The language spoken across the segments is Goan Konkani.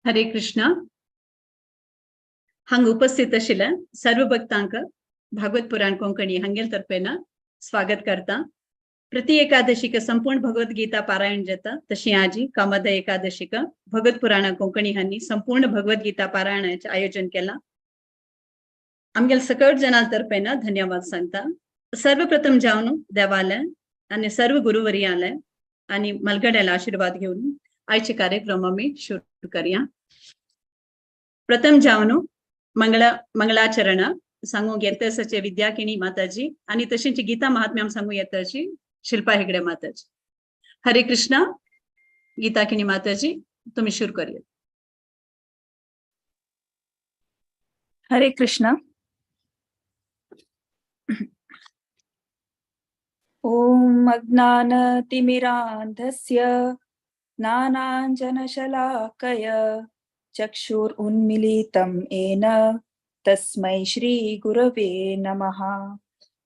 हरे कृष्णा. हांगा उपस्थित आशिल्ल्या सर्व भक्तांक भागवत पुराण कोंकणी हांगेल तर्फेन स्वागत करता. प्रति एकादशीक संपूर्ण भगवत गीता पारायण जाता, तशी आजी कामद एकादशीक भगवत पुराण कोंकणी हांनी संपूर्ण भगवत गीता पारायणाचें आयोजन केलां. आमगेल सकट जनां तर्फेन धन्यवाद सांगता. सर्वप्रथम जावन देवाले आनी सर्व गुरुवर्याले आनी मलगड्याले आशीर्वाद घेवन आयचे कार्यक्रम आमी सुरू करया. प्रथम जावन मंगळाचरण सांगूंक येतसचे विद्याकिणी माताजी आनी तशेंच गीता महात्म्याम सांगू येताची शिल्पा हेगडे माताजी. हरे कृष्णा. गीताकिणी माताजी, तुम्ही सुरू करूया. हरे कृष्णा. ॐ अज्ञानतिमिरान्धस्य ज्ञानाञ्जनशलाकय चक्षुरुन्मीलितं येन तस्मै श्रीगुरवे नमः.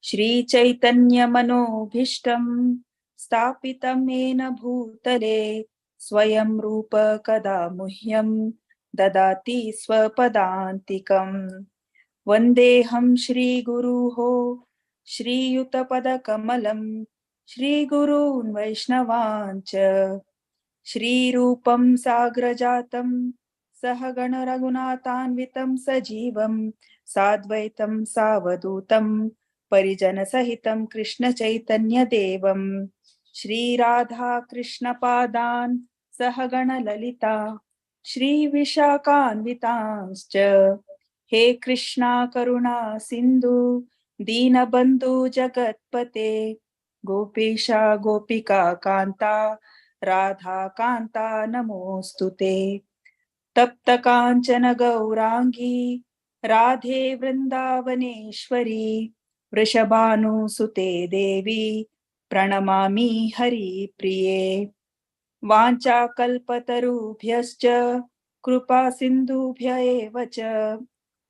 श्रीचैतन्यमनोभीष्टं स्थापितं येन भूतले स्वयं रूप कदा मुह्यं ददाति स्वपदान्तिकम्. वन्देऽहं श्रीगुरुः श्रीयुतपदकमलं श्रीगुरून् वैष्णवान् च. श्रीरूपं साग्रजातं सहगण रघुनाथान्वितं सजीवं साद्वैतं सावधूतं परिजनसहितं कृष्णचैतन्यदेवं. श्रीराधा कृष्णपादान् सहगण ललिता श्रीविशाखान्वितांश्च. हे कृष्णा करुणा सिंधु दीनबंधु जगत्पते गोपेशा गोपिका कांता राधा कांता नमोस्तुते. तप्त कांचन गौरांगी राधे वृंदावनेश्वरी वृषभानुसुते देवी प्रणमामि हरिप्रिये. वाञ्छाकल्पतरुभ्यश्च कृपा सिन्धुभ्य एव च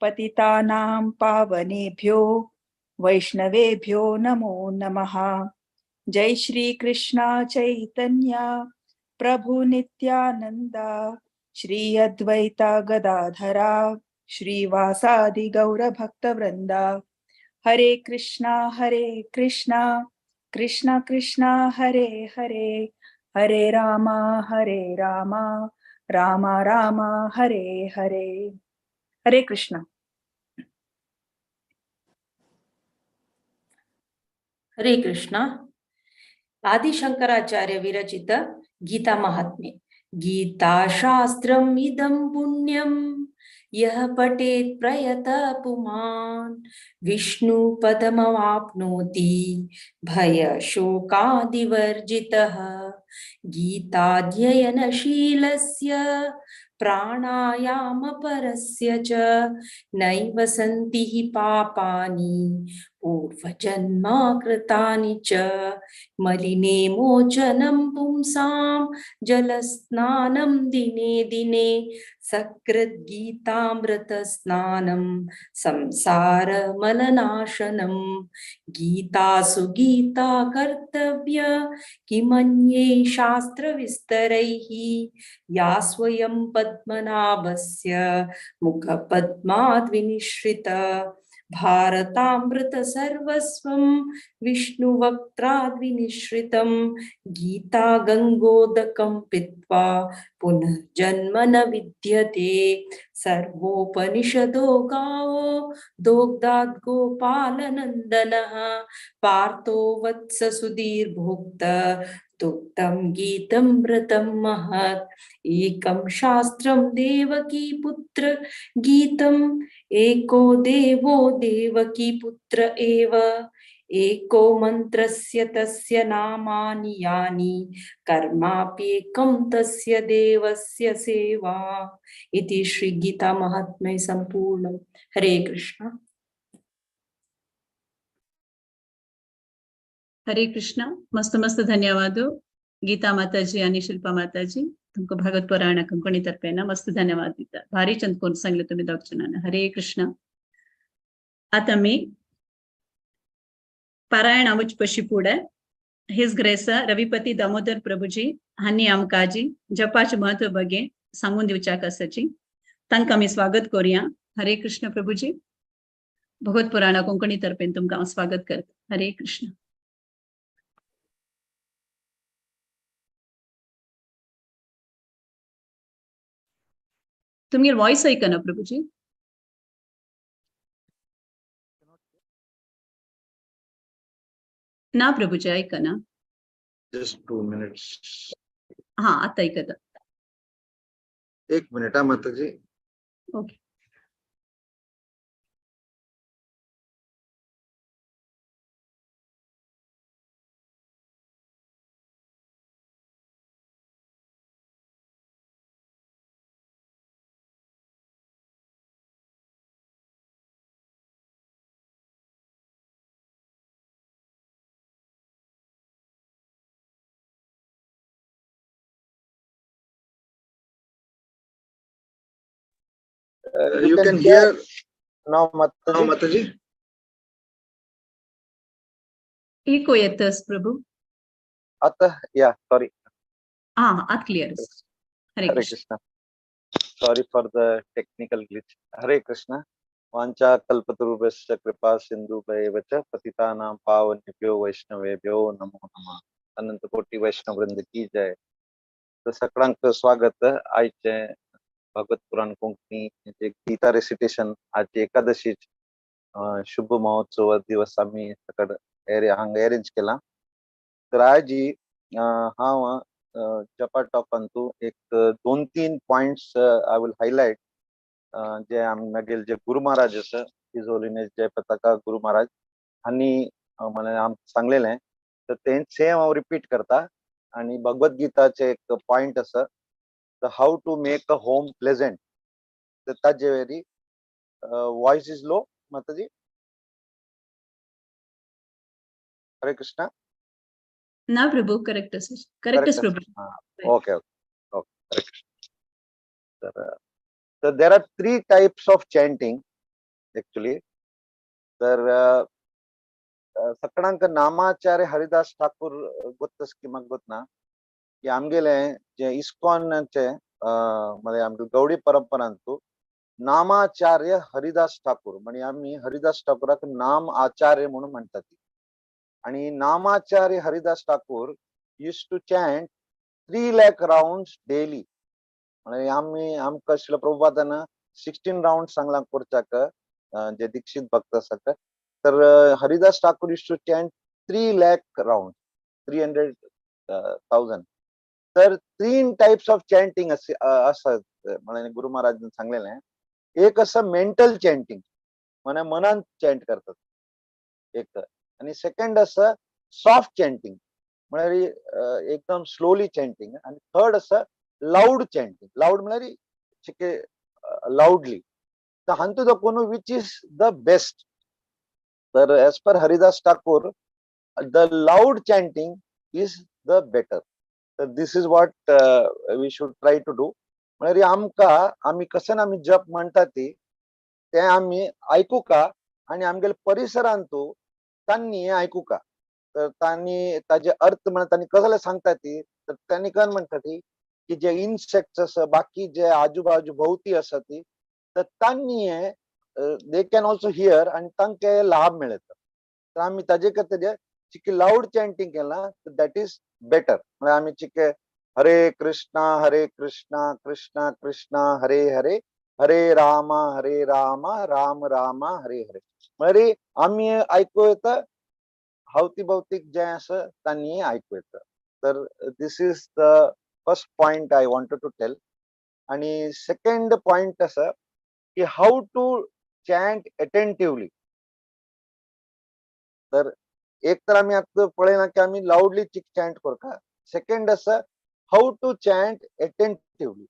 पतितानां पावनेभ्यो वैष्णवेभ्यो नमो नमः. जय श्री कृष्ण चैतन्य प्रभु नित्यानंदा श्री अद्वैता गदाधरा श्रीवासादि गौर भक्तवृंदा. हरे कृष्णा हरे कृष्णा कृष्णा कृष्णा हरे हरे, हरे रामा हरे रामा रामा रामा हरे हरे. हरे कृष्णा. हरे कृष्णा. आदिशंकराचार्य विरचित गीता महात्म्य. गीता शास्त्रम् इदं पुण्यं यः पठेत् प्रयतः पुमान् विष्णु पदमवाप्नोति भय शोकादिवर्जितः. गीताध्ययनशीलस्य प्राणायामपरस्य च नैव सन्ति हि पापानि पूर्वजन्म कृतानि च. मलिने मोचनं पुंसां जलस्नानं दिने दिने सकृद्गीतामृतस्नानं संसारमलनाशनं. गीतासु गीता कर्तव्य किमन्ये शास्त्रविस्तरैः या स्वयं पद्मनाभस्य मुखपद्माद् विनिश्रित. भारतामृत सर्वस्वं विष्णुवक्त्राद् विनिश्रितं गीता गंगोदकं पीत्वा पुनर्जन्म न विद्यते. सर्वोपनिषदो गावो दोग्धाद् गोपालनन्दनः पार्थो वत्स सुधीर्भोक्त दुग्धं गीतं व्रतं महत्. एकं शास्त्रं देवकी पुत्र गीतम् एको देवो देवकी पुत्र एव. एको मंत्रस्य तस्य नामानि यानि कर्माप्येकं तस्य देवस्य सेवा. इति श्री गीता महात्म्ये संपूर्णं. हरे कृष्ण. हरे कृष्ण. मस्त मस्त धन्यवाद गीता माताजी आणि शिल्पा माताजी. तुमका भागवत पुराण कोंकणी तर्फे ना मस्त धन्यवाद दिता. भारी चंद कोण सांगले तुम्ही दोग जणांना. हरे कृष्ण. आता मी पारायण आवच पशी पुढे his grace Ravipati Damodar Prabhuji हांनी आमकाजी जपाचे महत्व बगे सांगून दिवच्याक आसाची. तांकां आमी स्वागत करूया. हरे कृष्ण प्रभुजी. भगवत पुराणा कोंकणी तर्फेन तुमकां हांव स्वागत करता. हरे कृष्ण. तुमगेर वॉइस आयकना प्रभुजी. ना प्रभुजी, आयकना. Just 2 minutes. हा, आता ऐकता. एक मिनिट हा माताजी. Okay. You can hear now, Mataji. Now, Mataji. Eco येतस प्रभू. आता या, सॉरी. हा, आता clear. Hare Hare Krishna. Krishna. Sorry for the technical glitch. Hare Krishna. वांचा कल्पतरुभ्यश्च कृपा सिंधुभ्येव च पतितानां पावनेभ्यो वैष्णवेभ्यो नमो नमः. अनंत कोटी वैष्णव वृंद की जय. तर सगळ्यांक स्वागत आयचे भगवत पुराण कोंकणी जे गीता रेसिटेशन आज एकादशी शुभ महोत्सव दिवस आम्ही सकड हांगा अरेंज केला. तर आजी हांव जपा टॉकांतू एक 2-3 पॉइंट्स I will highlight जे आमगेले जे गुरु महाराज आसा, his holiness जय पताका गुरु महाराज हांणी मला आमकां सांगलेलें, तर तें सेम हांव रिपीट करता. आनी भगवत गीताचे एक पॉइंट आसा, the how to make a home pleasant. तर ताजे वरी voice is low Mataji. Hare Krishna. ना प्रभू, करेक्ट आसा, करेक्ट आसा Prabhu. Okay okay okay, Hare Krishna. तर there are 3 types of chanting actually. तर सगळ्यांक नामाचार्य हरिदास ठाकूर गोत्तस की म्हाका गोत ना की आमगेले जे इस्कॉनाचे म्हणजे आमगे गौडी परंपरांतू नामाचार्य हरिदास ठाकूर म्हणजे आमी हरिदास ठाकूराक नाम आचार्य म्हणून म्हणतात. आणि Namacharya Haridas Thakur used to chant 3 lakh round daily. म्हणजे आमी आमकां श्रील प्रभुपादान 16 राउंड सांगलां करच्याक जे दीक्षित भक्त आसात. तर Haridas Thakur used to chant 3 lakh round, 300,000. तर 3 टाइप्स ऑफ चॅन्टिंग आसात म्हणजे गुरु महाराजान सांगलेलें. एक आसा मेंटल चॅन्टिंग, म्हणजे मनान चॅन्ट करतात एक, आणि सेकंड आसा सॉफ्ट चॅन्टिंग म्हळ्यार एकदम स्लोली चॅन्टिंग, आणि थर्ड आसा लाऊड चॅन्टिंग. लाऊड म्हळ्यार चिके लाऊडली. तर हांतू दाखोवन which is the best. तर as per Haridas Thakur the loud chanting is the better. तर this is what we should try to do. म्हळ्यार आमकां आमी कशें आमी जप म्हणटा ती तें आमी आयकुका आनी आमगेले परिसरांतू तांणी हें आयकुका. तर तांणी ताजे अर्थ म्हळ्यार तांणी कसले सांगता ती, तर तांणी कन म्हणटा ती की जे इन्सेक्ट्स आसा बाकी जे आजूबाजू भोवती आसा ती, तर तांणी हें they can also here आनी तांकां लाभ मेळटा. तर आमी ताजे खातीर चिके लाऊड चॅन्टिंग केलां तर that is better. म्हळ्यार आमी चिके हरे कृष्णा हरे कृष्णा कृष्णा कृष्णा हरे हरे हरे रामा हरे रामा राम रामा हरे हरे, म्हळ्यार आमी आयकूं येता, हावती भोवतीक जें आसा तांणी आयकूं येता. तर this is the first point I wanted to tell. आनी सेकंड पॉइंट आसा की how to chant attentively. तर एक तर आमी आतां पळयना की आमी लावडली चॅन्ट करता. सेकंड आसा how to chant attentively.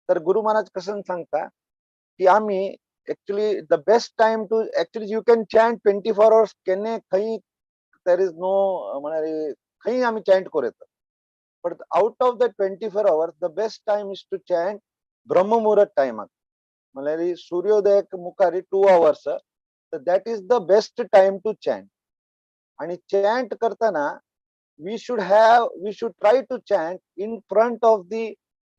तर गुरु महाराज कसन सांगता की आमी actually the best time to actually you can chant 24 hours केन्ना खंय, there is no म्हळ्यार खंय आमी चॅन्ट करूं येता. But out of the 24 hours the best time is to chant ब्रह्ममुहूर्त टायमाक, म्हळ्यार सूर्योदयाक मुखार 2 hours, तर that is the best time to chant. आणि चॅन्ट करताना we should try to chant in front of the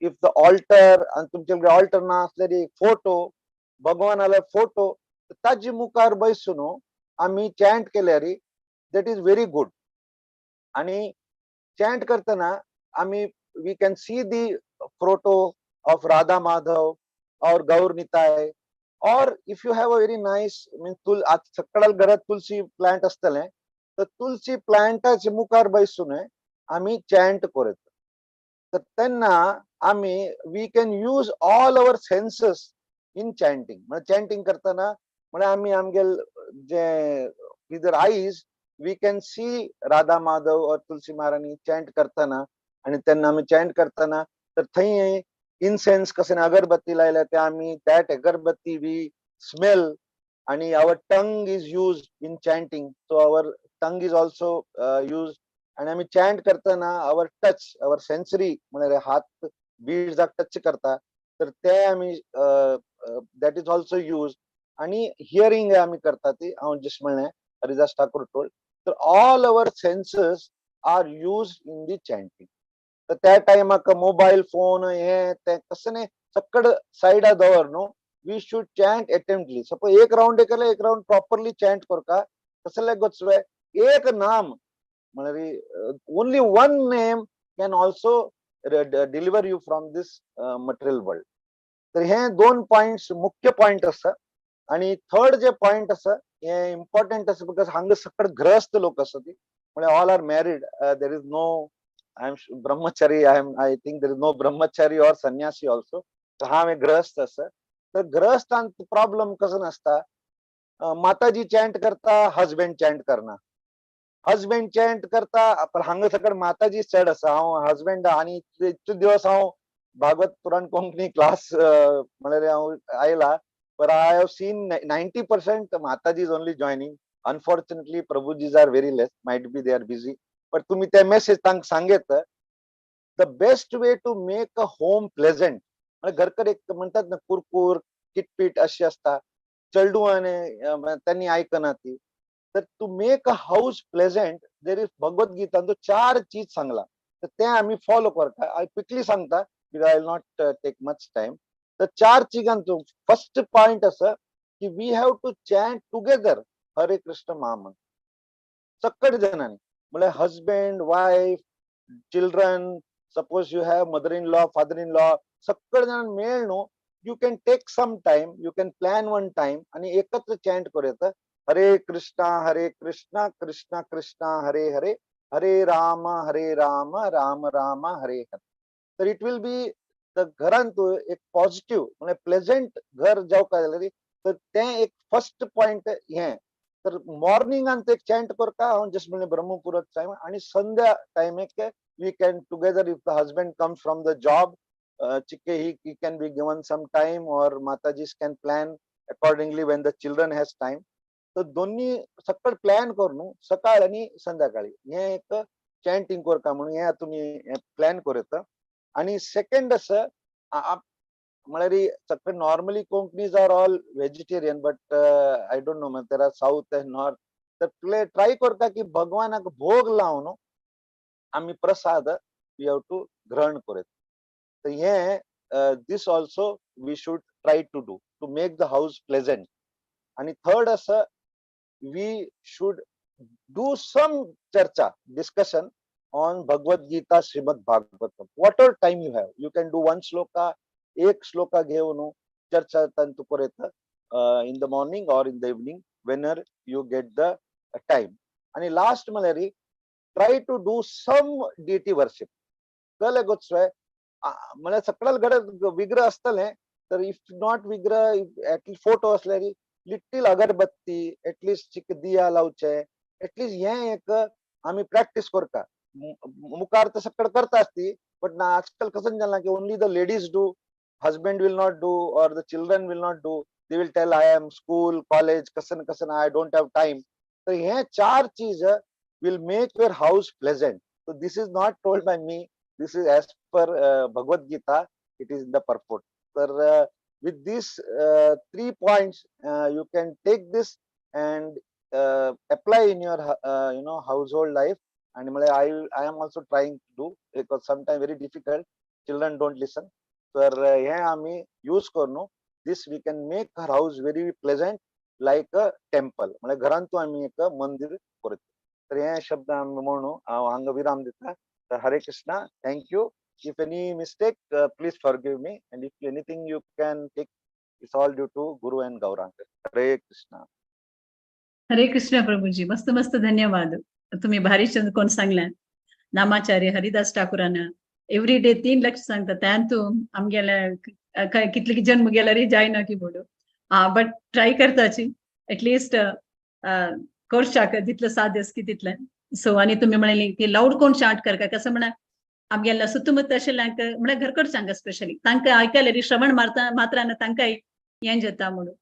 If the altar आनी तुमचे कडेन ऑल्टर ना आसल्यार फोटो, भगवानाले फोटो, ताजे मुखार बसून आमी चॅन्ट केल्यार that is very good. आणि चॅन्ट करतना आमी we can see the photo of Radha Madhav or Gaur Nitai, or if you have a very nice mean तुल आज सगळ्या घरात तुलसी प्लांट असतले, तर तुलसी प्लांटाचे मुखार बसून आमी चॅन्ट करत, तर तेन्ना आमी we can use all our senses in chanting. म्हणजे चॅन्टिंग करतना म्हणजे आमी आमगेल जे with eyes we can see Radha Madhav or Tulsi Maharani chant करताना. आणि तेन्ना आमी चॅन्ट करताना तर थंय इन्सेन्स कशें अगरबत्ती लायल्या ते आमी that agarbatti we smell आणि our tongue is use in chanting, so our tongue is also use. आणि आमी चॅन्ट करताना our touch, our sensory म्हळ्यार हात बीड्साक टच करता, तर ते आमी that is also use. आणि हियरिंग आमी करता ती हांव जस्ट म्हणलें हरिदास ठाकूर टोल्ड, तर all our senses are use in the chanting. तर त्या टायमाक मोबायल फोन हे ते कशें न्ही सकड सायडा दवर न्हू, we should chant attentively. Suppose एक राउंड केले, एक राउंड प्रॉपरली चॅन्ट करका. कसले गोचवे एक नाम म्हळ्यार only one name can also deliver you from this material world. तर हे दोन पॉइंट्स मुख्य पॉइंट आसा. आणि थर्ड जे पॉइंट आसा हे इम्पॉर्टंट आसा, because हांगा सकड गृहस्थ लोक आसा ती, म्हळ्यार all are married, there is no I am brahmachari, I think there is no brahmachari or sanyasi also. तर हांव एक गृहस्थ आसा. तर गृहस्थांत प्रॉब्लम कसो नासता, माताजी चॅन्ट करता, हजबंड चॅन्ट करना, हजबंड चॅन्ट करता, पण हांगा सकड माताजी चड आसा. हांव हजबंड आनी इतले दिवस हांव भागवत पुराण कोंकणी क्लास म्हळ्यार हांव आयला, but I have seen 90% Matajis only joining. Unfortunately, Prabhujis are very less, might be they are busy. But तुम्ही त्या मेसेज तांकां सांगेत, the best way to make a home pleasant, म्हणजे घरकर एक म्हणतात ना कुरकुर किटपीट अशी असता, चेडूं त्यांनी ऐकना ती, तर to make a house pleasant there is Bhagavad Gita तो चार चीज सांगला, तर ते आम्ही फॉलो करता. I quickly सांगता because I will not take much time. तर चार चिजांचो फर्स्ट पॉइंट असं की we have to chant together Hare Krishna महामंत्र सक्कड जणांनी, म्हणजे husband, wife, children, suppose you have mother in law, father in law, सक्कड जण मेळ न्हू, you can take some time, you can plan one time आणि एकत्र चॅन्ट करूया हरे कृष्णा हरे कृष्णा कृष्णा कृष्णा हरे हरे, हरे राम हरे राम राम राम हरे हरे. तर it will be the घरांत एक पॉझिटिव्ह म्हणजे प्लेझंट घर जावंक जाल्यार तर तें एक फर्स्ट पॉइंट हें. तर मॉर्निंगान एक चॅन्ट करता हांव जस्ट म्हणलें ब्रह्मपुरत टायम, आणि संध्या टायमेक we can together, if the husband comes from the job, चिके he can be given some time or matajis can plan accordingly when the children has time. तर दोन्ही सकळ प्लॅन करून सकाळ आणि संध्याकाळी हे एक चॅन्टिंग करता म्हणून हे तुम्ही प्लॅन करू येता. आणि सेकंड असं म्हळ्यार सगळे normally Konkanis are all vegetarian, but I don't know there are south and north. तर ट्राय करता की भगवानाक भोग लावन आमी प्रसाद we have to ग्रहण करूं. तर हे this also we should try to do to make the house pleasant. आणि थर्ड असं we should do some चर्चा, discussion on Bhagavad Gita, Srimad Bhagavatam. Whatever time you have, you can do one shloka, एक श्लोका घेऊन चर्चा तंतु करूं in the morning or in the evening, whenever you get the time. आणि लास्ट म्हळ्यार try to do some deity worship. कळलें गोचवे म्हळ्यार सगळ्या घरात विग्रह असतले, तर if not विग्रह एटलिस्ट फोटो असल्यार लिटील अगरबत्ती, एटलिस्ट चिक दिया लावचे, एटलिस्ट हे एक आमी प्रॅक्टीस करता. मुखार तर सगळं करता आसती, बट ना आजकाल कसं जालां की only the ladies do, husband will not do or the children will not do. They will tell, "I am school, college, कसन कसन, I don't have time." तर हे चार चीज will make your house pleasant. So this is not told by me, this is as per Bhagavad Gita, it is in the purport. तर with these three points, you can take this and apply in your household life. And I am also trying to do, because sometimes very difficult. Children don't listen. तर हे आमी यूज करून this we can make her house very pleasant like a temple. म्हळ्यार घरांतू आमी एक मंदिर करता. तर हे शब्द आमी म्हणून हांव हांगा विराम दिता. तर Hare Krishna, thank you. If any mistake, please forgive me, and if anything you can take, it's all due to Guru and Gauranga. Hare Krishna. Hare Krishna Prabhuji, मस्त मस्त धन्यवाद. तुम्ही भारी कोण सांगल्या. नामाचार्य हरिदास ठाकूरान एव्हरी डे 3 लक्ष सांगता. त्यान तूं आमगेल्या काय कितले जन्म गेला रे जायना की म्हणून, बट ट्राय करताची एटलिस्ट कोर्साक जितलं साध्य की तितलें. सो आनी तुमी म्हणली की लाऊड कोण चांट करका, कसं म्हणा आमगेल्या सुतुमत आशिल्ल्यांक म्हळ्यार घरकडच्यांक स्पेशली तांकां आयकल्यार श्रवण मारता मात्रान तांकां हें जाता म्हणून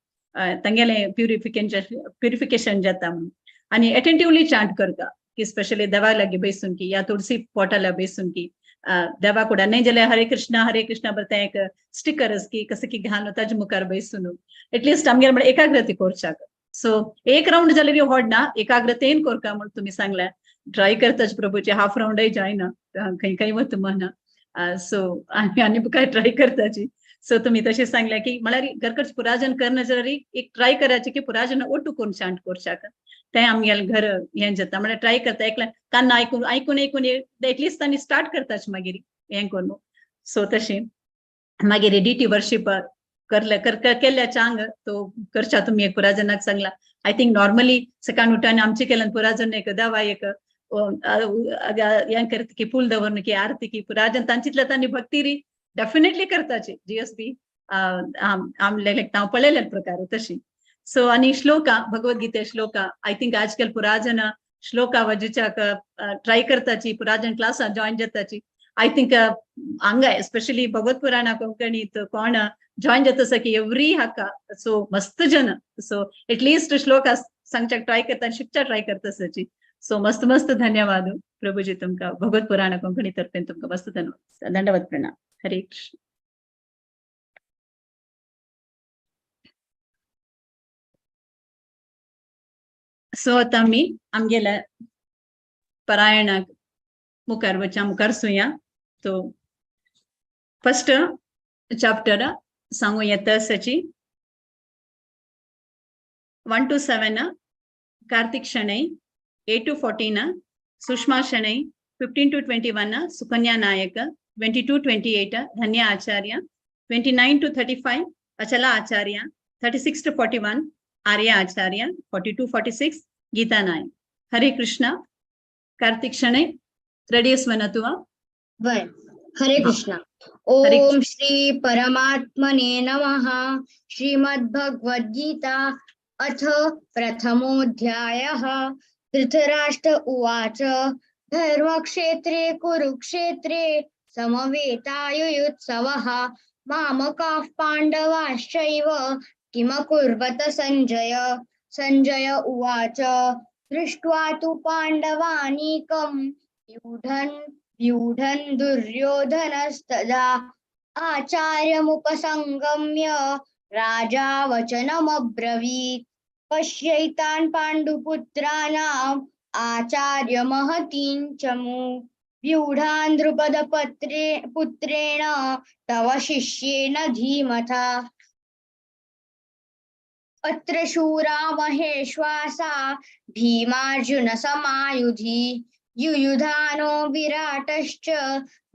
तांगेलें प्युरिफिकेशन जाता म्हणून. आनी एटेंटिवली चांट करता की स्पेशली देवा लागीं बेसून की या तुळसी पोटाला बेसून की देवा कुडा नाही जाल्यार हरे कृष्णा हरे कृष्णा बरं तें एक स्टिकर की कसं की घालून ताजे मुखार बेसून एटलिस्ट आमगेले म्हळ्यार एकाग्रते करच्याक. सो एक रावंड जाल्यार व्हड ना, एकाग्रतेन करका म्हणून तुमी सांगलें. ट्राय करताच प्रभूचे, हाफ रावंडय जायना, खंय खंय वता मना. सो आनी आनी काय ट्राय करताची. सो तुमी तशें सांगलें की म्हळ्यार घरकडच पुराजन करना जाल्यार एक ट्राय करायचें की पुराजन ओटू करून शांत करच्याक तें आमगेलें घर हें जाता. म्हळ्यार ट्राय करता एकल्या कान्ना आयकून आयकून आयकून एटलिस्ट तांणी स्टार्ट करताच मागीर हें करून. सो तशें मागीर डिटी वर्शिप करले केल्ल्या चांग तो करच्या तुमी एक पुराजनाक सांगला. I think normally सकाळ उठान आमचे केल्यान पुराजन एक दवा एक हें करता की फूल दवरून की आरती की पुराजन तांचीतल्या तांणी भक्ती री डेफिनेटली करताची जीएसबी आमले हांव पळयल्या प्रकार तशी. सो आनी श्लोका भगवद्गीते श्लोका I think आजकाल पुराजन श्लोका वजच्याक ट्राय करताची, पुराजन क्लासा जॉईन जाताची. I think हांगा एस्पेशली भगवत पुराणा कोंकणीत कोण जॉईन जाता की एवरी हाका सो मस्त जन सो एटलिस्ट श्लोक सांगच्याक ट्राय करता, शिकच्या ट्राय करता सची. सो मस्त मस्त धन्यवाद प्रभुजी तुमका भगवत पुराण कोंकणी तर्फेन तुमका मस्त धन्यवाद, दंडवत प्रणाम. हरे कृष्ण. सो आतां आमी आमगेल्या पारायणाक मुखार वच्या, मुखार सुया. तो फर्स्ट चॅप्टर सांगू येता सची 1 to 7 Kartik Shenoi, 8 to 14 Sushma Shenoi, 15 to 21 Sukanya Nayak, 22 28 Dhanya Acharya, 29 to 35 Achala Acharya, 36 to 41 Arya Acharya, 42 46 Geeta Nayak. Hare Krishna. Kartik Shenoi ready स्वनतुवा. हरे कृष्णा. ओम श्री परमात्मने नमः. श्रीमद्भगवद्गीता अथ प्रथमोऽध्यायः. धृतराष्ट्र उवाच. धर्मक्षेत्रे कुरुक्षेत्रे समवेतायुयुत्सवः मामकाः पाण्डवाश्चैव किमकुर्वत संजय. संजय उवाच. दृष्ट्वा तु पाण्डवानीकं व्यूढन् दुर्योधनस्तदा आचार्यमुपसंगम्य राजा वचनमब्रवीत्. पश्यैतान् पाण्डुपुत्राणाम् आचार्य महतीं चमू व्यूढान् द्रुपदपत्रे पुत्रेण तव शिष्येन धीमता. अत्र शूरा महेश्वासा भीमार्जुन समायुधि युयुधानो विराटश्च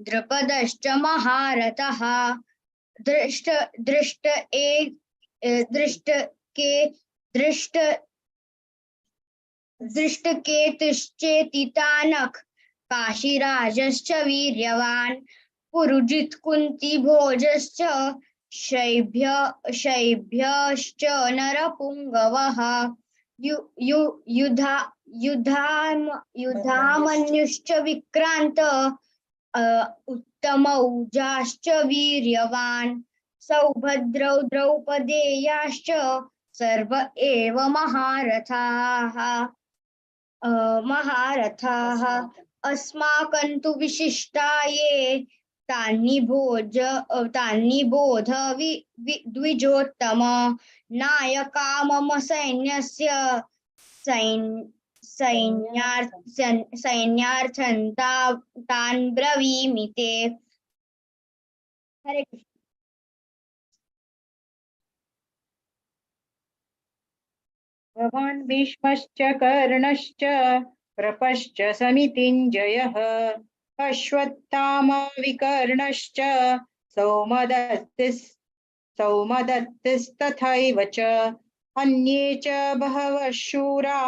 द्रुपदश्च महारथः. दृष्ट दृष्ट एक दृष्ट के दृष्ट दृष्टकेतुश्चेतितानक काशीराजश्च वीर्यवान् पुरुजित् कुन्तीभोजश्च शैभ्य शैभ्यश्च नरपुङ्गवः. युधा युधामन्युश्च विक्रांत उत्तमौजाश्च वीर्यवान् सौभद्रौ द्रौपदेयाश्च सर्व एव महारथाः महारथाः. अस्माकं तु विशिष्टा ये तान्निबोध द्विजोत्तम. नायका मम सैन्यस्य सैन्यार्थं तान् ब्रवीमि ते. हरे कृष्ण. भवान् भीष्मश्च कर्णश्च कृपश्च समितिञ्जयः अश्वत्थामा विकर्णश्च सौमदत्तिस्तथैव च अन्ये च बहवः शूरा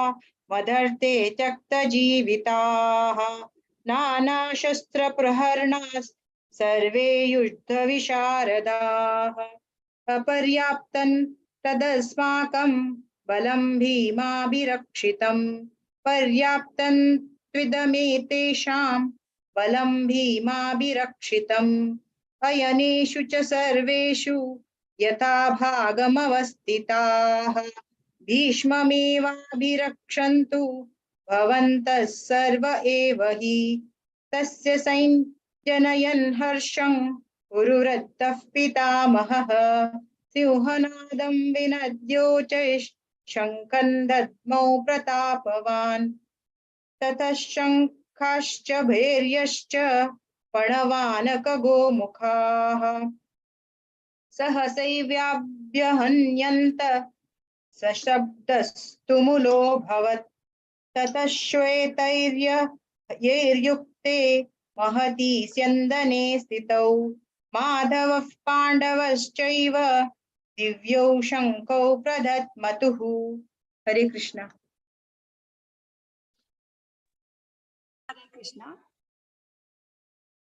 मदर्थे त्यक्तजीविताः नानाशस्त्रप्रहरणाः सर्वे युद्धविशारदाः अपर्याप्तं तदस्माकं बलं भीमाभिरक्षितं पर्याप्तं त्विदमेतेषां बलं भीमाभिरक्षितम् अयनेषु च सर्वेषु यथा भागमवस्थिताः भीष्ममेवाभिरक्षन्तु भवन्तः सर्व एव हि तस्य सैन्यनयन् हर्षं कुरुवृत्तः पितामहः सिंहनादं विनद्योचैः शङ्खं दद्मौ प्रतापवान् ततः शङ्खाश्च भैर्यश्च पणवानकगोमुखाः सहसैव्याभ्यहन्यन्त सशब्दस्तुमुलोऽभवत् ततः श्वेतैर्यैर्युक्ते महती स्यन्दने स्थितौ माधवः पाण्डवश्चैव दिव्यौ शङ्खौ प्रदत्मतुः. हरे कृष्ण. हरे कृष्ण.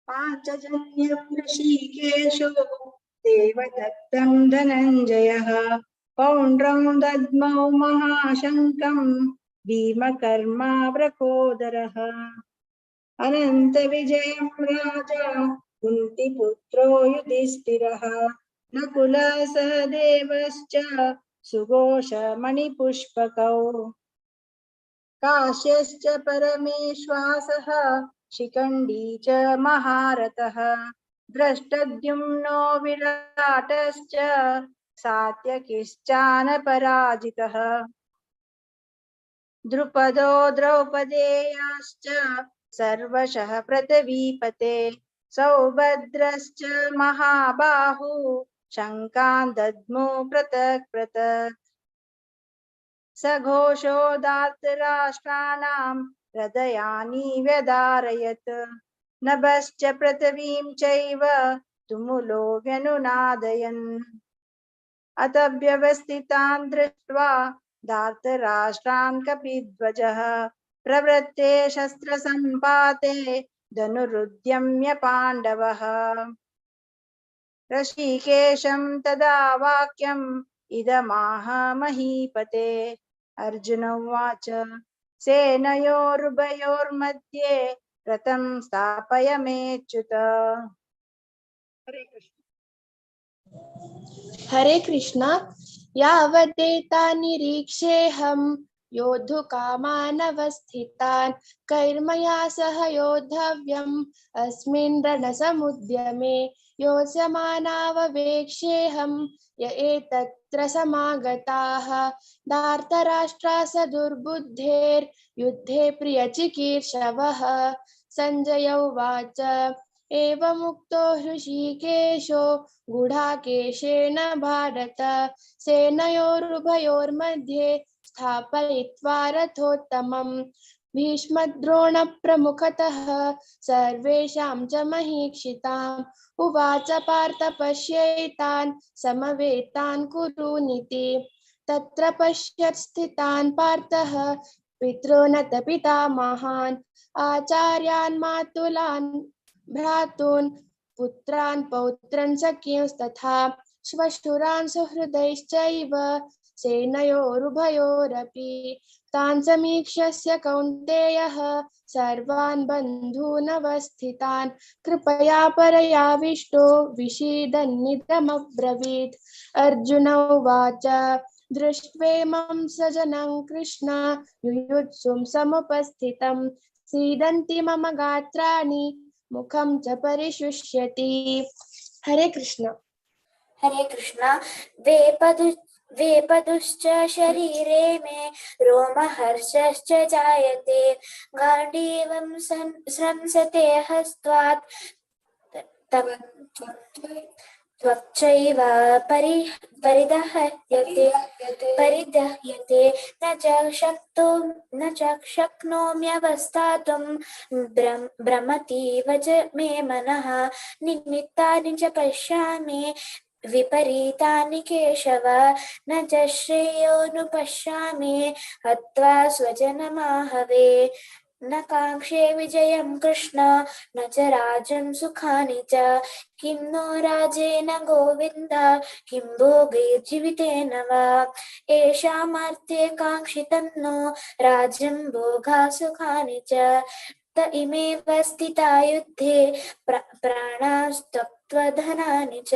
पाञ्चजन्यं ऋषिकेशो देवदत्तं धनञ्जयः पौण्ड्रं दद्मौ महाशङ्खं भीमकर्मा प्रकोदरः अनन्तविजयं राजा कुन्तीपुत्रो युधिष्ठिरः नकुलः सहदेवश्च सुघोषमणिपुष्पकौ काश्यश्च परमेश्वासः शिखण्डी च महारथः द्रष्टद्युम्नो विराटश्च सात्यकिश्चानपराजितः द्रुपदो द्रौपदेयाश्च सर्वशः पृथिवीपते सौभद्रश्च महाबाहु शङ्कान् दद्मो पृथक् पृथक् सघोषो धार्तराष्ट्राणां हृदयानि व्यदारयत् नभश्च पृथिवीं चैव तुमुलो व्यनुनादयन् अत व्यवस्थितान् दृष्ट्वा धार्तराष्ट्रान् कपिध्वजः प्रवृत्ते शस्त्रसम्पाते धनुरुद्यम्य पाण्डवः ऋषिकेशं तदा वाक्यम् इदमाह महीपते. अर्जुन उवाच सेनयोरुभयोर्मध्ये रथं स्थापय मेच्युत. हरे कृष्ण. हरे कृष्ण. यावदेता निरीक्षेऽहं योद्धुकामानवस्थितान् कैर्मया सह योद्धव्यम् अस्मिन् रणसमुद्यमे योत्स्यमानाववेक्षेऽहं य एतत्र समागताः धार्तराष्ट्रा स दुर्बुद्धेर्युद्धे प्रियचिकीर्षवः. सञ्जय उवाच एवमुक्तो हृषीकेशो गूढाकेशेन भारत सेनयोरुभयोर्मध्ये स्थापयित्वा रथोत्तमम् भीष्मद्रोणप्रमुखतः सर्वेषां च महीक्षिताम् उवाच पार्थ पश्यैतान् समवेतान् कुरूनिति. तत्र पश्यत् स्थितान् पार्थः पितॄनत पितामहान् आचार्यान् मातुलान् भ्रातून् पुत्रान् पौत्रान् सख्यूंस्तथा श्वशुरान् सुहृदैश्चैव सेनयोरुभयोरपि तान् समीक्ष्य कौन्तेयः सर्वान् बन्धूनवस्थितान् कृपया परयाविष्टो विषीदन्निदमब्रवीत्. अर्जुन उवाच दृष्ट्वेमं सजनं कृष्ण युयुत्सुं समुपस्थितं सीदन्ति मम गात्राणि मुखं च परिशुष्यति. हरे कृष्ण. हरे कृष्ण. वेपदुश्च शरीरे मे रोमहर्षश्च जायते गाण्डीवं स्रंसते हस्तात् त्वच्चैव परिदह्यते परिदह्यते न च न च शक्नोम्यवस्थातुं भ्रमतीव च मे मनः। निमित्तानि च पश्यामि विपरीतानि केशव न च श्रेयोऽनुपश्यामि हत्वा स्वजनमाहवे। न काङ्क्षे विजयं कृष्ण न च राज्यं सुखानि च किं नो राजेन गोविन्द किं भोगैर्जीवितेन वा। एषामर्थे काङ्क्षितं नो राज्यं भोगा सुखानि च त इमेव स्थिता युद्धे प्राणास्तत्त्वधनानि च।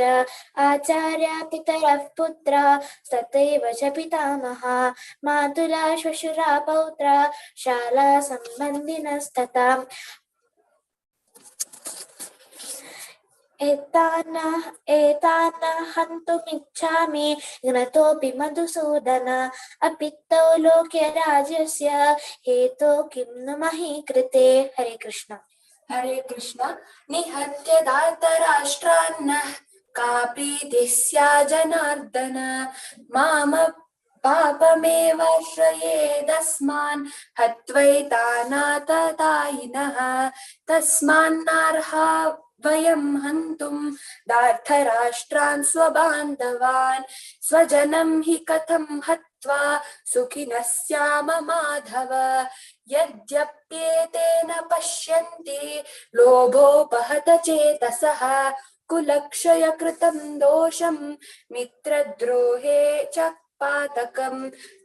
आचार्या पितरः पुत्रा तथैव च पितामहा मातुला श्वशुरा पौत्रा शाला सम्बन्धिनस्तथा। एतान् हन्तुमिच्छामि घ्नतोऽपि मधुसूदन अपि तौ लोके राज्यस्य हेतो किं नु मही कृते। हरे कृष्ण। हरे कृष्ण। निहत्य धार्तराष्ट्रान्नः का प्रीतिः स्या जनार्दन माम पापमेवाश्रयेदस्मान् हत्वैतानाततायिनः तस्मान्नार्हा वयं हन्तुं धार्तराष्ट्रान् स्वबान्धवान् स्वजनं हि कथं हत्वा सुखिनः स्याम माधव। यद्यप्येतेन पश्यन्ति लोभोपहत चेतसः कुलक्षयकृतं दोषं मित्रद्रोहे च पातकं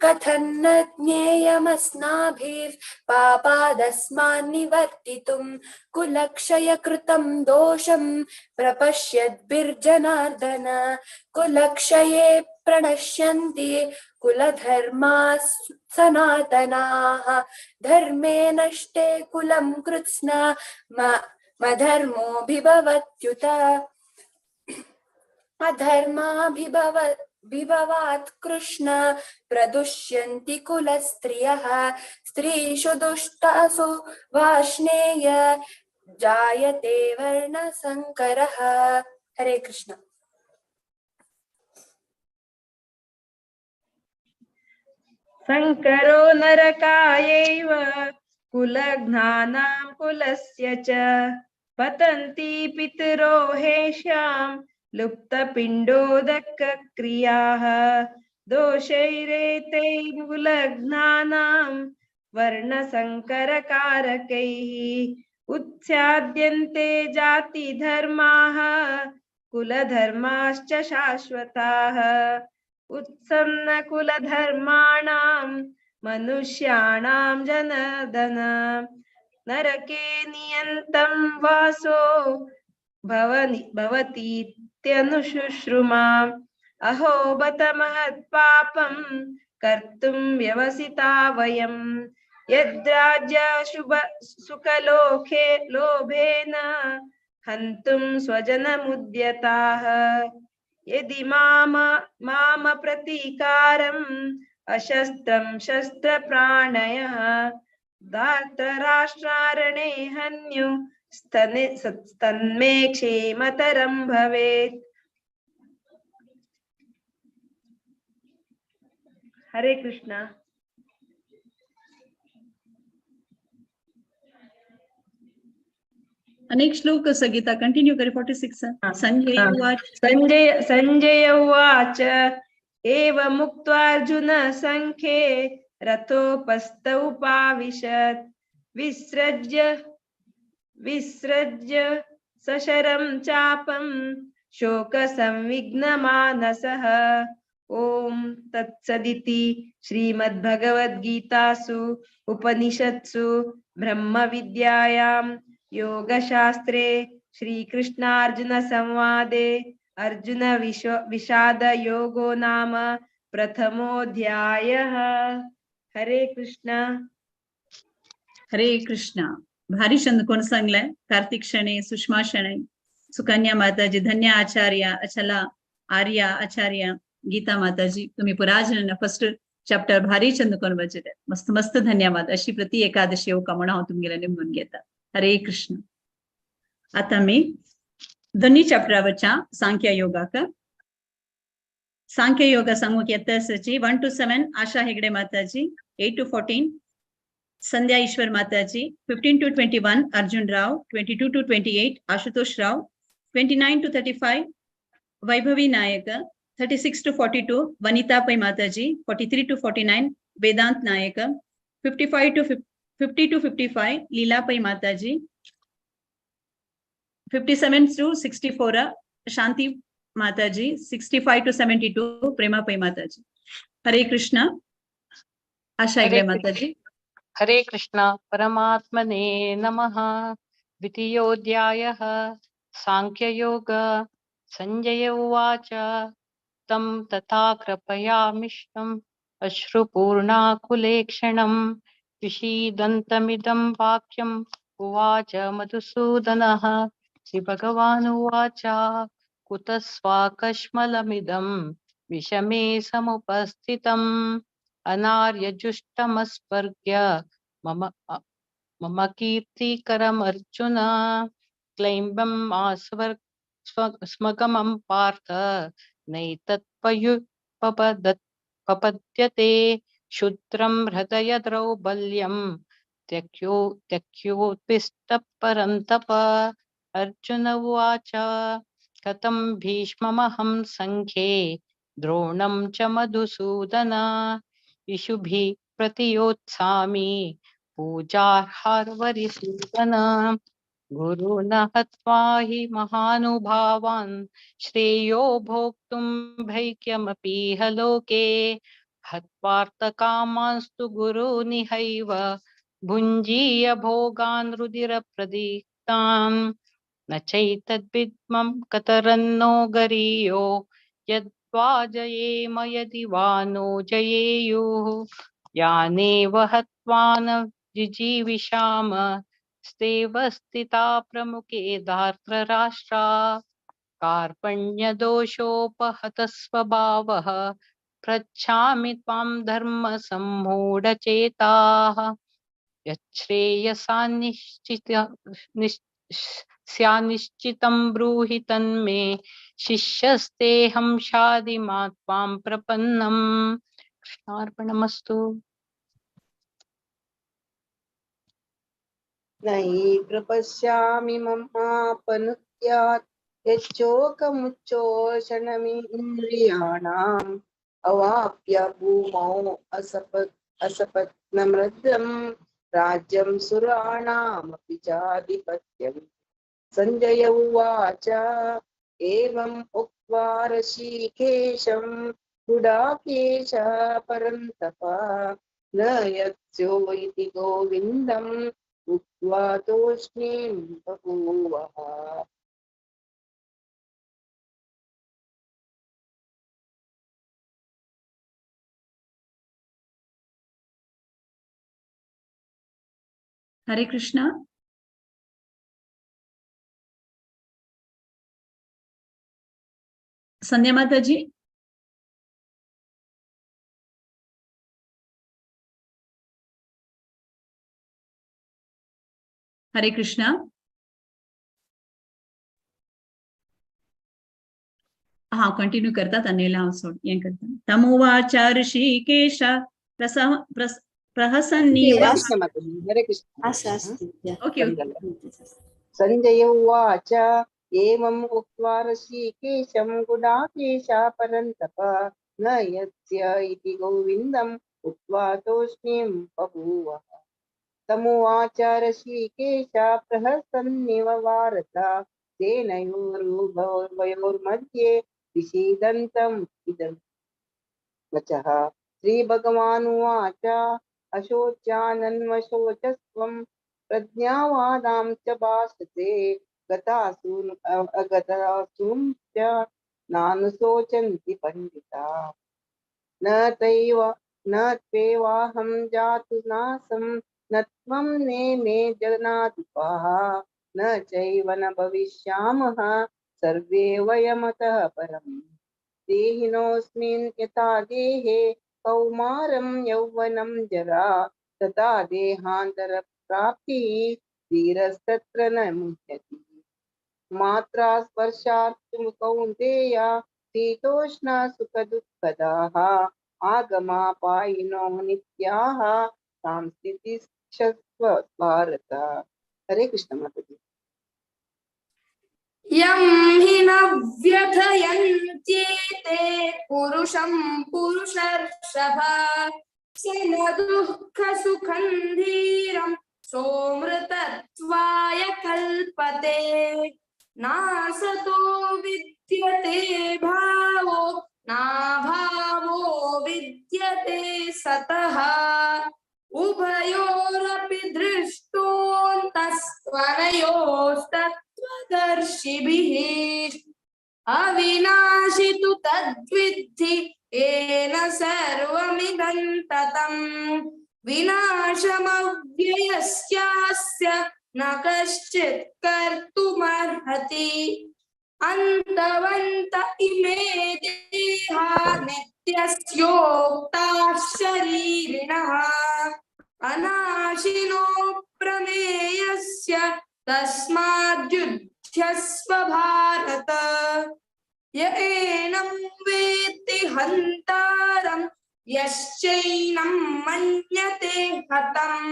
कथं न ज्ञेयमस्नाभिः पापादस्मान् निवर्तितुं कुलक्षयकृतं दोषं प्रपश्यद्भिर्जनार्दन। कुलक्षये प्रणश्यन्ति कुलधर्माः सनातनाः धर्मे नष्टे कुलं कृत्स्न मधर्मोऽभिभवत्युत अधर्माभिभवात् कृष्ण प्रदुष्यन्ति कुलस्त्रियः स्त्रीषु दुष्टासु वार्ष्णेय जायते वर्णसंकरः। हरे कृष्ण। संकरो नरकायैव कुलघ्नानां कुलस्य च पतन्ति पितरो हेषां लुप्तपिण्डोदकक्रियाः दोषैरेतैः कुलघ्नानां वर्णसंकरकारकैः उत्स्याद्यन्ते जातिधर्माः कुलधर्माश्च शाश्वताः। उत्सन्न कुलधर्माणां मनुष्याणां जनार्दन नरके नियन्तं वासो भवतीत्यनुशुश्रुमा। अहो बत महत्पापं कर्तुं व्यवसिता वयं यद्राज्याशुभ सुखलोके लोभेन हन्तुं स्वजनमुद्यताः। यदि माम माम प्रतीकारम् अशस्त्रं शस्त्रप्राणयः धार्तराष्ट्रारणे हन्यु स्तन्मे क्षेमतरं भवेत्। हरे कृष्णा। अनेक श्लोक सगीता कंटिन्यू करे 46। संजय उवाच। संजय उवाच एवमुक्त्वार्जुन सङ्ख्ये रथोपस्थौ पाविशत् विसृज्य विसृज्य सशरं चापं शोकसंविघ्नमानसः। ॐ तत्सदिति श्रीमद्भगवद्गीतासु उपनिषत्सु ब्रह्मविद्यायां योगशास्त्रे श्रीकृष्णार्जुन संवादे अर्जुन विषाद योगो नाम प्रथमोऽध्यायः। हरे कृष्णा। हरे कृष्णा। भारी छंद कोण सांगलाय? कार्तिक शणे, सुषमा शणे, सुकन्या माताजी, धन्य आचार्य, अचला आर्या आचार्य, गीता माताजी, तुम्ही पुराजन फर्स्ट चॅप्टर भारी छंद कोण वाचले. मस्त मस्त धन्यवाद. अशी प्रति एकादशी येऊ का म्हणून हांव तुमगेले निमगून घेता. हरे कृष्ण. आता मी दोन्ही चॅप्टरावरच्या सांख्य योगाक. सांख्य योगा सांगूक येता आसाची 1 to 7 Asha Hegde Mataji, 8 to 14 Sandhya Ishwar Mataji, 15 to 21 Arjun Rao, 22 to 28 Ashutosh Rao, 29 to 35 Vaibhavi Nayak, 36 to 42 Vanita Pai Mataji, 43 to 49 Vedant Nayak, 55 to 50 to 55 Leela Pai Mataji, 57 to 64 Shanti Mataji, 65 to 72 Prema Pai Mataji. Hare Krishna. Asha Hegde Mataji. Hare Krishna. परमात्मने नमः. द्वितीयोऽध्यायः सांख्ययोग. संजय उवाच तं तथा कृपया मिष्टम् अश्रुपूर्णाकुलेक्षणं विषीदन्तमिदं वाक्यम् उवाच मधुसूदनः. श्रीभगवानुवाच कुतस्वाकश्मलमिदं विषमे समुपस्थितम् अनार्यजुष्टमस्पर्ग्य मम मम कीर्तिकरमर्जुन. क्लैम्बम् आस्वर् स्मगमं पार्थ नैतत्पयुपपद्यते क्षुद्रं हृदय द्रौबल्यं त्यक्यो त्यक्योत्पिष्टपरन्तप. अर्जुन उवाच कथं भीष्ममहं संख्ये द्रोणं च मधुसूदन इषुभिः प्रतियोत्सामि पूजार्हार्वरिसूदन. गुरुन् हत्वा हि महानुभावान् श्रेयो भोक्तुं भैक्यमपीह लोके. हत्वार्थकामांस्तु गुरूनिहैव भुञ्जीय भोगान् रुधिरप्रदीप्तान्. न चैतद्विद्मं कतरन्नो गरीयो यद्वा जयेम यदि वा नो जयेयुः. यानेव हत्वा न जिजीविषाम स्तेव स्थिता प्रमुखे धार्तराष्ट्रा. कार्पण्यदोषोपहतस्वभावः पृच्छामि त्वां धर्मसम्मूढचेताः. यच्छ्रेयसान्निश्चितं ब्रूहि तन्मे शिष्यस्तेऽहं शाधि मा त्वां प्रपन्नम्. कृष्णार्पणमस्तु. नहि प्रपश्यामि ममापनुत्यात् यच्चोकमुच्चोषणमिन्द्रियाणाम् अवाप्य भूमौ असपत्नमृद्धं राज्यं सुराणामपि चाधिपत्यम्. संजय उवाच एवम् उक्त्वा ऋषिकेशं गुडाकेशः परन्तप न यत्स्यो इति गोविन्दम् उक्त्वा तूष्णीं बभूवः. हरे कृष्णा. संध्या माताजी. हरे कृष्णा. हा कंटिन्यू करतात अनिल हांव सोड हें करता. तमुवाच ऋषिकेश प्रहसन्निव. हरे कृष्ण. ओके. संजय उवाच एवम् उक्त्वा ऋषिकेशं गुडाकेश परन्तप न यस्य इति गोविन्दम् उक्त्वा तूष्णीं बभूवः. तमुवाच ऋषिकेश प्रहसन्निव वारत सेनयोरुभयोर्मध्ये विषीदन्तम् इदं वचः. श्रीभगवानुवाच अशोच्यानन्वशोचस्त्वं प्रज्ञावादां च भाषते गतासून् अगतासूं च नानुशोचन्ति पण्डिता. न तैव न त्वेवाहं जातु नासं न त्वं नेमे जनाधिपाः न चैव न भविष्यामः सर्वे वयमतः परम्. देहिनोऽस्मिन् यथा देहे कौमारं यौवनं जरा तथा देहान्तरप्राप्तिः धीरस्तत्र न मुह्यति. मात्रा स्पर्शात् कौन्तेय शीतोष्ण सुखदुःखदाः आगमापायिनो नित्याः तां स्थितिष्ठस्व भारत। हरे कृष्ण माताजी। यं हि न व्यथयन्त्येते पुरुषं पुरुषर्षभ स न दुःखसुखं धीरं सोमृतत्वाय कल्पते। नासतो विद्यते भावो नाभावो विद्यते सतः उभयोरपि दृष्टोऽन्तस्त्वनयोस्तत्त्वदर्शिभिः। अविनाशि तु तद्विद्धि येन सर्वमिदं ततं विनाशमव्ययस्यास्य न कश्चित् कर्तुमर्हति। अन्तवन्त इमे देहा नित्यस्योक्ताः शरीरिणः अनाशिनो प्रमेयस्य तस्माद्युध्यस्व भारत। य एनं वेत्ति हन्तारं यश्चैनं मन्यते हतम्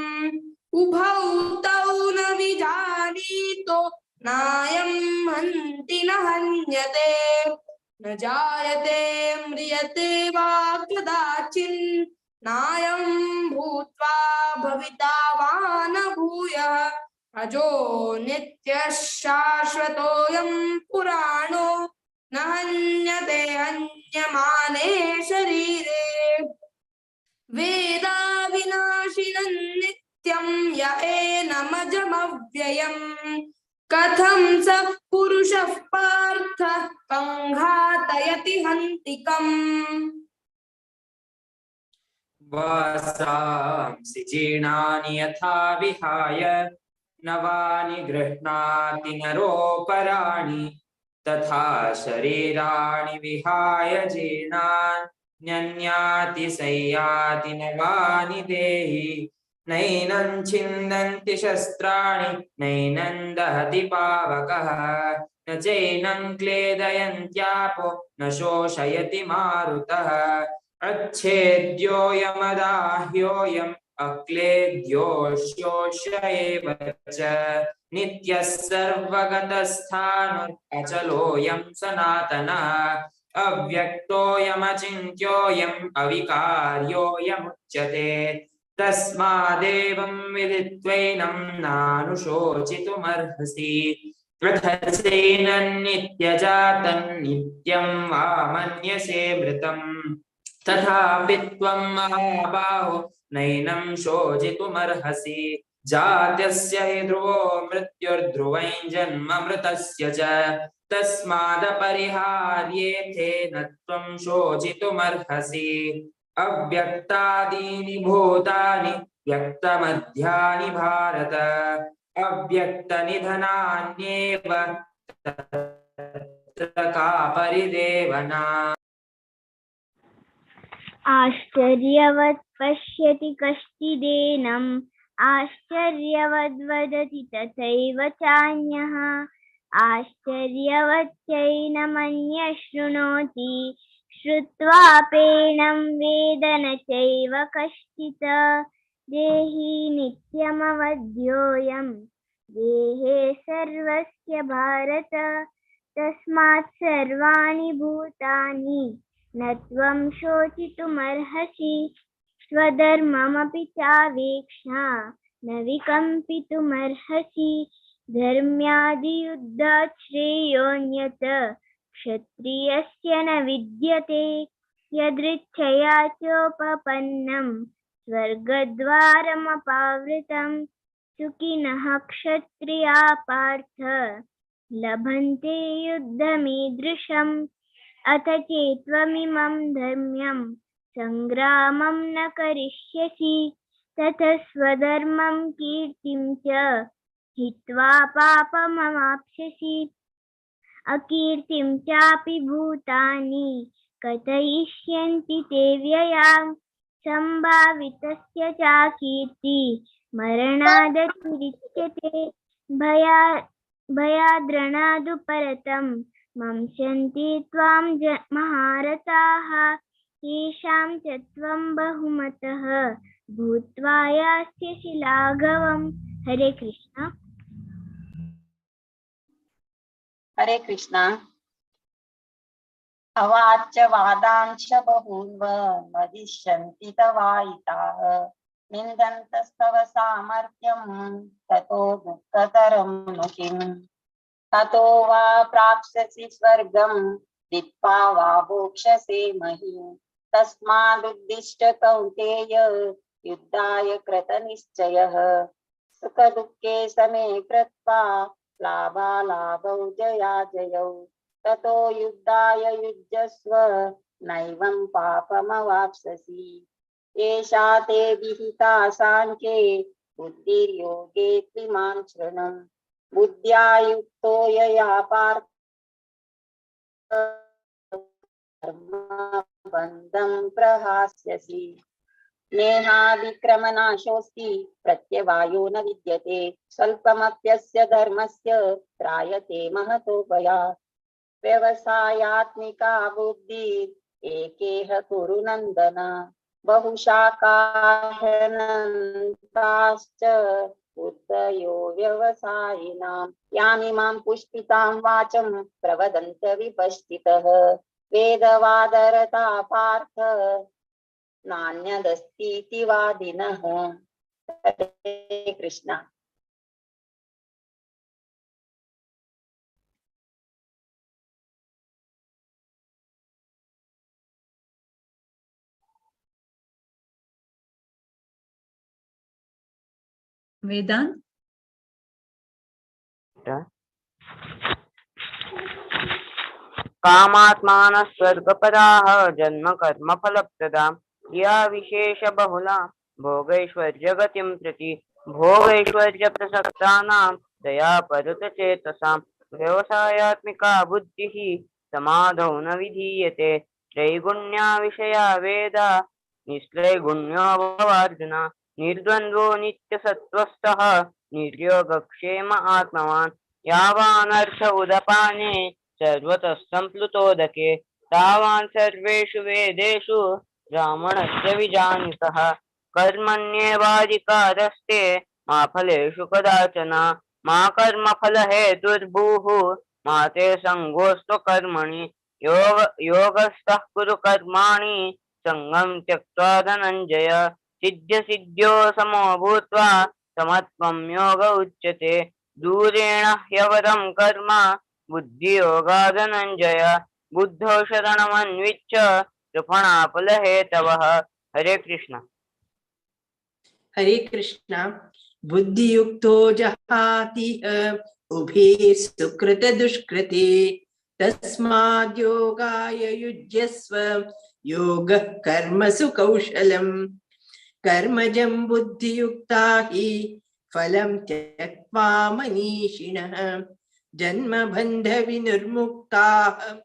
उभौ तौ न विजानीतो नायं हन्ति न हन्यते न जायते म्रियते वा कदाचिन् नायं भूत्वा भविता वा न भूयः। अजो नित्यः शाश्वतोऽयं पुराणो न हन्यते हन्यमाने शरीरे। वेदाविनाशिनं नित्यं य एनमजमव्ययम् कथं स पुरुषः पार्थ कं घातयति हन्तिकम्। वासांसि जीर्णानि यथा विहाय नवानि गृह्णाति नरोपराणि तथा शरीराणि विहाय जीर्णान्यन्याति संयाति नवानि देहि। नैनं छिन्दन्ति शस्त्राणि नैनं दहति पावकः न चैनं क्लेदयन्त्यापो न शोषयति मारुतः। अच्छेद्योऽयमदाह्योऽयम् अक्लेद्यो शोष्य एव च नित्यः सर्वगतस्थाणुरचलोऽयं सनातनः। अव्यक्तोऽयमचिन्त्योऽयम् अविकार्योऽयमुच्यते तस्मादेवं विदित्वैनं नानुशोचितुमर्हसि। नित्यजातं नित्यं वा मन्यसे मृतम् तथापि त्वं महाबाहो नैनं शोचितुमर्हसि। जात्यस्य हि ध्रुवो मृत्युर्ध्रुवं जन्म मृतस्य च तस्मादपरिहार्येथे न त्वं शोचितुमर्हसि। अव्यक्तादीनि भूतानि व्यक्तमध्यानि भारत अव्यक्तनिधनान्येव तत्र का परिदेवना। आश्चर्यवत् पश्यति कश्चिदेनम् आश्चर्यवद्वदति तथैव चान्यः आश्चर्यवत् चैनमन्यः शृणोति श्रुत्वापेनं वेद न चैव कश्चित्। देहि नित्यमवध्योऽयं देहे सर्वस्य भारत तस्मात् सर्वाणि भूतानि न त्वं शोचितुमर्हसि। स्वधर्ममपि चावेक्षा न विकम्पितुमर्हसि। धर्म्यादियुद्धात् श्रेयोऽन्यत् क्षत्रियस्य न विद्यते। यदृच्छया चोपपन्नं स्वर्गद्वारमपावृतं सुखिनः क्षत्रिया पार्थ लभन्ते युद्धमीदृशम्। अथ चेत्त्वमिमं धर्म्यं संग्रामं न करिष्यसि ततः स्वधर्मं कीर्तिं च हित्वा पापमवाप्स्यसि। अकीर्तिं चापि भूतानि कथयिष्यन्ति ते व्ययां संभावितस्य चाकीर्ति मरणादतिरिच्यते। भयाद्रणादुपरतं मंस्यन्ति त्वां महारथाः येषां च त्वं बहुमतः भूत्वा यास्यसि लाघवम्। हरे कृष्ण। हरे कृष्णा। अवाच्य वादांश बहून् वदिष्यन्ति तवायिताः निन्दन्तस्तव सामर्थ्यं ततो दुःखतरं नु किम्। ततो वा प्राप्स्यसि स्वर्गं जित्वा वा भोक्ष्यसे महीं। तस्मादुद्दिष्ट कौन्तेय युद्धाय कृतनिश्चयः। सुखदुःखे समे कृत्वा लाभालाभौ जयाजयौ। ततो युद्धाय युज्यस्व नैवं पापमवाप्स्यसि। एषा ते विहिता साङ्ख्ये बुद्धिर्योगे त्विमां शृणु। बुद्ध्या युक्तो यया पार्थ कर्मबन्धं प्रहास्यसि। नेहादिक्रमनाशोऽस्ति प्रत्यवायो न विद्यते। स्वल्पमप्यस्य धर्मस्य त्रायते महतो भयात्। व्यवसायात्मिका बुद्धिः एकेह कुरु नन्दन। बहुशाकाहनन्ताश्च बुद्धयो व्यवसायिनां। यामिमां पुष्पितां वाचं प्रवदन्त विपश्चितः। वेदवादरता पार्थ नान्यदस्तीति वादिनः। हरे कृष्णा। वेदांत। कामात्मानः स्वर्गपराः जन्म कर्म फलप्रदां क्रिया विशेष बहुला भोगैश्वर्यगतिं प्रति भोगैश्वर्यप्रसक्तानां दया परुतचेतसां व्यवसायात्मिका बुद्धिः समाधौ न विधीयते। त्रैगुण्या विषया वेदा निस्त्रैगुण्यो भवार्जुन। निर्द्वन्द्वो नित्यसत्त्वस्थः निर्योगक्षेम आत्मवान्। यावानर्थ उदपाने सर्वतः सम्प्लुतोदके तावान् सर्वेषु वेदेषु ब्राह्मणस्य विजानितः। कर्मण्येवाधिकारस्ते मा फलेषु कदाचन। मा कर्मफलहेतुर्भूः मा ते सङ्गोऽस्त्वकर्मणि। योगस्थः कुरु कर्माणि सङ्गं त्यक्त्वा धनञ्जय। सिद्ध्यसिद्ध्यो समो भूत्वा समत्वं योग उच्यते। दूरेण ह्यवरं कर्म बुद्धियोगाधनञ्जय। बुद्धौ शरणमन्विच्छ कृपणाफलहेतवः। हरे कृष्ण। हरे कृष्ण। बुद्धियुक्तो जहाति उभे सुकृत दुष्कृते। तस्माद्योगाय युज्यस्व योगः कर्मसु कौशलम्। कर्मजं बुद्धियुक्ता हि फलं त्यक्त्वा मनीषिणः। जन्मबन्धविनिर्मुक्ताः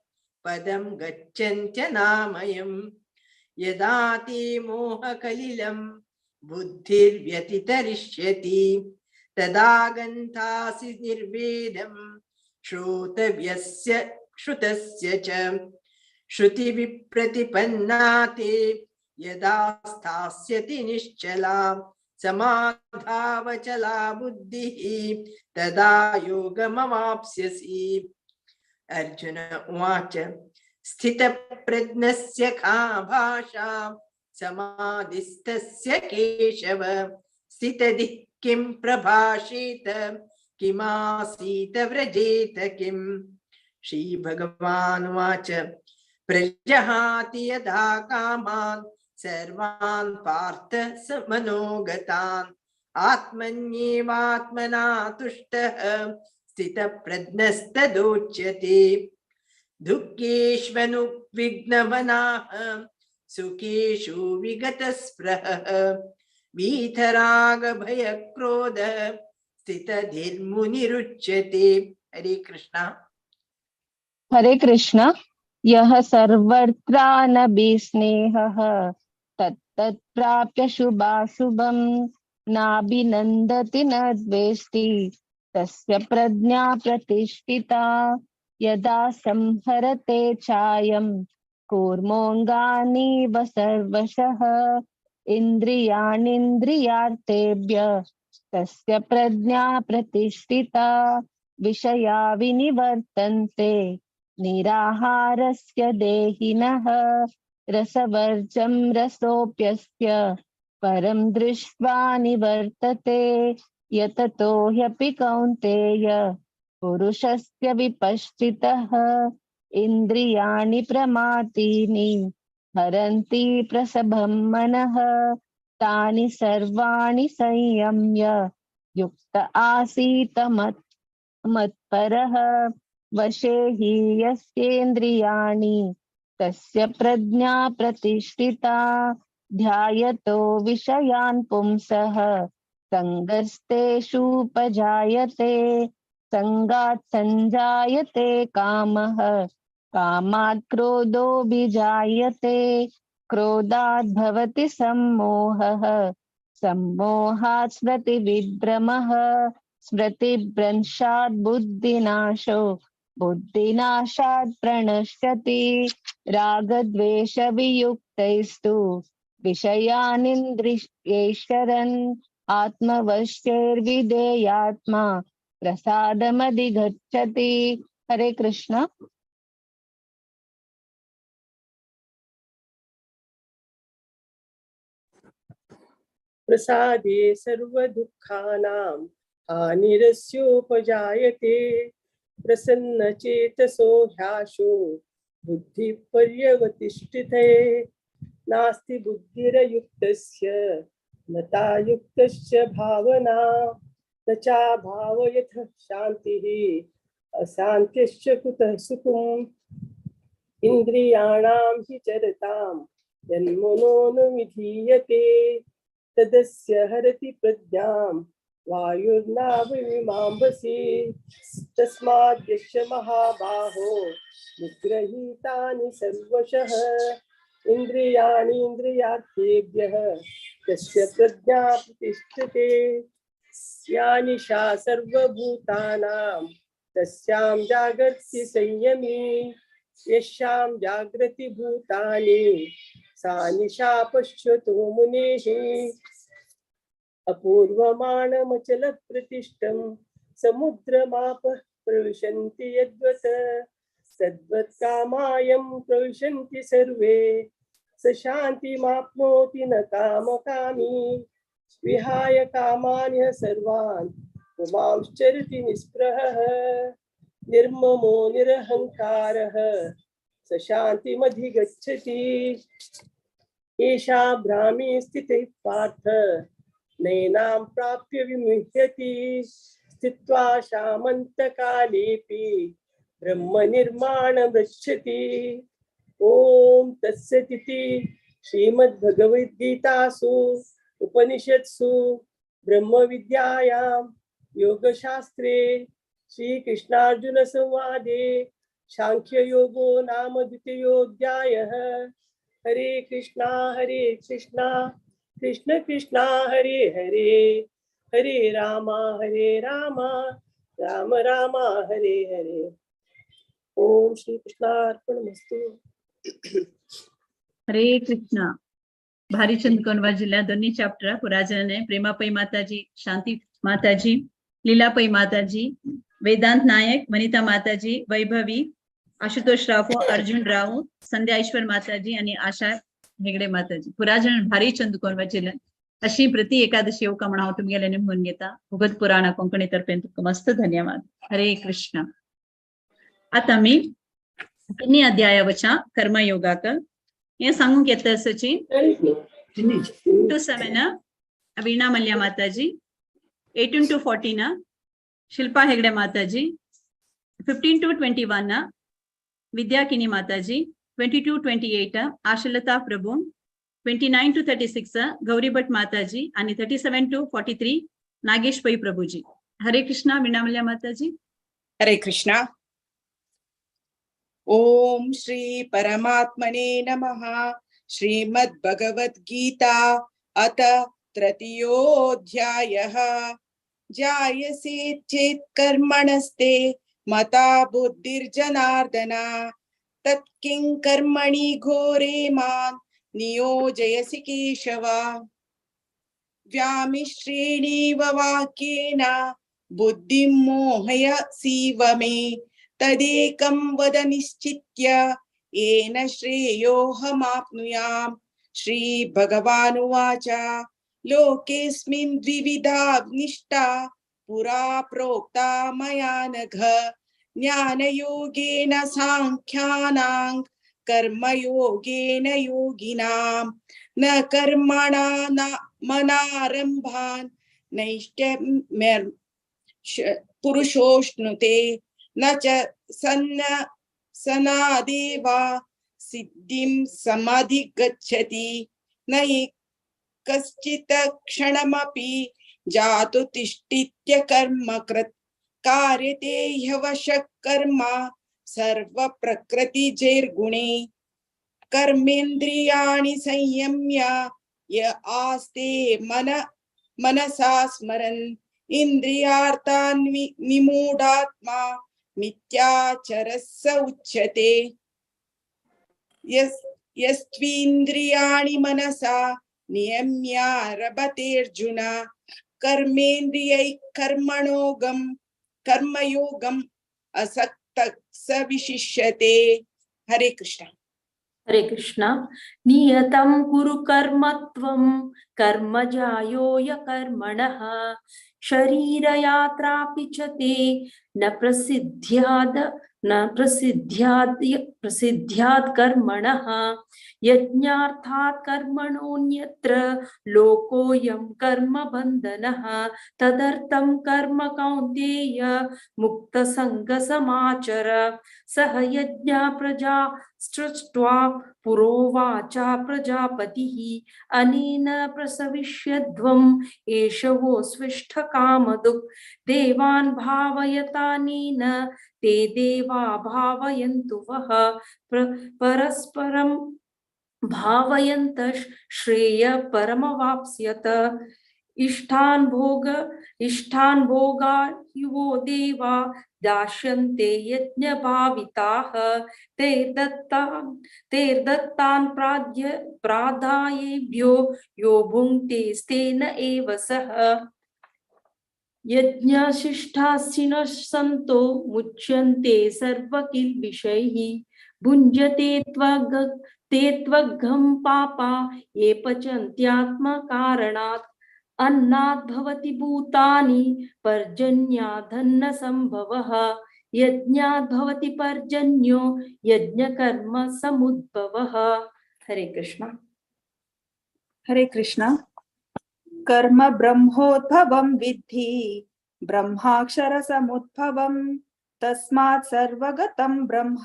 पदं गच्छन्त्यनामयम्। यदा ते मोहकलिलं बुद्धिर्व्यतितरिष्यति तदा गन्तासि निर्वेदं श्रोतव्यस्य श्रुतस्य च। श्रुतिविप्रतिपन्ना ते यदा स्थास्यति निश्चला समाधावचला बुद्धिः तदा योगमवाप्स्यसि। अर्जुन उवाच स्थितप्रज्ञस्य का भाषा समाधिस्थस्य केशव। स्थितधिः किं प्रभाषेत किमासीत व्रजेत किम्। श्रीभगवानुवाच प्रजहाति यदा कामान् सर्वान् पार्थ स मनोगतान्। आत्मन्येवात्मना तुष्टः स्थितप्रज्ञस्तदोच्यते। दुःखेष्वनुविघ्नमनाः सुखेषु विगतस्पृहः। वीतरागभयक्रोधः स्थितधीर्मुनिरुच्यते। हरे कृष्णा। हरे कृष्ण। यः सर्वत्रानभिस्नेहः तत्तत्प्राप्य शुभाशुभं नाभिनन्दति न द्वेष्टि तस्य प्रज्ञा प्रतिष्ठिता। यदा संहरते चायं कूर्मोऽङ्गानीव सर्वशः इन्द्रियाणीन्द्रियार्थेभ्य तस्य प्रज्ञा प्रतिष्ठिता। विषया विनिवर्तन्ते निराहारस्य देहिनः रसवर्जं रसोऽप्यस्य परं दृष्ट्वा निवर्तते। यततो ह्यपि कौन्तेय पुरुषस्य विपश्चितः इन्द्रियाणि प्रमातीनि हरन्ति प्रसभं मनः तानि सर्वाणि संयम्य युक्त आसीत मत्परः। वशे हि यस्येन्द्रियाणि तस्य प्रज्ञा प्रतिष्ठिता। ध्यायतो विषयान् पुंसः सङ्गस्तेषूपजायते। सङ्गात् सञ्जायते कामः कामात् क्रोधोऽभिजायते। क्रोधात् भवति सम्मोहः सम्मोहात् स्मृतिविभ्रमः स्मृतिभ्रंशात् बुद्धिनाशो बुद्धिनाशात् प्रणश्यति। रागद्वेषवियुक्तैस्तु विषयानिन्द्रियैश्चरन् आत्मवश्यैर्विधेयात्मा प्रसादमधिगच्छति। हरे कृष्ण। प्रसादे सर्वदुःखानां हानिरस्योपजायते। प्रसन्नचेतसो ह्याशो बुद्धिः पर्यवतिष्ठते। नास्ति बुद्धिरयुक्तस्य न तायुक्तस्य भावना न चाभावयथ शान्तिः अशान्त्यश्च कुतः सुखम्। इन्द्रियाणां हि चरतां यन्मनोनुविधीयते तदस्य हरति प्रज्ञां वायुर्नाभिमांबसि। तस्माद्यस्य महाबाहो निगृहीतानि सर्वशः इन्द्रियाणीन्द्रियार्थेभ्यः तस्य प्रज्ञा प्रतिष्ठते। या निशा सर्वभूतानां तस्यां जागर्ति संयमी। यस्यां जागृति भूतानि सा निशा पश्यतो मुनेः। अपूर्वमाणमचलप्रतिष्ठं समुद्रमापः प्रविशन्ति यद्वत् तद्वत् कामायं प्रविशन्ति सर्वे। स शान्तिमाप्नोति न कामकामी विहाय कामान्यः सर्वान् पुमांश्चरति निःस्पृहः। निर्ममो निरहङ्कारः स शान्तिमधिगच्छति। एषा ब्राह्मी स्थितिः पार्थ नैनां प्राप्य विमुह्यति। स्थित्वा शामन्तकालेऽपि ब्रह्मनिर्माणमृच्छति। ॐ तत्सदिति श्रीमद्भगवद्गीतासु उपनिषत्सु ब्रह्मविद्यायां योगशास्त्रे श्रीकृष्णार्जुनसंवादे सांख्ययोगो नाम द्वितीयोऽध्यायः। हरे कृष्णा कृष्ण कृष्णा हरे हरे, हरे रामा राम राम हरे हरे। ओम श्री कृष्णार्पणमस्तु। हरे कृष्णा। भारी चंद कोंडवा जिल्हा दोन्ही चॅप्टर पुराजने प्रेमा पै माताजी, शांती माताजी, लीला पै माताजी, वेदांत नायक, वनिता माताजी, वैभवी, आशुतोष राव, अर्जुन राव, संध्या ईश्वर माताजी आणि आशा हेगडे माताजी. पुराजन भारी चंद कोंडवा जिल्हा अशी प्रति एकादशी येवका म्हणून हांव तुमगेल्यानी म्हणून घेता. भगवत पुराणा कोंकणी तर्फेन तुमकां मस्त धन्यवाद. हरे कृष्ण. आता मी तिन्ही अध्याया वचा कर्मयोगाक हे सांगूंक येता आसाची 2 to 7 Veena Mallya Mataji, 18 to 14 Shilpa Hegde Mataji, 15 to 21 Vidya Kini Mataji, 22 to 28 Ashalata Prabhu, 29 to 36 Gauri Bhat Mataji आणि 37 to 43 Nagesh Pai Prabhuji. Hare Krishna. Veena Mallya Mataji. Hare Krishna. Om Shri परमात्मने नमः। श्रीमद्भगवद्गीता अथ तृतीयोऽध्यायः। जायसे चेत् कर्मणस्ते मता बुद्धिर्जनार्दन। तत्किं कर्मणि घोरे मां नियोजयसि केशव। व्यामिश्रेणेव वाक्येन बुद्धिं मोहयसीव मे। तदेकं वद निश्चित्य येन श्रेयोऽहमाप्नुयाम्। श्री भगवानुवाच लोकेऽस्मिन् द्विविधा निष्ठा पुरा प्रोक्ता मया नघ। ज्ञानयोगेन साङ्ख्यानां कर्मयोगेन योगिनां। न कर्मणा न मनारम्भान् नैष्कर्म्य पुरुषोऽश्नुते। न च सनादेव सिद्धिं समाधिगच्छति। न हि कश्चित् क्षणमपि जातु तिष्ठित्य कर्म कृत्। कार्यते ह्यवशः कर्म सर्वप्रकृतिजैर्गुणे। कर्मेन्द्रियाणि संयम्य य आस्ते मनसा स्मरन्। इन्द्रियार्थान् निमूढात्मा मिथ्याचरः स उच्यते। यस्त्वीन्द्रियाणि मनसा नियम्यारभतेऽर्जुन। कर्मेन्द्रियैः कर्मयोगम् असक्तः स विशिष्यते। हरे कृष्ण। हरे कृष्ण। नियतं कुरु कर्म त्वं कर्म जायो य कर्मणः। शरीरयात्रापि च ते न प्रसिद्ध्यात् कर्मणः। यज्ञार्थात् कर्मणोऽन्यत्र लोकोऽयं कर्म बन्धनः। तदर्थं कर्म कौन्तेय मुक्तसङ्गसमाचर। सह यज्ञा प्रजा सृष्ट्वा पुरोवाचा प्रजापतिः। अनेन प्रसविष्यध्वम् एष वो स्विष्टकामधुक्। देवान् भावयतानेन ते देवा भावयन्तु वः। परस्परं भावयन्तः श्रेय परमवाप्स्यत। इष्टान् भोगा हि वो देवा दास्यन्ते यज्ञभाविताः। तैर्दत्तान् प्रादायेभ्यो यो भुङ्क्तेस्तेन एव सः। यज्ञशिष्टाशिनः सन्तो मुच्यन्ते सर्वकिल्बिषैः। भुञ्जते ते त्वघं पापा ये पचन्त्यात्मकारणात्। अन्नात् भवति भूतानि पर्जन्यादन्न संभवः। यज्ञात् भवति पर्जन्यो यज्ञकर्म समुद्भवः। हरे कृष्ण। हरे कृष्ण। कर्म ब्रह्मोद्भवं विद्धि ब्रह्माक्षर समुद्भवं। तस्मात् सर्वगतं ब्रह्म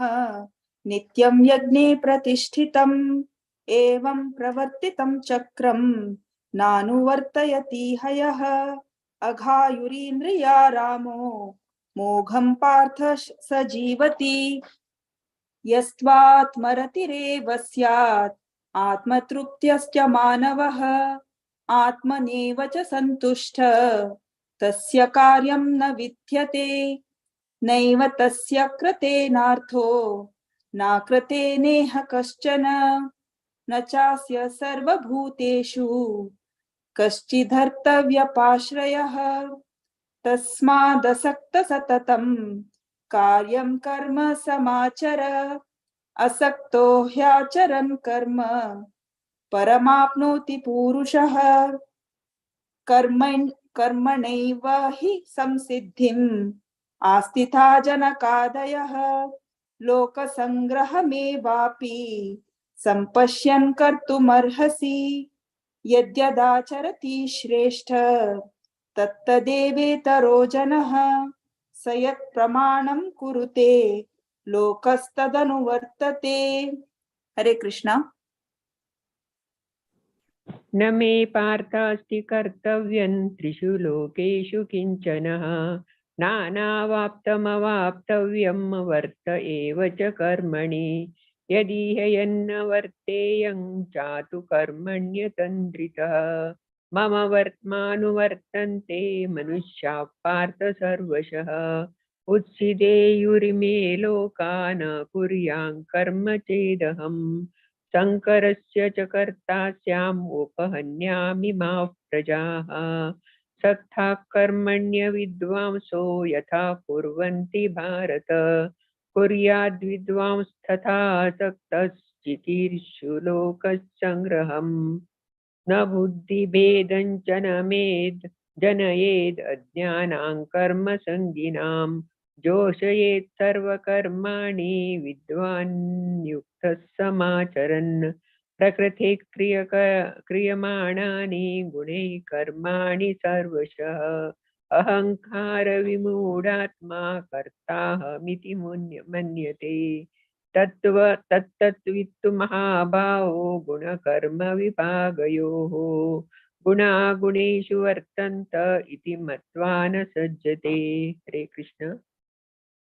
नित्यं यज्ञे प्रतिष्ठितम्। एवं प्रवर्तितं चक्रं नानुवर्तयति हयः। अघायुरीन्द्रिया रामो मोघं पार्थ स जीवति। यस्त्वात्मरतिरेव स्यात् आत्मतृप्त्यश्च मानवः। आत्मनेव च सन्तुष्ट तस्य कार्यं न विद्यते। नैव तस्य कृतेनार्थो नाकृते नेह कश्चन। न चास्य सर्वभूतेषु कश्चिदर्थव्यपाश्रयः। तस्मादसक्तसततं कार्यं कर्म समाचर। असक्तो ह्याचरन् कर्म परमाप्नोति पुरुषः। कर्मणैव हि संसिद्धिम् आस्थिता जनकादयः। लोकसङ्ग्रहमेवापि सम्पश्यन् कर्तुमर्हसि। यद्यदाचरति श्रेष्ठ तत्तदेवेतरो जनः। स यत्प्रमाणं कुरुते लोकस्तदनुवर्तते। हरे कृष्णा। न मे पार्थास्ति कर्तव्यं त्रिषु लोकेषु किञ्चन। नानावाप्तमवाप्तव्यं वर्त एव च कर्मणि। यदि ह्यन्न वर्तेयं चातु कर्मण्यतन्द्रितः। मम वर्त्मानुवर्तन्ते मनुष्याः पार्थ सर्वशः। उत्सीदेयुरिमे लोका न कुर्यां कर्म चेदहम्। शङ्करस्य च कर्ता स्याम् उपहन्यामि मा प्रजाः। सत्था कर्मण्य विद्वांसो यथा कुर्वन्ति भारत। कुर्याद्विद्वांस्तथा सक्तश्चिकीर्षु लोकसङ्ग्रहम्। न बुद्धिभेदं च न मेद जनयेद् अज्ञानां कर्मसङ्गिनां। जोषयेत् सर्वकर्माणि विद्वान् युक्तः समाचरन्। प्रकृते क्रियमाणानि गुणैः कर्माणि सर्वशः। अहंकार विमूढात्मा कर्ताहमिति मन्यते। तत्तत्वित्तु महाभावो गुणकर्म विभागयोः। गुणागुणेषु वर्तन्त इति मत्वा न सज्जते। हरे कृष्ण।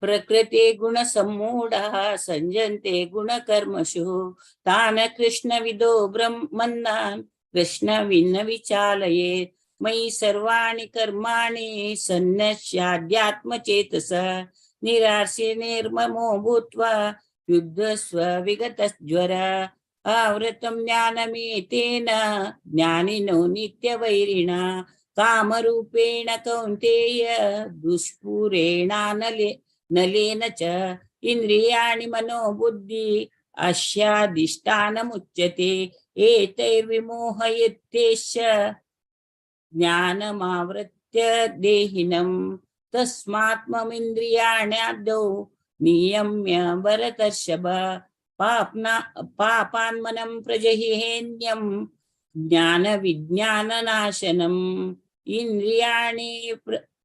प्रकृते गुणसम्मूढाः सञ्जन्ते गुणकर्मसु। तान् कृष्णविदो ब्रह्मन्नान् कृष्णविन्न विचालयेत्। मयि सर्वाणि कर्माणि सन्नस्याध्यात्मचेतसा। निरार्षि निर्ममो भूत्वा युद्धस्व विगतज्वर। आवृतं ज्ञानमेतेन ज्ञानिनो नित्यवैरिणा। कामरूपेण कौन्तेय दुष्पूरेणानले नलेन च। इंद्रियाणि मनोबुद्धि अस्याधिष्ठानमुच्यते। एतैर्विमोहयतेश्च ज्ञानमावृत्य देहिनं। तस्मात् ममिन्द्रियाण्यादौ नियम्य भरतर्षभ। पापान्मनं प्रजहिहेन्यं ज्ञानविज्ञाननाशनम्। इंद्रियाणि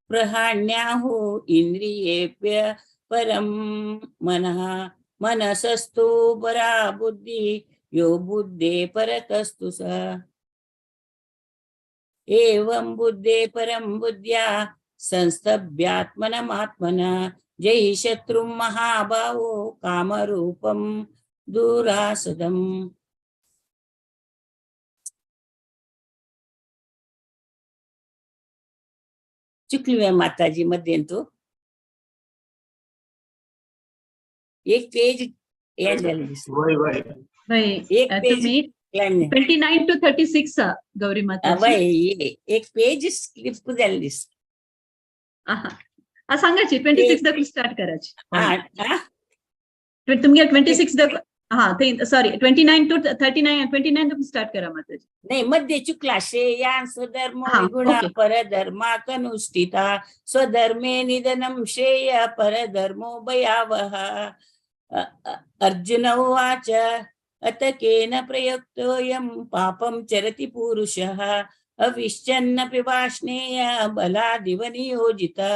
प्रहाण्याहु इंद्रियेभ्य परं मनः। मनसस्तु परा बुद्धि यो बुद्धे परतस्तु सः। एवं बुद्धे परं बुद्ध्या संस्तभ्यात्मनमात्मना। जयि शत्रुं महाभावो कामरूपं दुरासदम्। चुकली मैं माताजी मत then तो एक पेज एक पेज 29 to 36 Gauri माता एक पेज स्क्रिप्ट जाल्ली। आहा सांगाची 26 दाखल स्टार्ट करायची। तुमगे 26 दाखल हा सॉरी 29 to 39 29 start करा माताजी। नाही मध्ये चुकला। श्रेयान स्वधर्मो विगुणा परधर्मात् अनुष्ठिता। स्वधर्मे निधनं श्रेय परधर्मो भयावह। अर्जुन उवाच अत केन प्रयुक्तोऽयं पापं चरति पुरुषः। अविश्चन्नपि वाष्णेय बलादिव नियोजिता।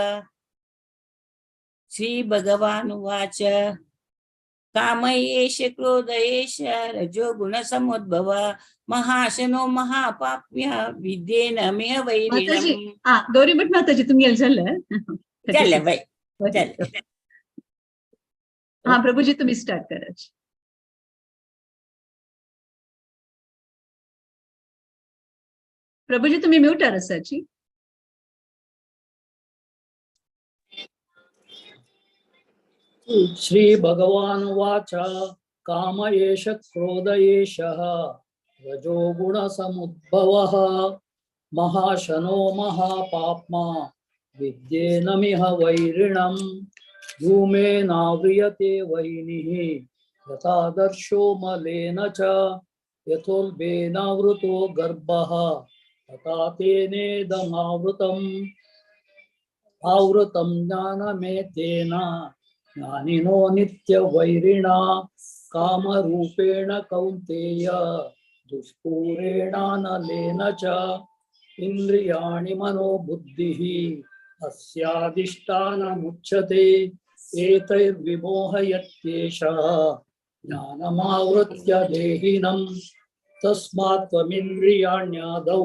श्री भगवानुवाच काम एष क्रोध एष रजो गुण समुद्भव। महाशनो महापाप्य विद्येन मे वैरिणम्। गौरी भट माताजी तुम्ही झालं झालं बाई झालं। हा प्रभूजी तुम्ही स्टार्ट करायची। प्रभूजी तुम्ही म्यूट असायची। श्री भगवान वाच काम एष क्रोध एषः रजो गुण समुद्भवः। महाशनो महापाप्मा विद्येनमिह वैरिणम्। धूमेनाव्रियते वैनिः यथादर्शो मलेन च। यथोल्बेनावृतो गर्भः तथा तेनेदमावृतम्। आवृतं ज्ञानमेतेन ज्ञानिनो नित्यवैरिणा। कामरूपेण कौन्तेय दुष्पूरेणानलेन च। इंद्रियाणि मनोबुद्धिः अस्याधिष्ठानमुच्यते। एतैर्विमोहयत्येषः ज्ञानमावृत्य देहिनं। तस्मात् त्वमिन्द्रियाण्यादौ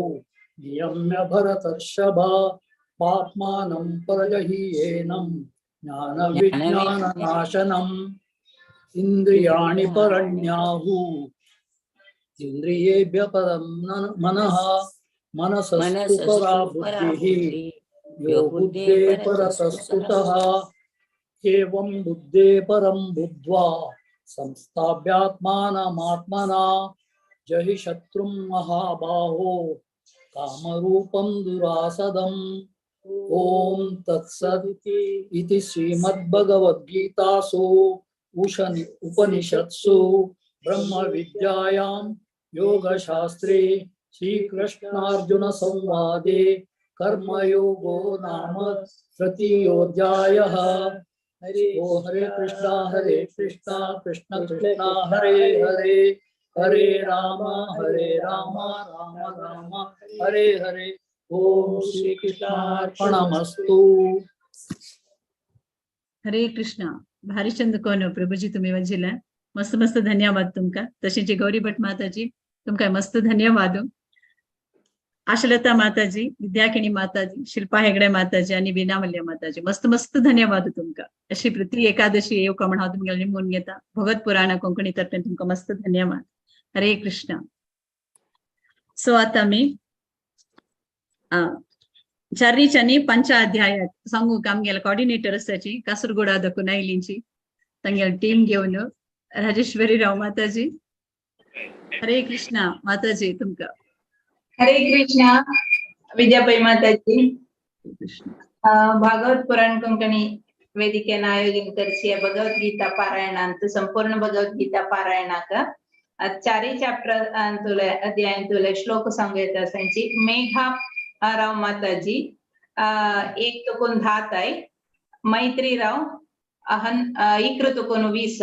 नियम्य भरतर्षभ। पाप्मानं प्रजहीयेनं ज्ञानविज्ञाननाशनम्। इंद्रियाणि परण्याहु इंद्रियेभ्य परं मनः। मनसस्तु परा बुद्धिः यो बुद्धे परतस्तुतः। एवं बुद्धे परं बुद्ध्वा संस्थाप्यात्मानमात्मना जहि शत्रुं महाबाहो कामरूपं दुरासदम्। ॐ तत्सदिति इति श्रीमद्भगवद्गीतासु उपनिषत्सु ब्रह्मविद्यायां योगशास्त्रे श्रीकृष्णार्जुन संवादे कर्मयोगो नाम तृतीयोऽध्यायः। हरे ओ हरे कृष्णा कृष्ण कृष्ण हरे हरे, हरे राम राम राम हरे हरे। ओम श्री कृष्णार्पणमस्तु। हरे कृष्ण। भारी चंद कोन प्रभुजी तुम्ही वजिला मस्त मस्त धन्यवाद तुमका। तशीच गौरी भट माताजी तुमका मस्त धन्यवाद। आशलता माताजी, विद्याकिणी माताजी, शिल्पा हेगडे माताजी आणि बीना मल्य माताजी मस्त मस्त धन्यवाद तुमका। अशी प्रति एकादशी येवका म्हण हांव तुमगेले निमगून घेता। भगवत पुराण कोंकणी तर्फे तुमका मस्त धन्यवाद। हरे कृष्ण। सो आता मी चारीच्यानी पंच अध्यायात सांगू आमगेले कॉर्डिनेटर आसाची कासरगोडा कुनायलींची तांगेले टीम घेवन राजेश्वरी राव माताजी। हरे कृष्णा माताजी तुमका। हरे कृष्णा विद्यापै माताजी। भागवत पुराण कोंकणी वेदिकेन आयोजन करची भगवद्गीता पारायणांत संपूर्ण भगवद्गीता पारायणाक चारय चॅप्टर अंतुले अध्यायांतुले श्लोक सांगू येता सांची मेघा राव माताजी 1 तुकून 10 ताय, मैत्री राव अहन 11 तुकून 20,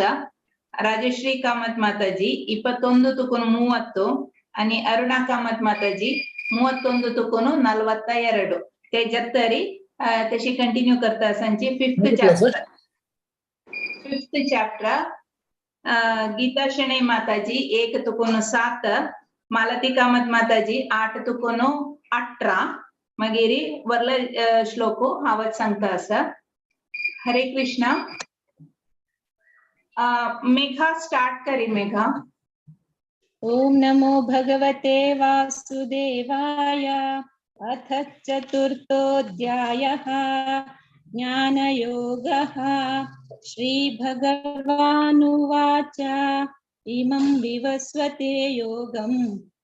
राजश्री कामत माताजी 21 तुकून 30 आणि अरुणा कामत माताजी 31 तुकून 42 ते जत्तरी तशी कंटिन्यू करता सांची फिफ्थ चॅप्टर गीता शणै माताजी 1 तुकून 7, मालती कामत माताजी 8 तुकून 18 मागीर वरले श्लोक हांवच सांगता आसा। हरे कृष्णा। मेघा स्टार्ट करी मेघा। ओम नमो भगवते वासुदेवाय। अथ चतुर्थोऽध्यायः ज्ञानयोगः। श्री भगवानुवाच इमं विवस्वते योगं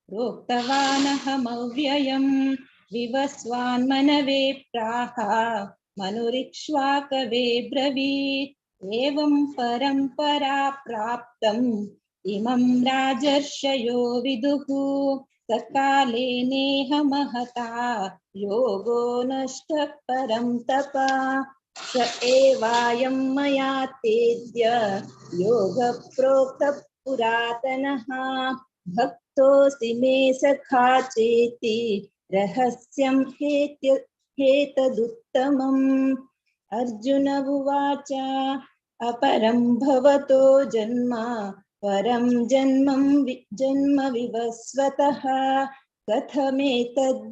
प्रोक्तवानहमव्ययं विवस्वान्मनवे प्राह मनुरिक्ष्वाकवे ब्रवीत् एवं परंपरा प्राप्तम् इमं राजर्षयो विदुः सकाले नेह महता योगो नष्टः परं तप स एवायं मया तेद्य योगः प्रोक्तः पुरातनः भक्तोऽसि मे सखा चेति रहस्यं हेतदुत्तमम्। अर्जुन उवाच अपरं भवतो जन्म परं जन्म विवस्वतः कथमेतद्विजानीयां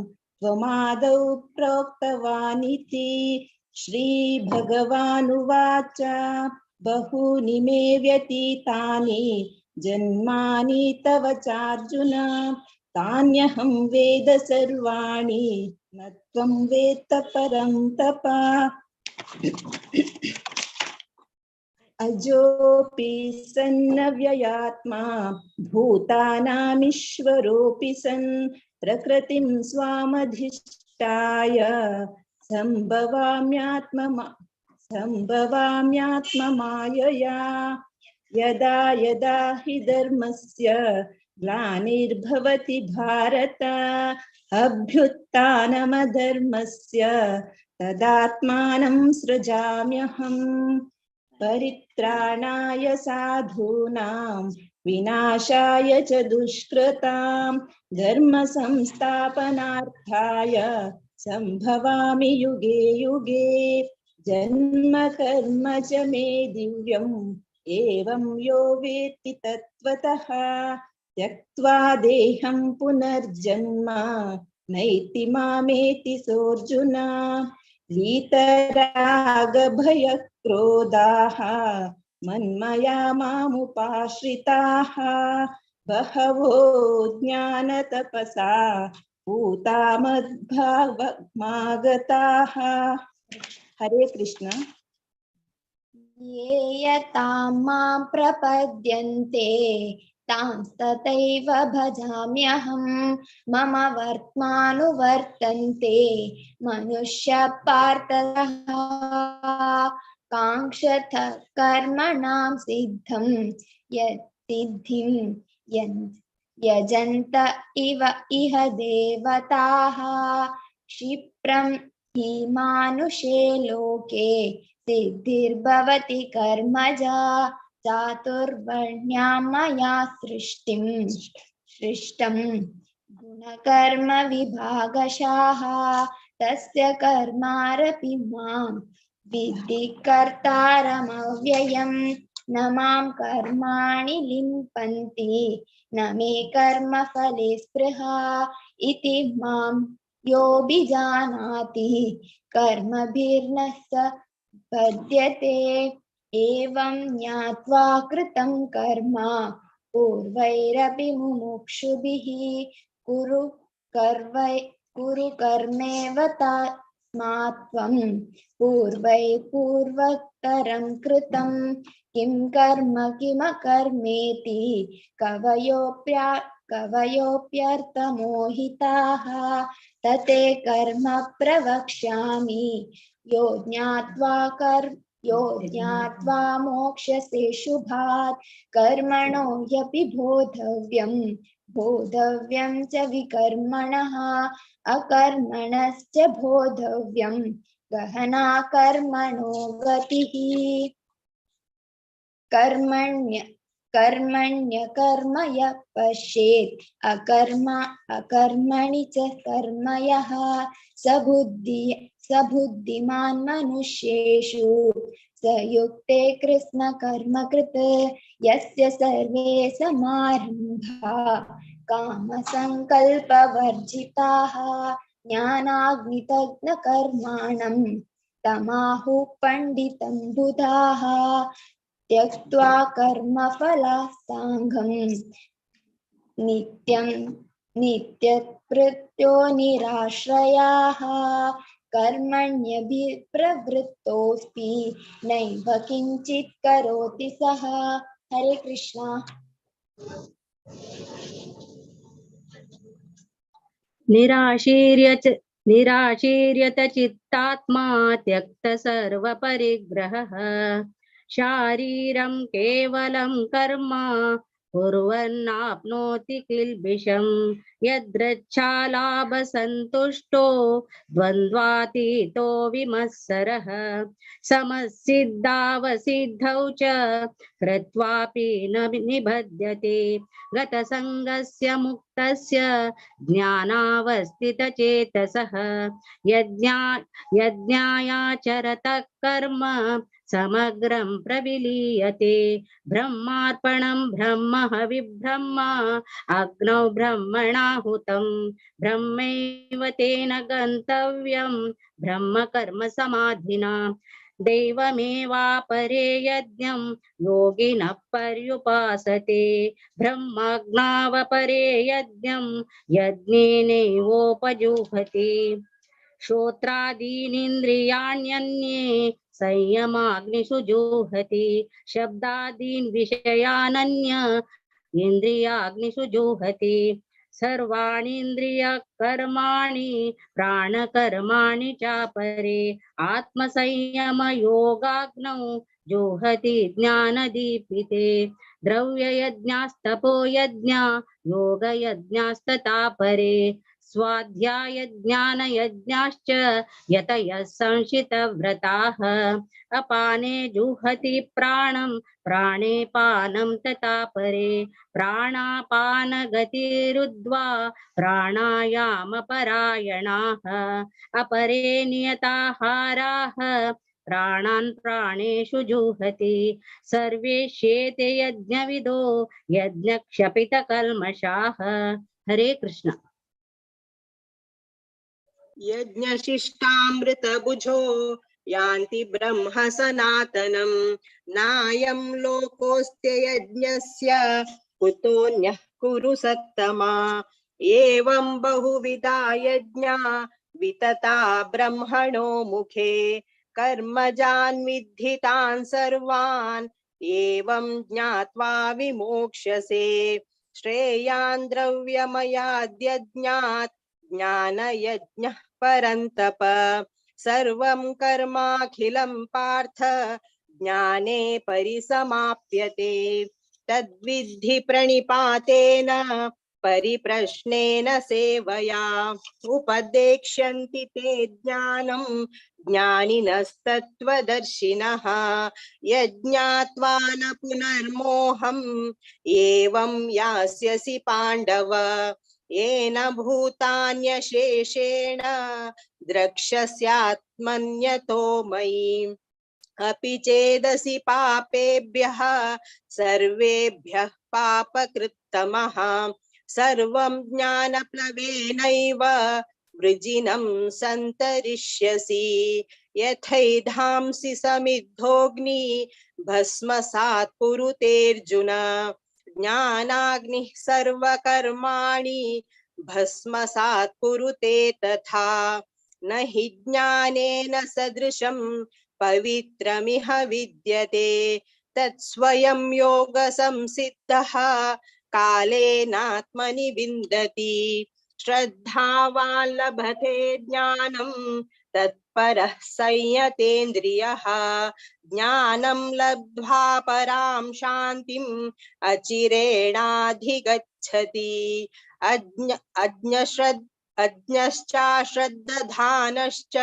त्वमादौ प्रोक्तवानिति। श्री भगवानुवाच बहूनि मे व्यतीतानि जन्मानि तव चार्जुन तान्यहं वेद सर्वाणि न त्वं वेत्त परं तप। अजोऽपि सन्नव्ययात्मा भूतानामीश्वरोऽपि सन् प्रकृतिं स्वामधिष्ठाय संभवाम्यात्ममायया। यदा यदा हि धर्मस्य ग्लानिर्भवति भारत अभ्युत्थानमधर्मस्य तदात्मानं सृजाम्यहम्। परित्राणाय साधूनां विनाशाय च दुष्कृतां धर्म संस्थापनार्थाय संभवामि युगे युगे। जन्म कर्म च मे दिव्यम् एवं यो वेत्ति तत्त्वतः त्यक्त्वा देहं पुनर्जन्म नैति मामेति सोऽर्जुन। वीतरागभयक्रोधाः मन्मया मामुपाश्रिताः बहवो ज्ञानतपसा पूता मद्भावमागताः। हरे कृष्ण। ये यतां मां प्रपद्यन्ते तांस्तथैव भजाम्यहं, मम वर्त्मानुवर्तन्ते मनुष्यपार्थः। काङ्क्षथ कर्मणां सिद्धं यत्सिद्धिं यजन्त इव इह देवताः। क्षिप्रं हि मानुषे लोके सिद्धिर्भवति कर्मजा। चातुर्वर्ण्यां मया सृष्टिं सृष्टं गुणकर्म विभागशाः। तस्य कर्मारपि मां विद्धि कर्तारमव्ययम्। न मां कर्माणि लिम्पन्ति न मे कर्मफले स्पृहा इति मां योऽभिजानाति कर्मभिर्न स बध्यते। एवं ज्ञात्वा कृतं कर्म पूर्वैरपि मुमुक्षुभिः कुरु कर्मेव तस्मात् त्वं पूर्वैः पूर्वतरं कृतं। किं कर्म किमकर्मेति कवयोऽप्यर्थमोहिताः। तते कर्म प्रवक्ष्यामि यो ज्ञात्वा मोक्ष्यसे शुभात्। कर्मणो ह्यपि बोधव्यं बोधव्यं च विकर्मणः, अकर्मणश्च बोधव्यं गहना कर्मणो गतिः। कर्मण्यकर्म यः पश्येत् अकर्मणि च कर्म यः स बुद्धिमान् मनुष्येषु। स युक्ते कृत्स्न कर्म कृत् यस्य सर्वे समारम्भा कामसङ्कल्पवर्जिताः। ज्ञानाग्नितग्नकर्माणं तमाहुः पण्डितं बुधाः। त्यक्त्वा कर्मफलासाङ्गं नित्यं नित्यप्रत्यो निराश्रयाः। कर्मण्यभिप्रवृत्तोऽस्ति नैव किञ्चित् करोति सः। हरे कृष्णा। निराशीर्यत चित्तात्मा त्यक्त सर्वपरिग्रहः। शारीरं केवलं कर्म कुर्वन्नाप्नोति किल्बिषं। यदृच्छालाभसन्तुष्टो द्वन्द्वातीतो विमत्सरः। समसिद्धावसिद्धौ च कृत्वापि न निबध्यते। गतसङ्गस्य मुक्तस्य ज्ञानावस्थितचेतसः। यज्ञायाचरतः कर्म समग्रं प्रविलीयते। ब्रह्मार्पणं ब्रह्म हविब्रह्म अग्नौ ब्रह्मणाहुतं। ब्रह्मैव तेन गन्तव्यं ब्रह्म कर्म समाधिना। दैवमेवापरे यज्ञं योगिनः पर्युपासते। ब्रह्माग्नावपरे यज्ञं यज्ञेनैवोपजुहति। श्रोत्रादीनिन्द्रियाण्यन्ये संयमाग्निषु जुहति। शब्दादीन् विषयानन्य इन्द्रियाग्निषु जुहति। सर्वाणीन्द्रियकर्माणि प्राणकर्माणि चापरे। आत्मसंयमयोगाग्नौ जुहति ज्ञानदीपिते। द्रव्ययज्ञास्तपो यज्ञा योगयज्ञास्तथा परे। स्वाध्याय ज्ञानयज्ञाश्च यतयः संशितव्रताः। अपाने जुहति प्राणं प्राणे पानं तथा परे। प्राणापानगतिरुद्ध्वा प्राणायामपरायणाः। अपरे नियताहाराः प्राणान् प्राणेषु जुहति। सर्वे शेते यज्ञविदो यज्ञक्षपितकल्मषाः। हरे कृष्ण। यज्ञशिष्टामृतभुजो यान्ति ब्रह्म सनातनं। नायं लोकोऽस्त्य यज्ञस्य कुतोऽन्यः कुरु सत्तमा। एवं बहुविधा यज्ञा वितता ब्रह्मणो मुखे कर्मजान् विद्धि तान् सर्वान् एवं ज्ञात्वा विमोक्ष्यसे। श्रेयान् द्रव्यमयाद्यज्ञात् ज्ञानयज्ञः परन्तप सर्वं कर्माखिलं पार्थ ज्ञाने परिसमाप्यते। तद्विद्धि प्रणिपातेन परिप्रश्नेन सेवया उपदेक्ष्यन्ति ते ज्ञानं ज्ञानिनस्तत्त्वदर्शिनः। यज्ञात्वा न पुनर्मोहम् एवं यास्यसि पाण्डव। येन भूतान्यशेषेण द्रक्ष्यस्यात्मन्यतो मयि। अपि चेदसि पापेभ्यः सर्वेभ्यः पापकृत्तमः सर्वं ज्ञानप्लवेनैव वृजिनं सन्तरिष्यसि। यथैधांसि समिद्धोऽग्नि भस्मसात् कुरुतेऽर्जुन। ज्ञानाग्निः सर्वकर्माणि भस्मसात् कुरुते तथा। न हि ज्ञानेन सदृशं पवित्रमिह विद्यते। तत्स्वयं योगसंसिद्धः कालेनात्मनि विन्दति। श्रद्धावान् लभते ज्ञानं तत्परः संयतेन्द्रियः। ज्ञानं लब्ध्वा परां शान्तिम् अचिरेणाधिगच्छति। अज्ञश्चाश्रद्दधानश्च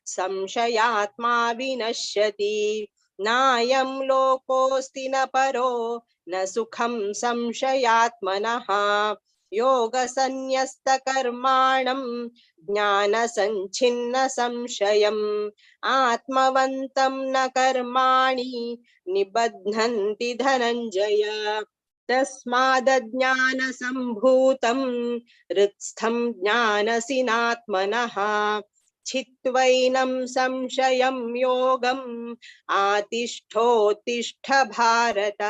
संशयात्मा विनश्यति। नायं लोकोऽस्ति न परो न सुखं संशयात्मनः। योगसन्न्यस्तकर्माणं ज्ञानसञ्छिन्न संशयम् आत्मवन्तं न कर्माणि निबध्नन्ति धनञ्जय। तस्मादज्ञानसम्भूतं हृत्स्थं ज्ञानसिनात्मनः। छित्त्वैनं संशयं योगम् आतिष्ठोत्तिष्ठ भारत।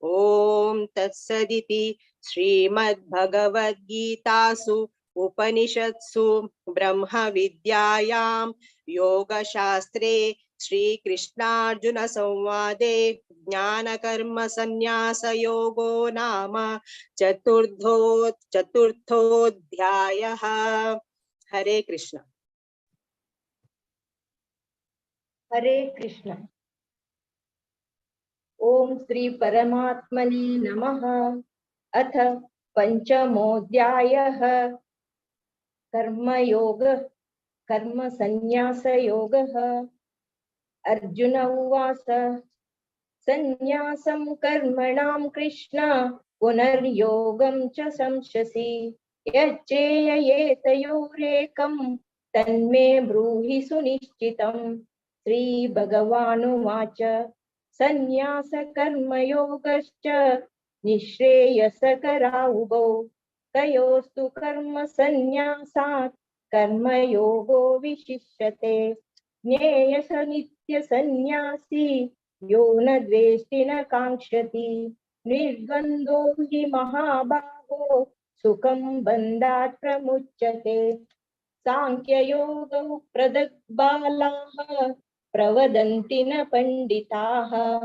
ॐ तत्सदिति श्रीमद्भगवद्गीतासु उपनिषत्सु ब्रह्मविद्यायां योगशास्त्रे श्रीकृष्णार्जुन संवादे ज्ञानकर्मसन्न्यासयोगो नाम चतुर्थोऽध्यायः। हरे कृष्ण। हरे कृष्ण। ओम श्री परमात्मने नमः। अथ पंचमोऽध्यायः। कर्मयोगः कर्मसन्न्यासयोगः। अर्जुन उवाच, संन्यासं कर्मणां कृष्ण पुनर्योगं च संशसि। यच्चेयेतयोरेकं तन्मे ब्रूहि सुनिश्चितम्। श्री भगवानुवाच, संन्यासकर्मयोगश्च निःश्रेयसकरावुभौ। तयोस्तु कर्मसन्न्यासात् कर्मयोगो विशिष्यते। ज्ञेयः स नित्यसन्न्यासी यो न द्वेष्टि न काङ्क्षति। निर्द्वन्द्वो हि महाबाहो सुखं बन्धात् प्रमुच्यते। सांख्ययोगौ प्रदग्बालाः प्रवदन्ति न पण्डिताः।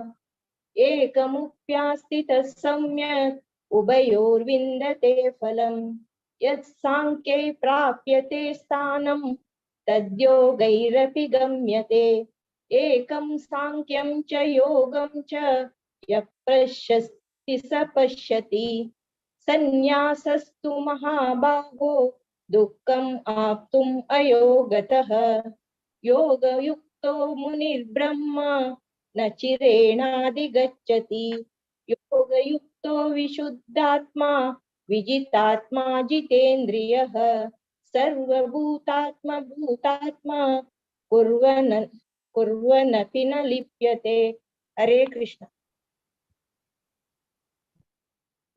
एकमुप्यास्थितः सम्यक् उभयोर्विन्दते फलम्। यत् सांख्यै प्राप्यते स्थानं तद्योगैरपि गम्यते। एकं सांख्यं च योगं च यः पश्यति स पश्यति। संन्यासस्तु महाबाहो दुःखम् आप्तुम् अयोगतः। योगयुक्तो मुनिर्ब्रह्म न चिरेणाधिगच्छति। योगयुक्तो विशुद्धात्मा विजितात्मा जितेन्द्रियः। सर्वभूतात्मभूतात्मा कुर्वन्नपि न लिप्यते। हरे कृष्ण।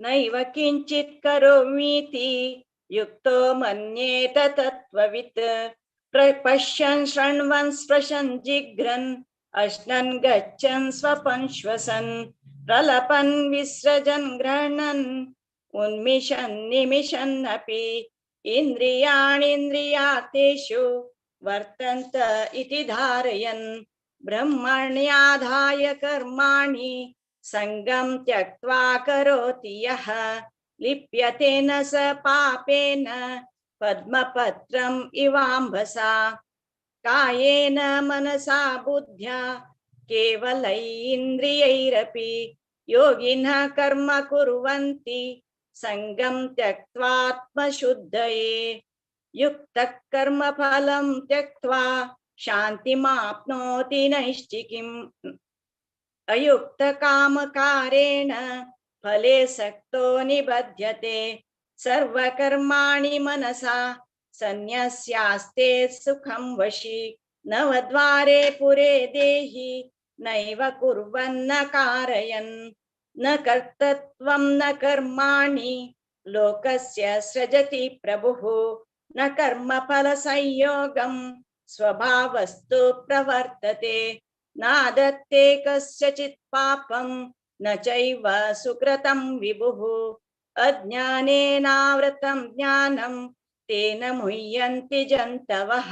नैव किञ्चित् करोमीति युक्तो मन्येत तत्त्ववित्। पश्यन् शृण्वन् स्पृशन् जिघ्रन् अश्नन् गच्छन् स्वपन् श्वसन् प्रलपन् विसृजन् गृह्णन् उन्मिषन् निमिषन्नपि इन्द्रियाणीन्द्रियार्थेषु वर्तन्त इति धारयन् ब्रह्मण्याधाय कर्माणि संगं त्यक्त्वा करोति यः लिप्यते न स पापेन पद्मपत्रम् इवाम्भसा। कायेन मनसा बुद्ध्या केवलैन्द्रियैरपि योगिनः कर्म कुर्वन्ति संगं त्यक्त्वात्मशुद्धये। युक्तः कर्मफलं त्यक्त्वा शान्तिमाप्नोति नैष्ठिकीम्। अयुक्तकामकारेण फले सक्तो निबध्यते। सर्वकर्माणि मनसा सन्न्यस्यास्ते सुखं वशी। नवद्वारे पुरे देहि नैव कुर्वन्न कारयन्। न कर्तृत्वं न कर्माणि लोकस्य सृजति प्रभुः। न कर्मफलसंयोगं स्वभावस्तु प्रवर्तते। नादत्ते कस्यचित् पापं न चैव सुकृतं विभुः। अज्ञानेनावृतं ज्ञानं तेन मुह्यन्ति जन्तवः।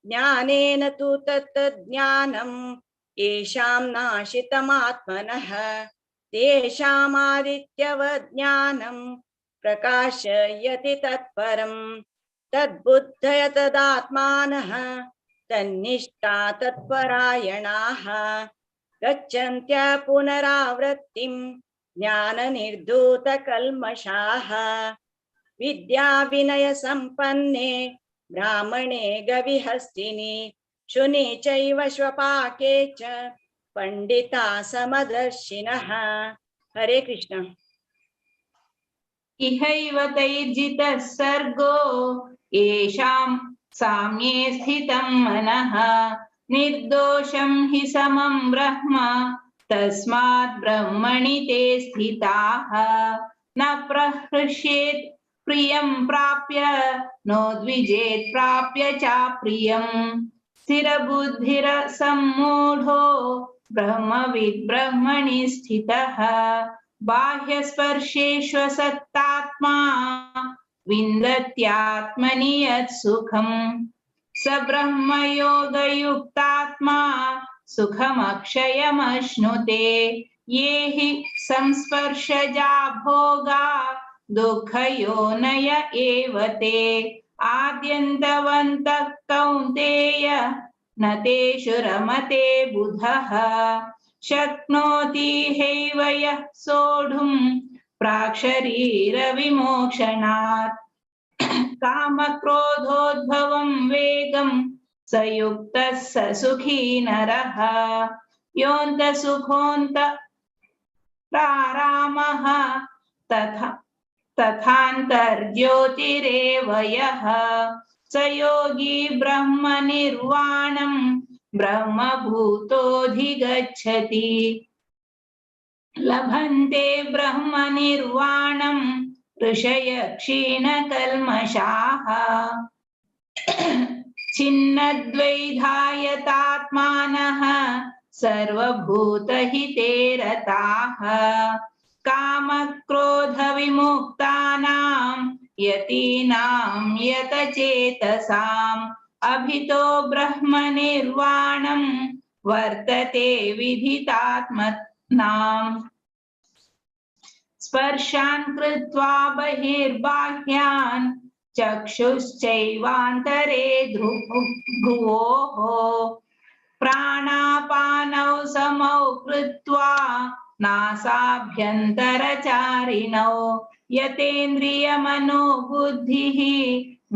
ज्ञानेन तु तत्ज्ञानं येषां नाशितमात्मनः। तेषामादित्यवज्ञानं प्रकाशयति तत्परं। तद्बुद्धय तदात्मानः तन्निष्ठा तत्परायणाः। गच्छन्त्य पुनरावृत्तिं ज्ञाननिर्धूतकल्मषाः। विद्याविनयसम्पन्ने ब्राह्मणे गविहस्तिनि शुनि चैव श्वपाके च पंडिता समदर्शिनः। हरे कृष्ण। इहैव तैर्जितः सर्गो येषां साम्ये स्थितं मनः। निर्दोषं हि समं ब्रह्म तस्मात् ब्रह्मणि ते स्थिताः। न प्रहृष्येत् प्रियं प्राप्य नोद्विजेत् प्राप्य चाप्रियम्। स्थिरबुद्धिरसम्मूढो ब्रह्मविद् ब्रह्मणि स्थितः। बाह्यस्पर्शेष्वसक्तात्मा विन्दत्यात्मनि यत् सुखम्। स ब्रह्मयोगयुक्तात्मा सुखमक्षयमश्नुते। ये हि संस्पर्शजा भोगा दुःखयोनय एव ते। आद्यन्तवन्तः कौन्तेय न तेषु रमते बुधः। शक्नोति हैव यः सोढुं प्राक्शरीरविमोक्षणात्। कामक्रोधोद्भवं वेगं स युक्तः स सुखी नरः। योऽन्तसुखोऽन्त प्रारामः तथान्तर्ज्योतिरेव यः। स योगी ब्रह्मनिर्वाणं ब्रह्मभूतोऽधिगच्छति। लभन्ते ब्रह्मनिर्वाणं ऋषय क्षीणकल्मषाः। छिन्नद्वैधायतात्मानः सर्वभूतहिते रताः। कामक्रोधविमुक्तानां यतीनां यतचेतसाम् अभितो ब्रह्मनिर्वाणं वर्तते विदितात्मनाम्। स्पर्शान् कृत्वा बहिर्बाह्यान् चक्षुश्चैवान्तरे भ्रुवोः। प्राणापानौ समौ कृत्वा नासाभ्यन्तरचारिणौ। यतेन्द्रियमनोबुद्धिः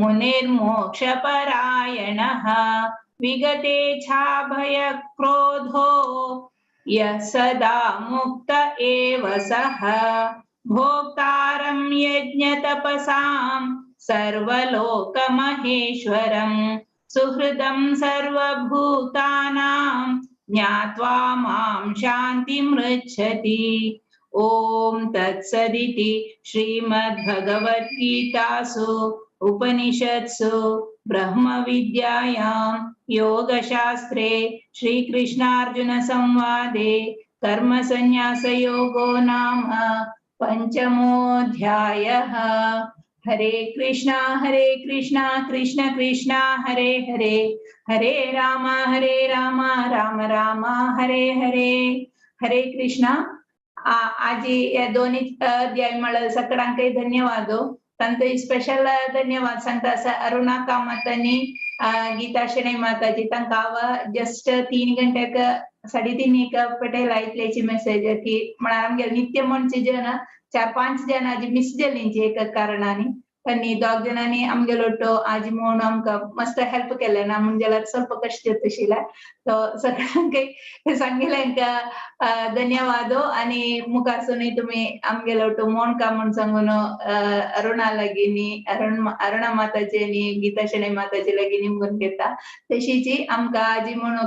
मुनिर्मोक्षपरायणः। विगतेच्छाभयक्रोधो यः सदा मुक्त एव सः। भोक्तारं यज्ञतपसां सर्वलोकमहेश्वरं सुहृदं सर्वभूतानां ज्ञात्वा मां शान्तिमृच्छति। ॐ तत्सदिति श्रीमद्भगवद्गीतासु उपनिषत्सु ब्रह्मविद्यायां योगशास्त्रे श्रीकृष्णार्जुनसंवादे कर्मसन्न्यासयोगो नाम पंचमोऽध्यायः। हरे कृष्णा कृष्ण कृष्ण हरे हरे, हरे राम राम राम हरे हरे। हरे कृष्णा। आजी या दोन्ही अध्याय म्हळ्यार सगळ्यांकय धन्यवाद। तांचो स्पेशल धन्यवाद सांगता आसा अरुणा कामत आनी गीता शणै माताजी। तांकां हांव जस्ट 3 गंट्याक 3:30 पटेल इतल्याची मेसेज की म्हळ्यार आमगेले नित्य म्हणचे जन 4-5 जण आजी मिस जालींची एक कारणांनी तांणी 2 जणांनी आमगेलो तो आजी म्हणून आमकां मस्त हेल्प केलें ना म्हूण जाल्यार ಸ್ವಲ್ಪ कश्ट जाताशिल्लें। तो सगळ्यांक सांगिल्लें धन्यवाद आनी मुखारसूनय तुमी आमगेलो तो मोण का म्हूण सांगून अरुणा लागीं अरुणा माताजी आनी गीता शणै माताजी लागीं निमगून घेता। तशीच आमकां आजी म्हणून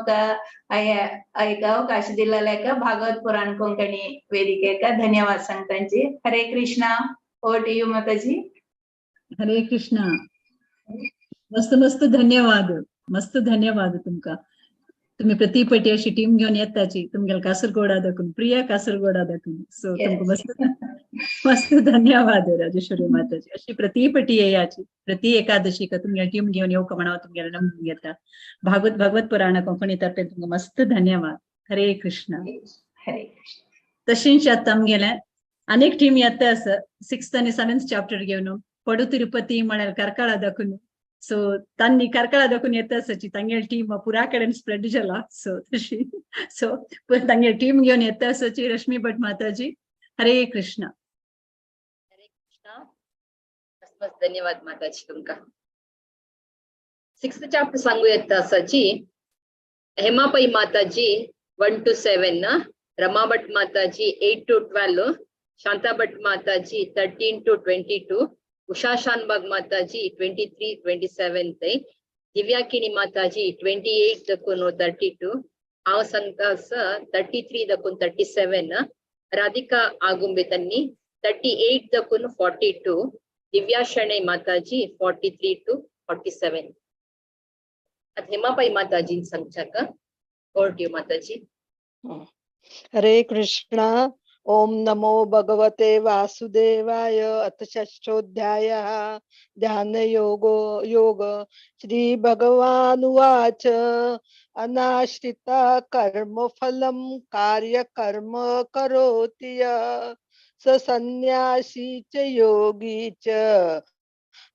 एक अवकाश दिल्लेल्या भागवत पुराण कोंकणी वेदिकेक धन्यवाद सांगतांची। Hare Krishna. Over to you Mataji. Hare Krishna. मस्त मस्त धन्यवाद, मस्त धन्यवाद तुमका। तुम्ही प्रति अशी टीम घेवन येताची तुमगेले कासरगोडा दाखून, प्रिया कासरगोडा दाखून, सो तुमकां मस्त मस्त धन्यवाद राजेश्वरी माताजी। अशी प्रतिपटी येयाची प्रति एकादशी का तुमगेले टीम घेवन येवका म्हण हांव तुमगेले नमून घेता। भागवत भागवत पुराण कोंकणी तर्फे तुमकां मस्त धन्यवाद। हरे कृष्ण। हरे कृष्ण। तशेंच आतां आमगेले अनेक टीम येता आसा 6th आनी 7th chapter घेवन पडू तिरुपती म्हळ्यार कार्कळा दाखून, सो तांणी कार्कळा दाखून येता आसाची तांगेली टीम पुरा कडेन स्प्रेड जाला। सो तशी सो तांगेली टीम घेवन येता आसाची रश्मी भट माताजी। हरे कृष्ण। हरे कृष्ण। मस्त मस्त धन्यवाद माताजी तुमका। 6th chapter सांगू येता आसाची Hema Pai Mataji 1 to 7, Rama Bhat Mataji 8 to 12, Shanta Bhat Mataji 13 to 22, Usha Shanbhag Mataji 23, 27, Divya Kini Mataji 28 दकून 32, हांव सांगता आसा 33 दकून 37, राधिका आगुंबे तन्नी 38 दकून 42, दिव्या शणै माताजी 43 to 47। आतां हेमा पै माताजी सांगच्याक। Over to you Mataji. Hare Krishna. Om नमो भगवते वासुदेवाय। अथ षष्ठोऽध्यायः ध्यान योगो योग। श्री भगवानुवाच अनाश्रिता कर्मफलं कार्यकर्म करोति यः स संन्यासी च योगी च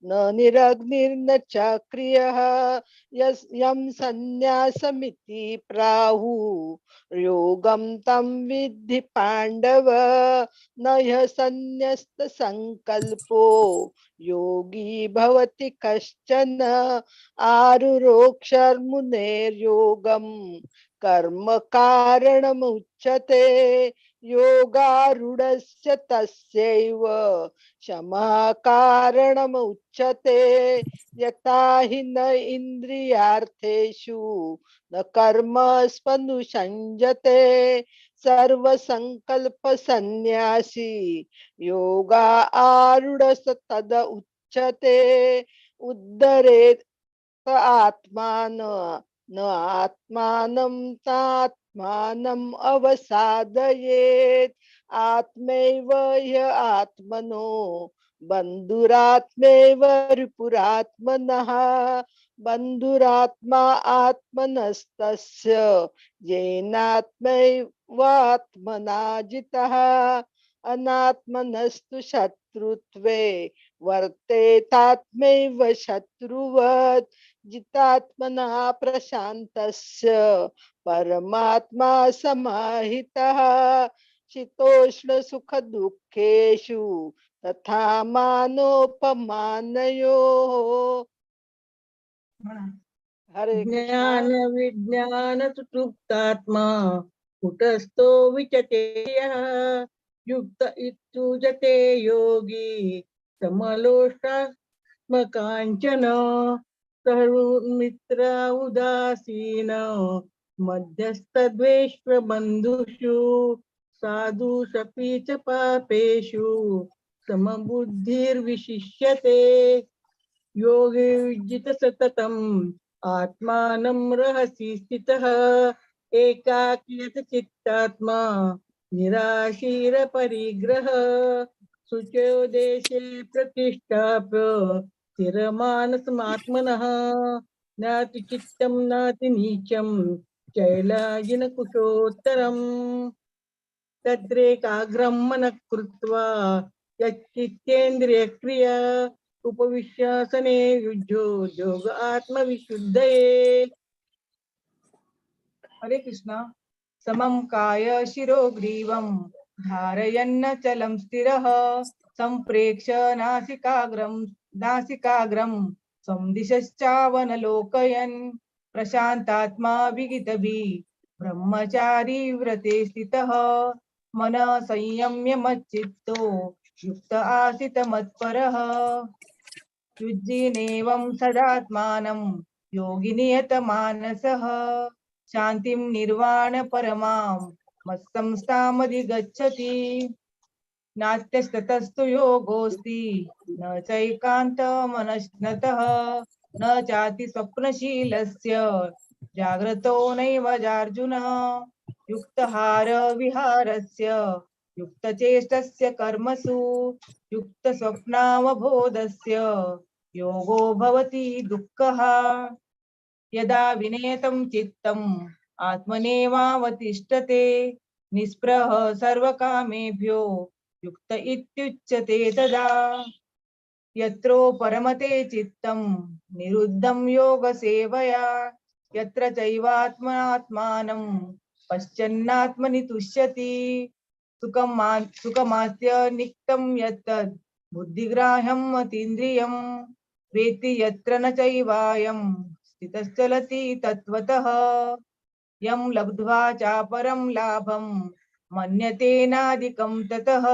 न निरग्निर्न च क्रियः यं संन्यासमिति प्राहु योगं तं विद्धि पाण्डव। न ह्य संन्यस्त संकल्पो योगी भवति कश्चन। आरुरोक्षर्मुनेर्योगं कर्म कारणमुच्यते। योगारूढस्य तस्यैव क्षमा कारणमुच्यते। यथा हि न इन्द्रियार्थेषु न कर्म स्पनुषञ्जते। सर्वसंकल्प संन्यासी योगा आरूढस तद उच्यते। उद्धरेत आत्मान न आत्मानं तात्मानम् अवसादयेत्। आत्मैव ह्य आत्मनो बन्धुरात्मैव रिपुरात्मनः। बन्धुरात्मा आत्मनस्तस्य येनात्मैवात्मना जितः। अनात्मनस्तु शत्रुत्वे वर्तेतात्मैव शत्रुवत्। जितात्मना प्रशान्तस्य परमात्मा समाहितः। शीतोष्ण सुख दुःखेषु तथा मानोपमानयोः। हरे ज्ञान विज्ञान सुतृप्तात्मा कुटस्थो विचते यः। युक्त इत्युजते योगी समलोष्टात्मकाञ्चन। मित्र उदासीन मध्यस्थद्वेष्वबन्धुषु साधु सपि च पापेषु समबुद्धिर्विशिष्यते। योगे विजित सततम् आत्मानं रहसि स्थितः एकाकीयत चित्तात्मा निराशीर परिग्रह शुचौ देशे प्रतिष्ठाप्य स्थिरमानसमात्मनः नाति चित्तं नाति नीचं चैलाजिन कुशोत्तरम् तत्रेकाग्रं मनः कृत्वा यच्चित्तेन्द्रियक्रिया उपविश्यासने युज्यो योग आत्मविशुद्धये। हरे कृष्णा। समं काय शिरो ग्रीवं धारयन्न चलं स्थिरः संप्रेक्ष नासिकाग्रं नासिकाग्रं स्वं दिशश्चावनलोकयन् प्रशान्तात्मा विगितभि ब्रह्मचारी व्रते स्थितः मन संयम्य मच्चित्तो युक्त आसीत मत्परः युज्येनेवं सदात्मानं योगिनियत मानसः शान्तिं निर्वाण परमां मत्संस्थामधिगच्छति। नात्यस्ततस्तु योगोऽस्ति न चैकान्तमनश्नतः न चाति स्वप्नशीलस्य जाग्रतो नैव जार्जुन युक्तहार विहारस्य युक्तचेष्टस्य कर्मसु युक्तस्वप्नावबोधस्य योगो भवति दुःखः। यदा विनेतं चित्तम् आत्मनेवावतिष्ठते निस्पृह सर्वकामेभ्यो युक्त इत्युच्यते तदा। यत्रो परमते चित्तं निरुद्धं योगसेवया यत्र चैवात्मनात्मानं पश्यन्नात्मनि तुष्यति। सुखमास्य निक्तं यत्तद् बुद्धिग्राह्यम् अतीन्द्रियं वेत्ति यत्र न चैवायं स्थितश्चलति तत्त्वतः। यं लब्ध्वा चापरं लाभं मन्यते नाधिकं ततः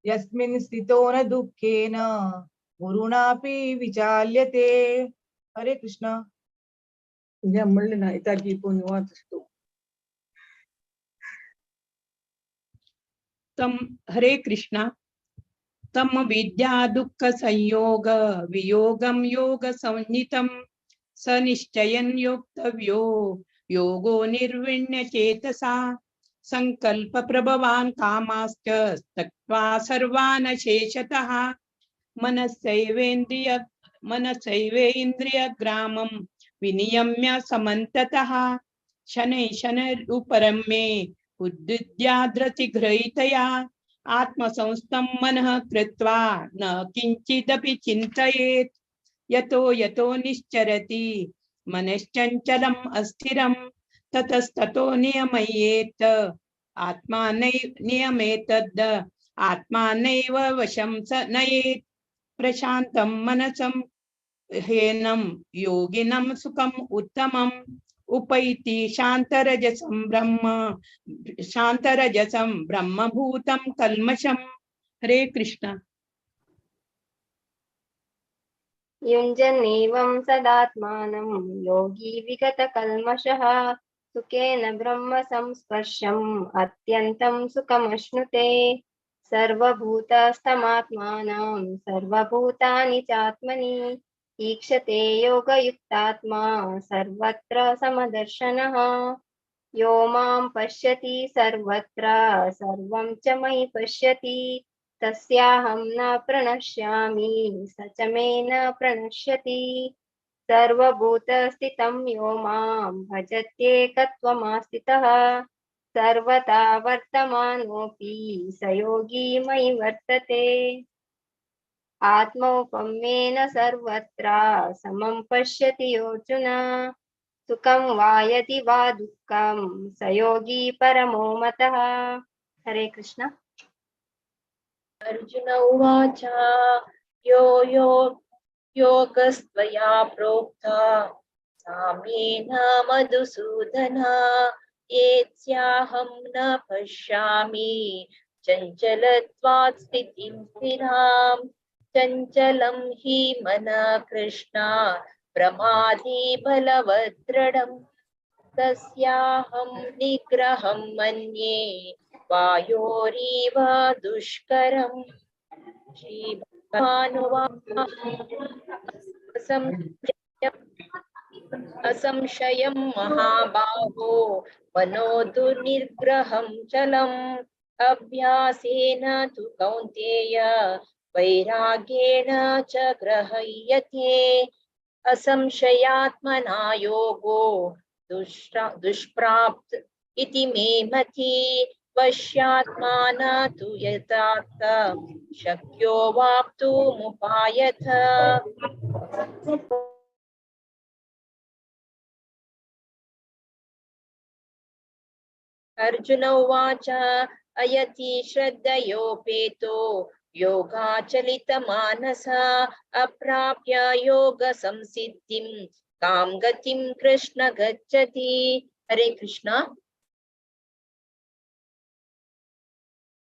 यस्मिन् स्थितो न दुःखेन गुरुणापि विचाल्यते। हरे कृष्ण। तम हरे कृष्णा। तम विद्या दुःख संयोग वियोगम योग संज्ञितम स निश्चयन योक्तव्यो योगो निर्विण्य चेतसा संकल्प प्रभवान कामाश्च त्यक्त्वा सर्वान् शेषतः मनसैवेन्द्रिय ग्रामं विनियम्य समन्ततः शनै शनैरुपरमे उद्विद्याद्रतिगृहीतया आत्मसंस्थं मनः कृत्वा न किंचिदपि चिन्तयेत्। यतो यतो निश्चरति मनश्चञ्चलम् अस्थिरं ततस्ततो नियमयेत् नियमेतद् आत्मानैव वशं स नयेत्। प्रशान्तं मनसं हेनं योगिनं सुखम् उत्तमम् उपैति शान्तरजसं ब्रह्मभूतं कल्मषम्। हरे कृष्ण। युञ्जन्नेवं सदात्मानं योगी विगतकल्मषः सुखेन ब्रह्म संस्पर्शम् अत्यन्तं सुखमश्नुते। सर्वभूतस्थमात्मानं सर्वभूतानि चात्मनि ईक्षते योगयुक्तात्मा सर्वत्र समदर्शनः। यो मां पश्यति सर्वत्र सर्वं च मयि पश्यति तस्याहं न प्रणश्यामि स च मे न प्रणश्यति। सर्वभूतस्थितं यो मां भजत्येकत्वमास्थितः सर्वथा वर्तमानोऽपि स योगी मयि वर्तते। आत्मौपम्येन सर्वत्र समं पश्यति योऽर्जुन सुखं वा यदि वा दुःखं स योगी परमो मतः। हरे कृष्ण। अर्जुन उवाच यो यो योगस्त्वया प्रोक्ता साम्येन मधुसूदन एत्स्याहं न पश्यामि चञ्चलत्वात् स्थितिं स्थिरां चञ्चलं हि मनः कृष्ण प्रमादी बलवद्दृढं तस्याहं निग्रहं मन्ये वायोरिव दुष्करम्। श्रीभगवानुवाच असंशयं महाबाहो मनो दुर्निग्रहं चलम् अभ्यासेन तु कौन्तेय वैराग्येण च ग्रह्यते। असंशयात्मना योगो दुष्प्राप्त इति मे मति वश्यात्माना तु यथार्थ शक्यो वाप्तुमुपायथ। अर्जुन उवाच अयति श्रद्धयोपेतो योगाचलितमानसा अप्राप्य योग संसिद्धिं कां गतिं कृष्ण गच्छति। हरे कृष्ण।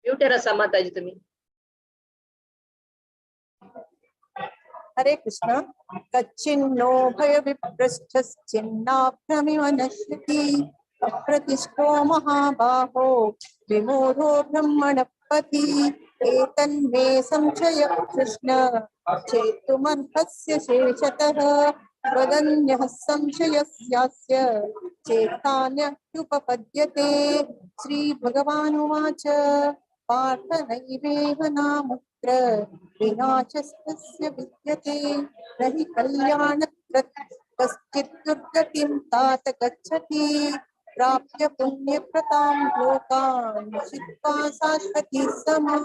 म्यूटर असा माताजी तुम्ही। हरे कृष्ण। कच्चिन्नो भय विप्रश्चिन्नाभ्रमिव नश्यति अप्रतिष्ठो महाबाहो विमूढो ब्रह्मणपति एतन्मे संशय कृष्ण चेतुमर्हस्य शेषतः त्वदन्यः संशयस्यास्य चेतान्यप्युपपद्यते। श्री भगवानुवाच पार्थ नैवेह नामुत्र विनाशस्तस्य विद्यते न हि कल्याणकृत् कश्चित् दुर्गतिं तात गच्छति प्राप्य पुण्यप्रतां लोकान् मुषित्वा शाश्वती समा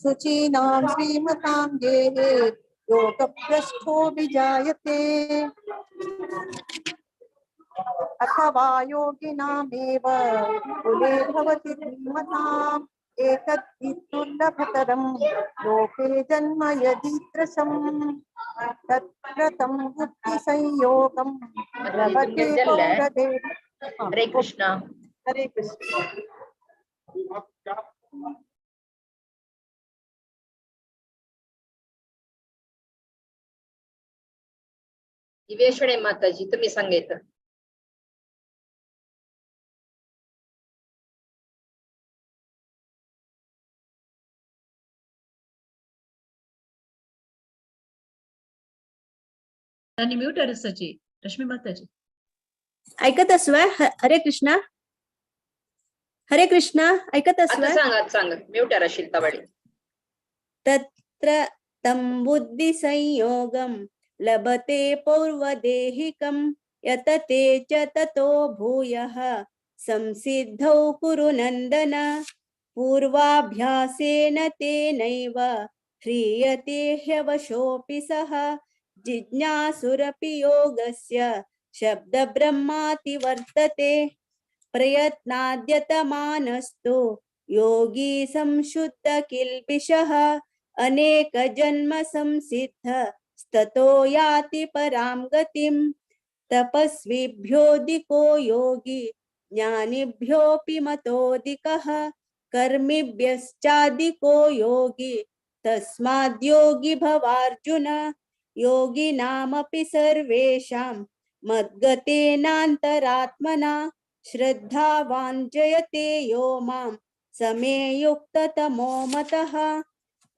शुचीनां श्रीमतां गेहे योगभ्रष्टो विजायते। अथवा योगिनामेव कुले भवति धीमताम् एतद्धि दुर्लभतरं लोके जन्म यदीदृशम् तत्र तं बुद्धिसंयोगं लभते पौरदेव। हरे कृष्ण। हरे कृष्ण। दिव्येश्वरे माताजी तुम्ही सांगायचं। आणि म्यूट अरसाची रश्मी माताजी ऐकत असवा। हरे कृष्णा। हरे कृष्णा ऐकत असवा। सांगा सांगा म्यूट अरशील तवडी। तत्र तं बुद्धि संयोगं लभते पौर्वदेहिकं यतते च ततो भूयः संसिद्धौ कुरु नंदन। पूर्वाभ्यासेन तेनैव ह्रियते ह्यवशोऽपि सः जिज्ञासुरपि योगस्य शब्द ब्रह्माति वर्तते। प्रयत्नाद्यतमानस्तु योगी संशुद्ध किल्बिषः अनेक जन्म संसिद्ध स्ततो याति परां गतिं। तपस्विभ्योऽधिको योगी ज्ञानिभ्योऽपि मतोऽधिकः कर्मिभ्यश्चाधिको योगी तस्माद्योगी भवार्जुन। योगिनामपि सर्वेषां मद्गतेनान्तरात्मना श्रद्धावान् जयते यो मां समे युक्ततमो मतः।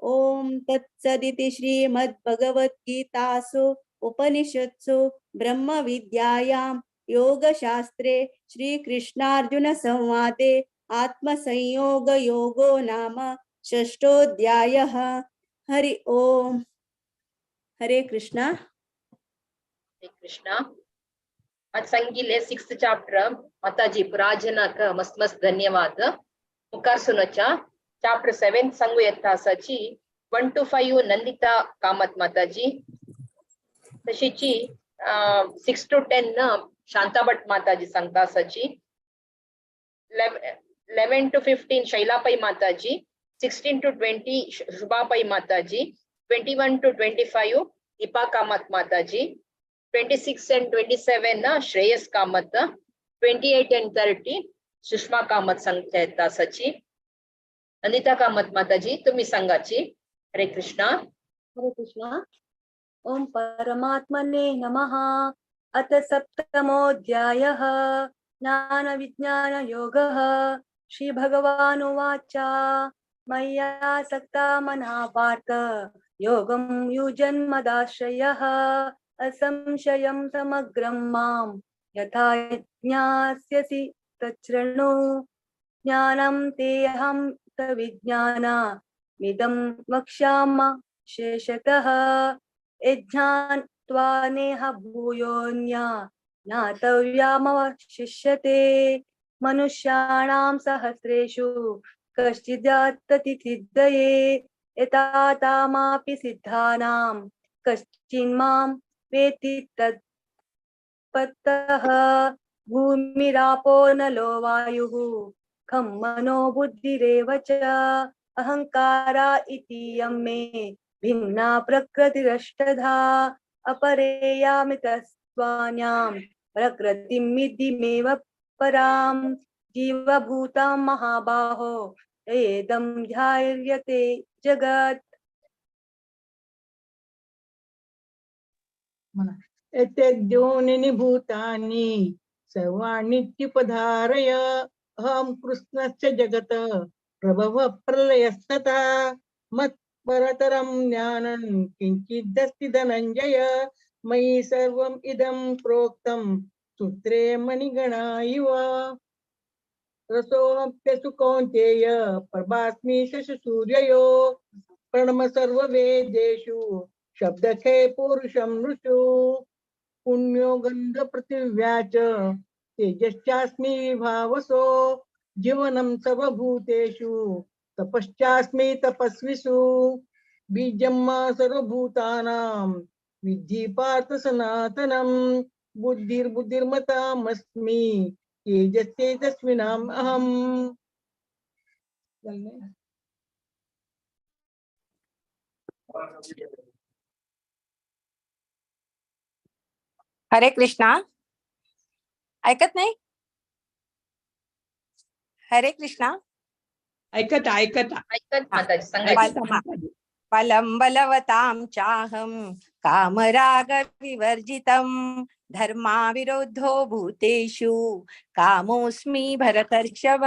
ॐ तत्सदिति श्रीमद्भगवद्गीतासु उपनिषत्सु ब्रह्मविद्यायां योगशास्त्रे श्रीकृष्णार्जुनसंवादे आत्मसंयोगयोगो नाम षष्ठोऽध्यायः। हरि ओम। हरे कृष्णा। हरे कृष्णा। आज संगीले 6th chapter माताजी प्राजनाक मस्त मस्त धन्यवाद। मुखार सुनोचा चॅप्टर 7 सांगू येता आसाची 1 to 5 Nandita Kamat माताजी, तशीची 6 to 10 Shanta Bhat माताजी सांगता आसाची, 11 to 15 Shaila Pai Mataji, 16 to 20 Shubha Pai Mataji, 21 to 25 Deepa Kamat Mataji, 26 and 27 Shreyas Kamat, 28 and 30 Sushma Kamat सांगता येता आसाची। अनिता कामत माताजी तुम्ही सांगाची। हरे कृष्णा। हरे कृष्णा। ओम परमात्मने नमः। अथ सप्तमोऽध्यायः ज्ञानविज्ञानयोगः। श्री भगवानुवाच मय्यासक्ता मना पार्थ योगं युजन्मदाश्रयः असंशयं समग्रं मां यथा ज्ञास्यसि तच्छृणु। ज्ञानं तेऽहं तविज्ञानमिदं वक्ष्यामि शेषतः। यज्ञात्वा नेह भूयोऽन्या ज्ञातव्यामवशिष्यते। मनुष्याणां सहस्रेषु कश्चिदात्तति सिद्धये यथा तामापि सिद्धानां कश्चिन्मां वेत्ति तत्पतः। भूमिरापो नलो वायुः खं मनो बुद्धिरेव च अहंकारा इति यं मे भिन्ना प्रकृतिरष्टधा। अपरेयामितस्त्वान्यां प्रकृतिमिद्धिमेव परां जीवभूतां महाबाहो एदं ध्यायते जगत्। एतद्योनिनि भूतानि सर्वाणीत्युपधारय अहं कृष्णस्य जगत प्रभव प्रलयस्तथा। मत्परतरं ज्ञानं किञ्चिदस्ति धनञ्जय मयि सर्वम् इदं प्रोक्तं सूत्रे मणिगणा इव। रसोऽप्यसु कौन्तेय प्रभास्मि शशिसूर्ययो प्रणम सर्ववेदेषु शब्दखे पुरुषं नृषु। पुण्यो गन्धपृथिव्या च तेजश्चास्मि विभावसो जीवनं सर्वभूतेषु तपश्चास्मि तपस्विषु। बीजं मा सर्वभूतानां विद्धि पार्थ सनातनं बुद्धिर्बुद्धिर्मतामस्मि तेजस्तेजस्विनाम् अहम्। हरे कृष्णा। ऐकत नाही? हरे कृष्णा। ऐकत ऐकत ऐकत माताजी सांगा। बलं बलवतां चाहं कामराग विवर्जितं धर्माविरोधो भूतेषु कामोऽस्मि भरतर्षभ।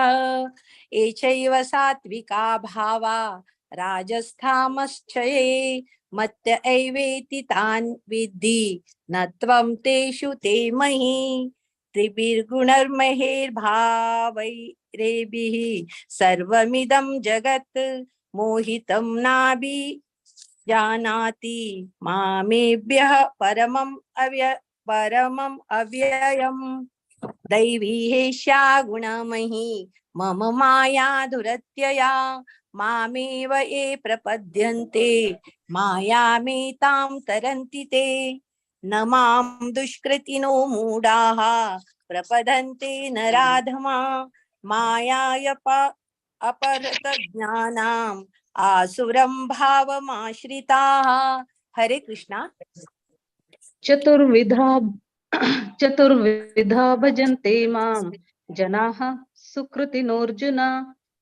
एचैव सात्विका भावा राजस्थामश्चये मत्य एवेति तान् विद्धि न त्वं तेषु ते मयि। त्रिभिर्गुणर्महेर्भावैरेभिः सर्वमिदं जगत् मोहितं नाभि जानाति मामेभ्यः परमम् अव्ययम्। दैवी हेष्या गुणमयी मम माया दुरत्यया मामेव ये प्रपद्यन्ते मायामेतां तरन्ति ते। न मां दुष्कृतिनो मूढाः प्रपदन्ते नराधमा मायायप अपहृतज्ञानाम् आसुरं भावमाश्रिताः। हरे कृष्णा। चतुर्विधा भजन्ते मां जनाः सुकृतिनोऽर्जुन।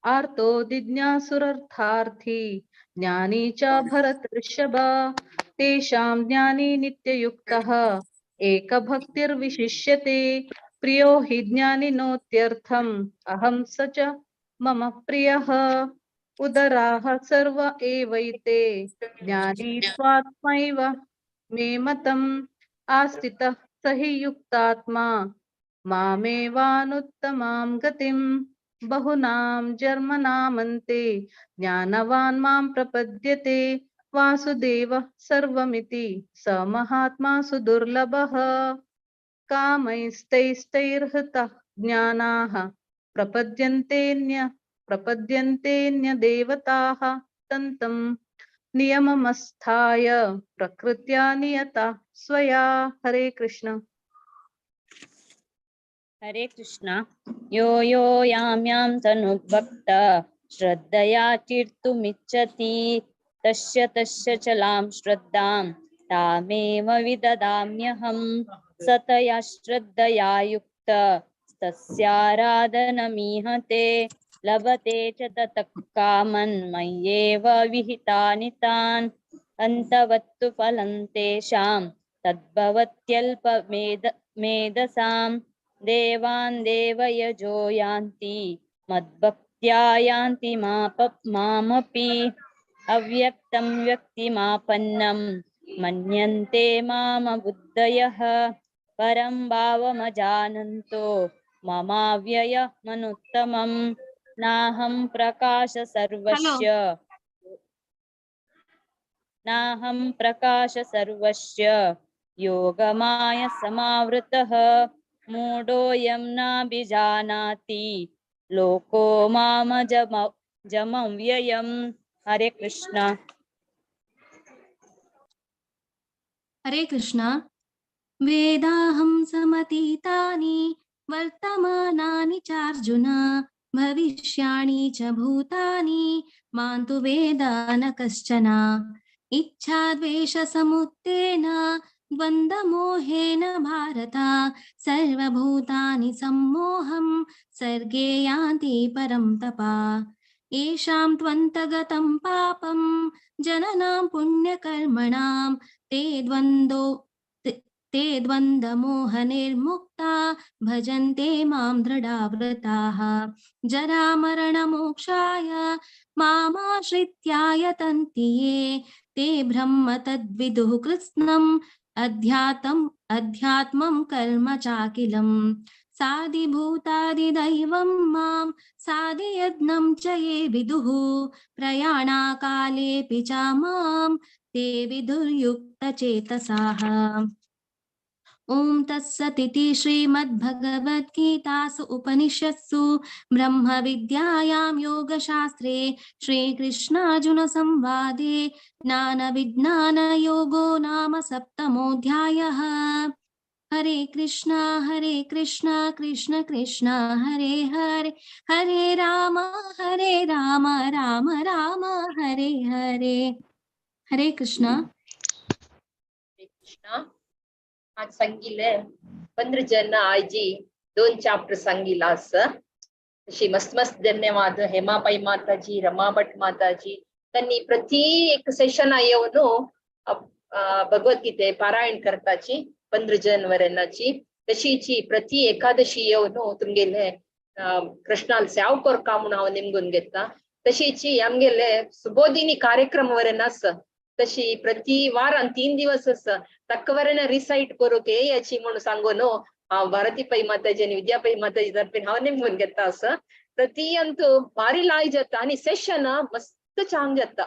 आर्तो जिज्ञासुरर्थार्थी ज्ञानी च भरतर्षभ। तेषां ज्ञानी नित्ययुक्तः एकभक्तिर्विशिष्यते। प्रियो हि ज्ञानिनोत्यर्थम् अहं स च मम प्रियः। उदराः सर्व एवैते ज्ञानी स्वात्मैव मे मतम्। आस्थितः स हि युक्तात्मा मामेवानुत्तमां गतिम्। बहुनां जन्मनामन्ते ज्ञानवान् मां प्रपद्यते। वासुदेवः सर्वमिति स महात्मा सुदुर्लभः। कामैस्तैस्तैर्हृतः ज्ञानाः प्रपद्यन्तेऽन्यदेवताः तन्तं नियममस्थाय प्रकृत्या नियता स्वया। हरे कृष्ण। हरे कृष्ण। यो यो यां यां तनुभक्त श्रद्धया चीर्तुमिच्छति तस्य तस्य चलां श्रद्धां तामेव विददाम्यहं। सतया श्रद्धया युक्त तस्याराधनमीहते लभते च ततः कामन् मय्येव विहितानि तान्। अन्तवत्तु फलं तेषां तद्भवत्यल्पमेधसां। देवान् देवयजो यान्ति मद्भक्त्या यान्ति मामपि। अव्यक्तं व्यक्तिमापन्नं मन्यन्ते मामबुद्धयः परं भावमजानन्तो ममाव्ययमनुत्तमं नाहं प्रकाश सर्वस्य नाहं प्रकाश सर्वस्य योगमाय समावृतः मूढोऽयं नाभिजानाति लोको मामजमव्ययम्। हरे कृष्ण। हरे कृष्ण। वेदाहं समतीतानि वर्तमानानि चार्जुन भविष्याणि च भूतानि मां तु वेद न कश्चन। इच्छाद्वेषसमुत्थेन द्वन्द्वमोहेन भारत सर्वभूतानि सम्मोहं सर्गे यान्ति परं तप। येषां त्वन्तगतं पापं जननां पुण्यकर्मणां ते द्वन्द्वमोहनिर्मुक्ता भजन्ते मां दृढाव्रताः। जरामरणमोक्षाय मामाश्रित्याय तन्ति ये ते ब्रह्म तद्विदुः कृत्स्नम् अध्यात्मं कर्म चाखिलम्। साधिभूतादिदैवं मां साधियज्ञं च ये विदुः प्रयाणाकालेऽपि च मां ते विदुर्युक्तचेतसाः। ॐ तत्सदिति श्रीमद्भगवद्गीतासु उपनिषत्सु ब्रह्मविद्यायां योगशास्त्रे श्रीकृष्णार्जुनसंवादे ज्ञानविज्ञानयोगो नाम सप्तमोऽध्यायः। हरे कृष्णा कृष्ण कृष्ण हरे हरे हरे राम राम राम हरे हरे। हरे कृष्णा। कृष्णा। आज सांगिल्ले 15 जन आजी 2 चॅप्टर सांगिल्ला आसा। तशी मस्त मस्त धन्यवाद हेमा पै माताजी, रमा भट माताजी त्यांनी प्रति एक सेशन येवन भगवद्गीते पारायण करताची 15 जन वरेनाची। तशीची प्रति एकादशी येवन तुमगेले कृष्णाल सेव करका म्हणून हांव निमगून घेता। तशीची आमगेले सुबोधिनी कार्यक्रम वरेन आसा। तशी प्रति वारान 3 दिवस आसा तक्कवरेन रिसाइट करूंक येयाची म्हणून सांगून हांव भारती पै माताजी आनी विद्या पै माताजी तर्फेन हांव निमगून घेता आसा। प्रति अंतू भारी लाय जाता आनी सेशन मस्त चांग जाता।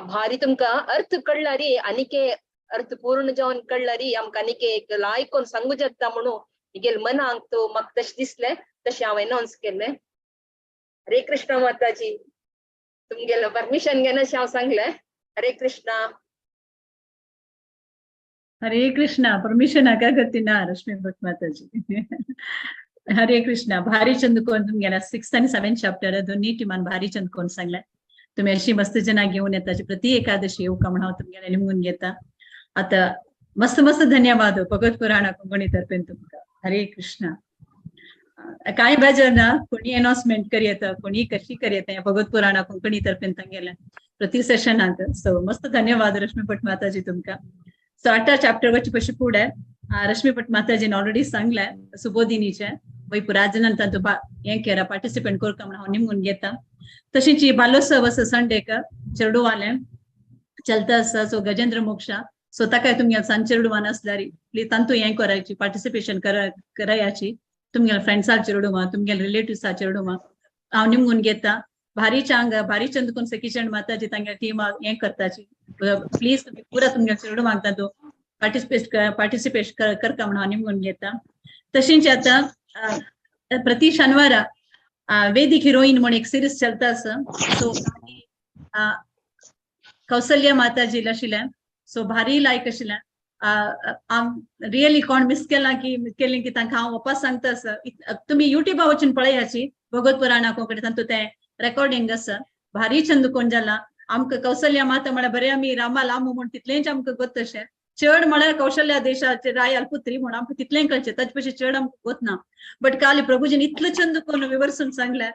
भारी तुमकां अर्थ कळ्ळारी आनीके अर्थ पूर्ण जावन कळ्ळारी आमकां आनीक एक लाय कोण सांगू जाता म्हणून हिगेल मनाक तो म्हाका तशें दिसलें तशें हांव एनावन्स केलें। हरे कृष्ण माताजी, तुमगेलो परमिशन घेनाशें हांव सांगलें। हरे कृष्णा। हरे कृष्णा। परमिशन हाका गती ना रश्मी भट माताजी। हरे कृष्णा। भारी चंद कोण तुमगेला 6 आनी 7 चॅप्टर दोन्ही टिमान भारी चंद कोण सांगलें। तुम्ही अशी मस्त जना घेऊन येताची प्रति एकादशी येऊ का म्हणून हांव तुमगेले निमगून घेता। आता मस्त मस्त धन्यवाद भगवत पुराणा कोंकणी तर्फेन तुमकां। हरे कृष्णा। काय बेजार ना कोणी अनाउन्समेंट करी येता कोणी कशी करी येता भगवत पुराणा कोंकणी तर्फेन तांगेले प्रति सेशनाक। सो मस्त धन्यवाद रश्मी भट माताजी तुमकां। सो 8 चॅप्टर वचचे पशी फुडें रश्मी भट माताजीन ऑलरेडी सांगलें सुबोधिनीचें वय पुराजनान तातूंत हें केला पार्टिसिपेंट करता म्हणून हांव निमगून घेता। तशीच बालोत्सव आसा संडेक चेडवालें चलता आसा। सो गजेंद्र मोक्षा सो ताकाय तुमगेले सान चेडवान आसल्यार प्लीज तांतू हें करायची पार्टिसिपेशन करायाची। तुमगेले फ्रेंड्सा चेडवां तुमगेले रिलेटिव्सा चेडवां हांव निमगून घेता। भारी चांग भारी चंद कोण सखीचंद माताजी तांगे टीम हें करताची। प्लीज तुमी पुरा तुमगेले चेडवांक तातूंत पार्टिसिपेट करता म्हणून हांव निमगून घेता। तशीच आतां प्रति शनिवारा वेदिक हिरोईन म्हणून एक सिरीज चलता आसा। सो कौसल्या माताजी आशिल्लें। सो भारी लायक आशिल्लें। हांव रियली कोण मिस केलां की केलें की तांकां हांव वापस सांगता आसा। तुमी युट्यूबा वचून पळयाची भगवत पुराणा कोंकणी तातूंत तें रेकॉर्डिंग आसा। भारी चंद कोण जाला आमकां कौसल्या माता म्हळ्यार बरें आमी रामा लामू म्हूण तितलेंच आमकां गोत तशें चड म्हळ्यार कौशल्या देशाचे रायाल पुत्री म्हूण आमकां तितलें कळचें ताचे पशी चड आमकां गोत ना। बट काल प्रभुजीन इतलो चंद कोण विवर्सून सांगलें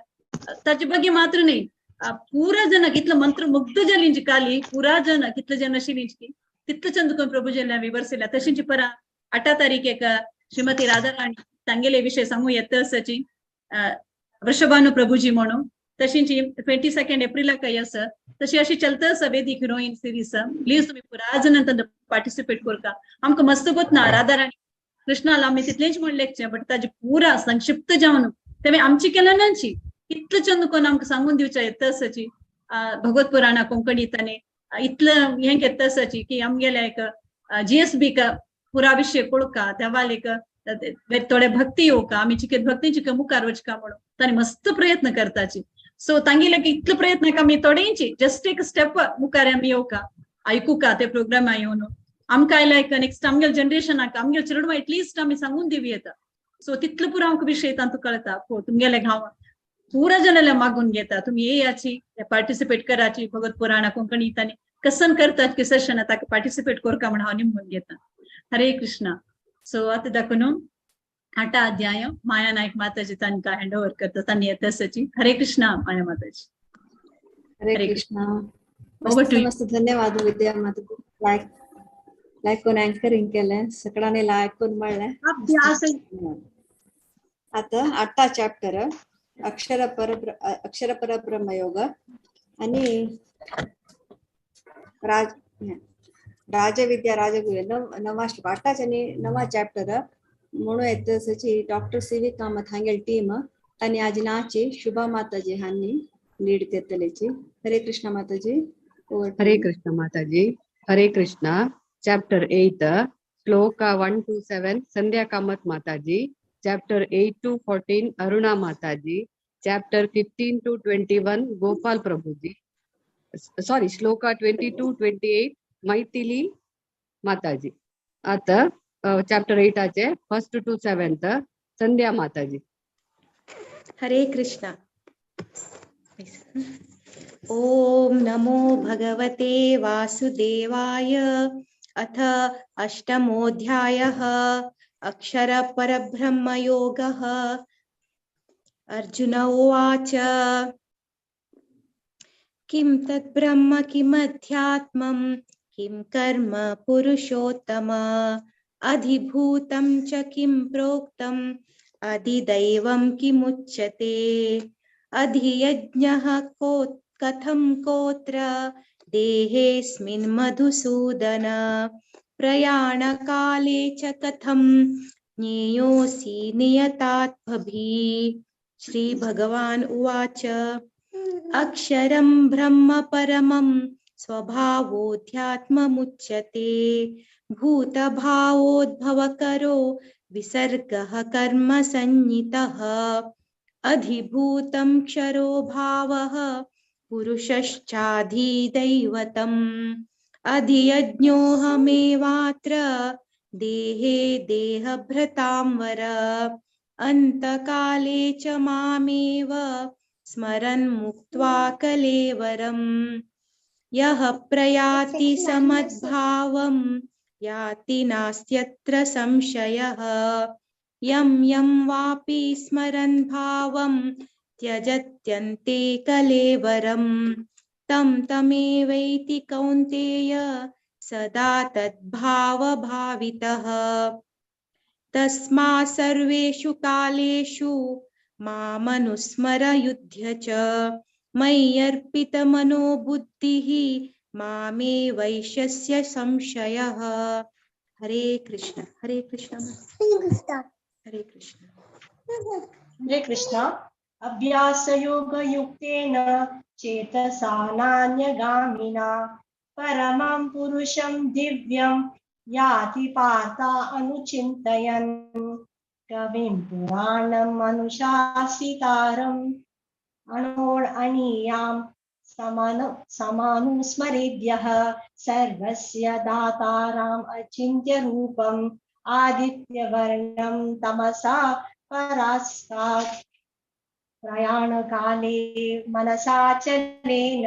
ताचे बगी मात्र न्ही पुरा जन कितलो मंत्रमुग्ध जाली काली पुरा जन कितले जन आशिल्ली की तितलो चंद कोण प्रभुजीन विवर्सिल्या। तशीच परा 8 तारीख श्रीमती राधाराणी तांगेले विशय सांगू येता आसाची वृषभानु प्रभुजी म्हणून। तशीच 22 एप्रिलाक आसा तशी अशी चलता आसा वेदीक हिरोईन सिरीज. प्लीज तुमी पुरा जाणां पार्टिसिपेट करता. आमकां मस्त गोत ना राधा राणी कृष्णाला आमी तितलेंच म्हण लेखचें, बट ताजे पुरा संक्षिप्त जावन तेमी आमची केला नाची इतलें चंद कोण आमकां सांगून दिवचें येता आसाची. भगवत पुराणा कोंकणीत आनी इतलें हें घेता आसाची की आमगेले एक जीएसबी का पुरा विशय पळोवका देवालेक थोडे भक्ती येवका, आमी चिकेत भक्ती चिके मुखार वचका म्हणून तांणी मस्त प्रयत्न करताची. सो तांगेले इतले प्रयत्न आमी थोडेंची जस्ट एक स्टेप मुखार आमी येवका, आयकुका ते प्रोग्रामा येवन आमकां आयला एक नेक्स्ट आमगेले जनरेशनाक आमगेले चेडवां एटलिस्ट आमी सांगून दिवं येता. सो तितले पुरो आमकां विशय तांतू कळटा. तुमगेले गांवां पुरा जणांना मागून घेता तुमी येयाची पार्टिसिपेट कराची भगवत पुराणा कोंकणीत आनी कसन करतात की सेशन ताका पार्टिसिपेट करका म्हण हांव निमून घेता. हरे कृष्णा. सो आतां दाखोवन आठा अध्याय माया नायक माताजी तांकां हँड ओवर करता, तांणी येता आसाची. हरे कृष्णा माया माताजी. हरे कृष्णा. मस्त मस्त धन्यवाद विद्या माताजी. लायक लायक कोण अँकरिंग केलें, सगळ्यांनी लायक कोण म्हणलें. आता आठा चॅप्टर अक्षर पर अक्षर परब्रह्मयोग आणि राज राजविद्या राजगुह्य नवा आठाच आणि नवा चॅप्टर म्हणून येतची डॉक्टर सी व्ही कामत हांगेल टीम तांणी आज नाची शुभा माताजी हांनी लीड करतलेची. हरे कृष्णा माताजी. हरे कृष्णा माताजी. हरे कृष्णा. चॅप्टर 8 श्लोक 1 to 7 Sandhya Kamat Mataji. Chapter 8 to 14 Aruna Mataji. Chapter 15 to 21 Gopal Prabhuji. Sorry shloka 22 28 Maithili Mataji. आता चॅप्टर 8 आचे 1 to 7 Sandhya Mataji. Hare Krishna. Om नमो भगवते वासुदेवाय. अथ अष्टमोऽध्यायः अक्षर परब्रह्मयोगः. अर्जुन उवाच किं तत् ब्रह्म किमध्यात्मं किं कर्म पुरुषोत्तम अधिभूतं च किं प्रोक्तम् अधिदैवं किमुच्यते अधियज्ञः को कथं कोत्र देहेऽस्मिन् मधुसूदन प्रयाणकाले च कथं ज्ञेयोऽसि नियतात्मभिः. श्री भगवान् उवाच अक्षरं ब्रह्म परमं स्वभावोऽध्यात्ममुच्यते भूतभावोद्भवकरो विसर्गः कर्म संज्ञितः अधिभूतं क्षरो भावः पुरुषश्चाधिदैवतम् अधियज्ञोऽहमेवात्र देहे देहभृतां वर अन्तकाले च मामेव स्मरन् मुक्त्वा कलेवरम्. यः प्रयाति समद्भावं याति नास्त्यत्र संशयः यं यं वापि स्मरन् भावं त्यजत्यन्ते कलेवरं तं तमेवैति कौन्तेय सदा तद्भावभावितः. तस्मात् सर्वेषु कालेषु मामनुस्मर युध्य च मय्यर्पितमनो बुद्धिः मामे वैश्यस्य संशयः. हरे कृष्ण हरे कृष्ण हरे कृष्ण हरे कृष्ण. अभ्यासयोगयुक्तेन चेतसा नान्यगामिना परमं पुरुषं दिव्यं याति पार्था अनुचिन्तयन्. कविं पुराणम् अनुशासितारम् अणोरणीयां समानुस्मरेद्यः सर्वस्य दाताराम् अचिन्त्य रूपम् आदित्यवर्णं तमसा परास्तात्. प्रयाणकाले मनसा चलेन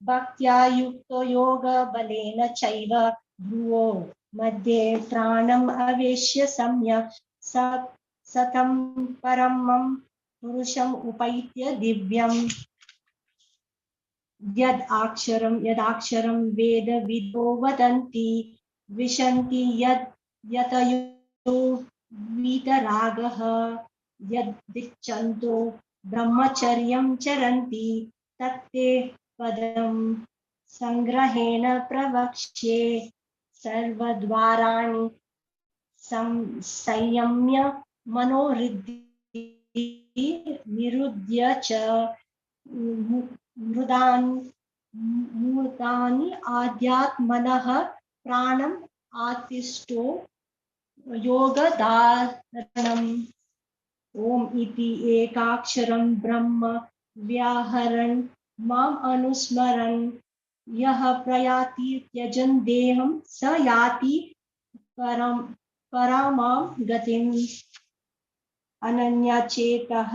भक्त्या युक्तो योगबलेन चैव भ्रुवो मध्ये प्राणम् अवेश्य सम्यक् सतं परमं पुरुषम् उपैत्य दिव्यम्. यदाक्षरं यदाक्षरं वेदविदो वदन्ति विशन्ति यद् यतयो वीतरागः यद्दिच्छन्तो ब्रह्मचर्यं चरन्ति तत्ते पदं संग्रहेण प्रवक्ष्ये। सर्वद्वाराणि संयम्य मनोहृदि निरुध्य च मूर्तानि आध्यात्मनः प्राणम् आतिष्ठो योगधारणम्। ओम इति एकाक्षरं ब्रह्म व्याहरन् माम् अनुस्मरन् यः प्रयाति त्यजन् देहं स याति परामां गतिम्। अनन्यचेतः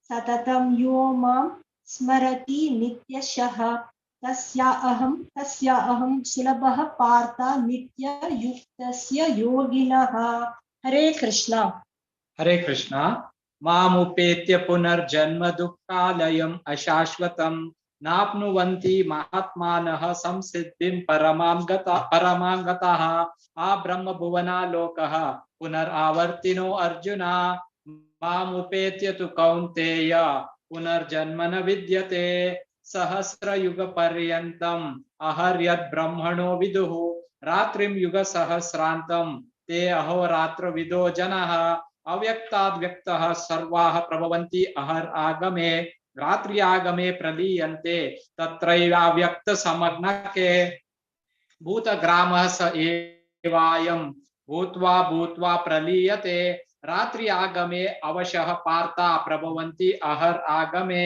सततं यो मां स्मरति नित्यशः तस्याहं सुलभः पार्थ नित्ययुक्तस्य योगिनः। हरे कृष्णा। हरे कृष्णा। मामुपेत्य पुनर्जन्म दुःखालयम् अशाश्वतं नाप्नुवन्ति महात्मानः संसिद्धिं परमां गताः। आ ब्रह्म भुवनालोकः पुनरावर्तिनो अर्जुन मामुपेत्य तु कौन्तेय पुनर्जन्म न विद्यते। सहस्रयुगपर्यन्तम् अहर्यद् ब्रह्मणो विदुः रात्रिं युगसहस्रान्तं ते अहोरात्रविदो जनाः। अव्यक्ताद् व्यक्तः सर्वाः प्रभवन्ति अहर आगमे रात्रि आगमे प्रलीयन्ते तत्रैवाव्यक्त समग्नके। भूतग्रामः स एवायं भूत्वा भूत्वा प्रलीयते रात्रि आगमे अवशः पार्था प्रभवन्ति अहर आगमे।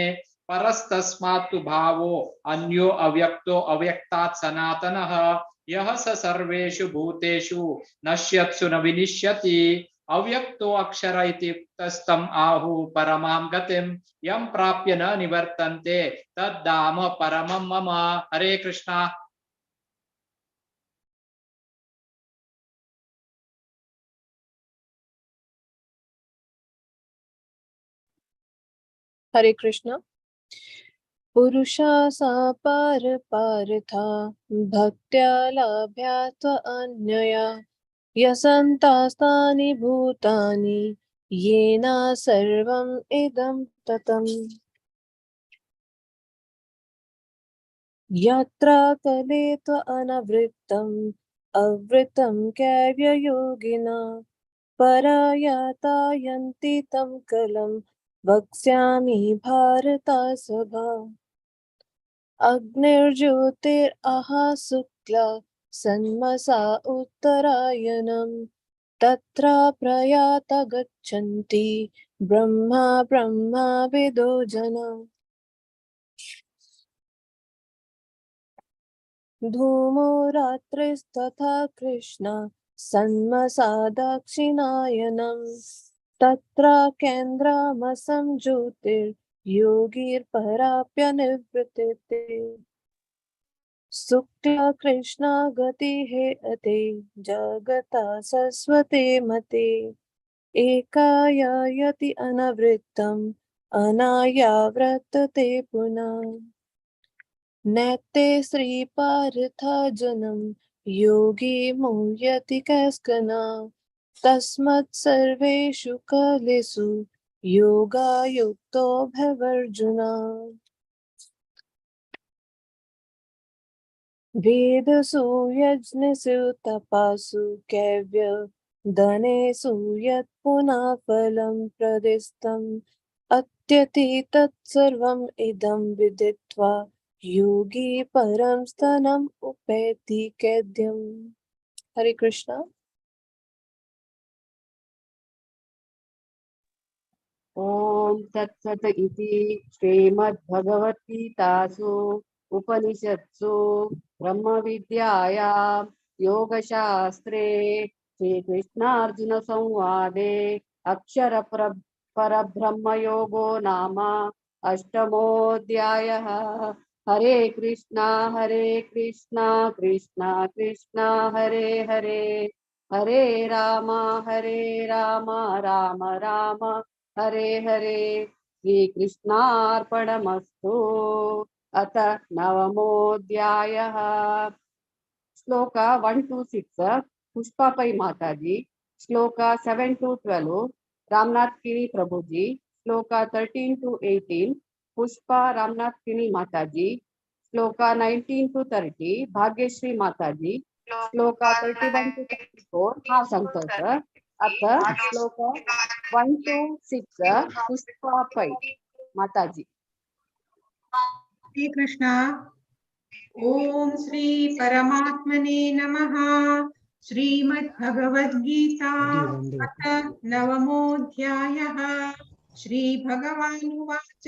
परस्तस्मात् तु भावो अन्यो अव्यक्तो अव्यक्तात् सनातनः यः स सर्वेषु भूतेषु नश्यत्सु न विनिश्यति। अव्यक्तो अक्षर इति उक्तस्तम् आहुः परमां गतिं यं प्राप्य न निवर्तन्ते तद्धाम परमं मम। हरे कृष्णा। हरे कृष्णा। पुरुषा सा पार पार्था भक्त्या लाभ्या त्वन्यया यसन्तास्तानि भूतानि येन सर्वम् इदं ततम्। यत्र कले त्वनवृत्तम् अवृतं कैव्ययोगिना परायातायन्ति तं कलं वक्ष्यामि भारतासभा। अग्निर्ज्योतिरहा शुक्ला सन्मसा उत्तरायणं तत्र प्रयाता गच्छन्ति ब्रह्मा ब्रह्मविदो जना। धूमो रात्रिस्तथा कृष्णा सन्मसा दक्षिणायनं तत्र केन्द्रमसं ज्योतिर्योगिर्पराप्य निवृत्तिते। शुक्ला कृष्णा गति हे अते जगता सरस्वते मते एकायति अनवृत्तम् अनायाव्रतते पुनः। नैते श्री पार्था जनम योगी मुह्यति कैस्कना तस्मत् सर्वेषु कलेषु योगायुक्तो भवर्जुन। वेदसु यज्ञसु तपासु कैव्य धनेषु यत् पुनः फलं प्रदिष्टम् अत्यति तत्सर्वम् इदं विदित्वा योगी परं स्तनम् उपेति कैद्यम्। हरे कृष्णा। ओम तत्सत् इति श्रीमद्भगवद्गीतासु उपनिषत्सु ब्रह्मविद्यायां योगशास्त्रे श्रीकृष्णार्जुन संवादे अक्षर परब्रह्मयोगो नाम अष्टमोऽध्यायः। हरे कृष्णा कृष्णा कृष्णा हरे हरे, हरे राम राम राम हरे हरे। श्री कृष्णार्पणमस्तु। अथ नवमोऽध्यायः। श्लोक 1 to 6 Pushpa Pai Mataji, shloka 7 to 12 Ramnath Kini Prabhuji, shloka 13 to 18 Pushpa Ramnath Kini Mataji, Shloka 19 to 30 Bhagyashree Mataji. Shloka 31 to 34 हांव सांगता सर. आतां shloka 1 to 6 Pushpa Pai Mataji. Shri Krishna. Om Shri परमात्मने नमः. श्रीमद्भगवद्गीता अथ नवमोऽध्यायः. श्री भगवानुवाच.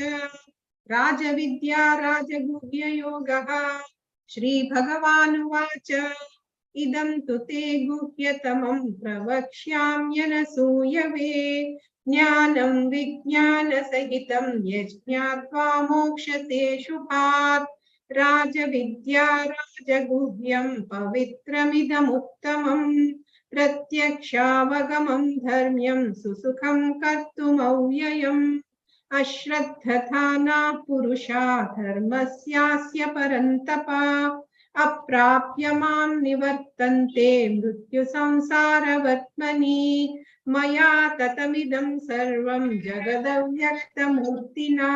राजविद्या राजगुह्ययोगः. श्री भगवानुवाच. इदं तु ते गुह्यतमं प्रवक्ष्याम्यनसूयवे. ज्ञानं विज्ञानसहितं यज्ञात्वा मोक्षसे शुभात्. राजविद्या राजगुह्यं पवित्रमिदमुत्तमं प्रत्यक्षावगमं धर्म्यं सुसुखं कर्तुमव्ययम्. अश्रद्धधाना पुरुषा धर्मस्यास्य परन्तप अप्राप्य मां निवर्तन्ते मृत्युसंसारवर्त्मनि. मया ततमिदं सर्वं जगदव्यक्तमूर्तिना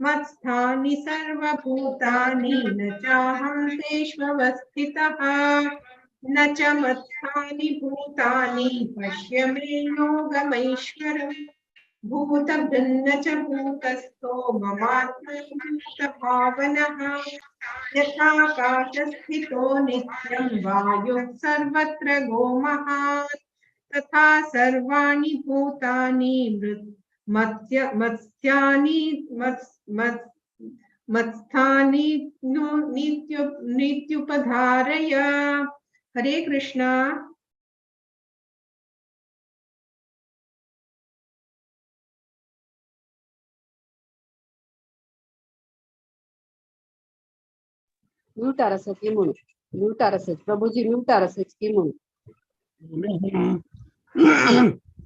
मत्स्थानि सर्वभूतानि न चाहं तेष्वस्थितः न च मत्स्थानि भूतानि पश्य मे योगमैश्वरम्. भूतभृन्न च भूतस्थो ममात्मा भूतभावनः. यथाकाशस्थितो नित्यं वायुः सर्वत्र गोमहात् तथा सर्वाणि भूतानि मत्स्थानि नित्युपधारय. हरे कृष्णा. म्यूट आरसची म्हणून म्यूट आरसच प्रभुजी म्यूट आरसची म्हणून.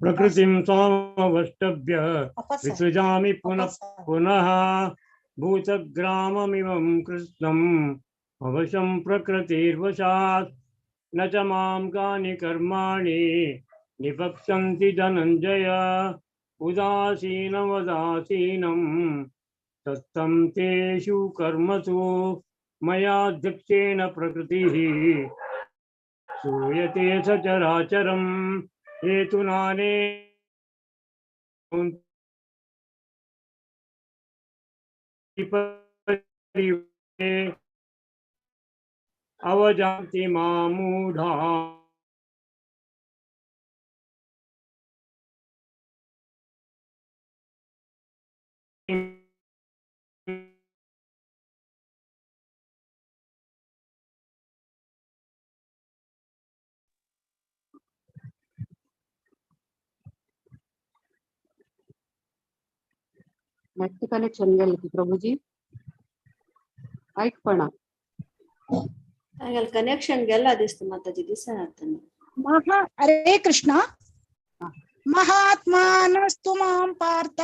प्रकृतिं स्वामवष्टभ्य विसृजामि पुनः पुनः भूतग्राममिमं कृष्णम् अवशं प्रकृतिर्वशात्. न च मां कानि कर्माणि निपक्षन्ति धनञ्जय. उदासीनवदासीनं तत्तं तेषु कर्मसु मयाध्यक्षेण प्रकृतिः सूयते सचराचरम्. हेतुनाने अवजान्ति मामूढा. नेट कनेक्शन गेलं की प्रभुजी ऐकपणा कनेक्शन गेला दिसतं माताजी दिसना. हरे कृष्ण. महात्मानस्तु मां पार्थ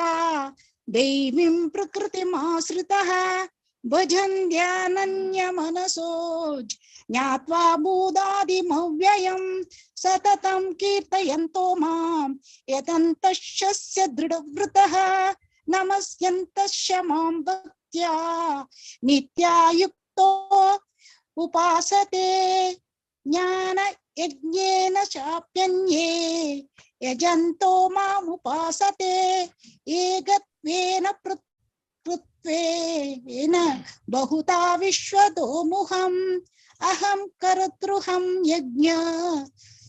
दैवीं प्रकृतिमाश्रितः भजन् ध्यानन्यमनसो ज्ञात्वा भूदादिमव्ययं सततं कीर्तयन्तो मां यतन्तस्य दृढव्रतः नमस्यन्तश्च मां भक्त्या नित्यायुक्तो उपासते. ज्ञान यज्ञेन चाप्यन्ये यजन्तो मामुपासते. एकत्वेन पृथक्त्वेन बहुधा विश्वतोमुखम्. अहं कर्तृहं यज्ञ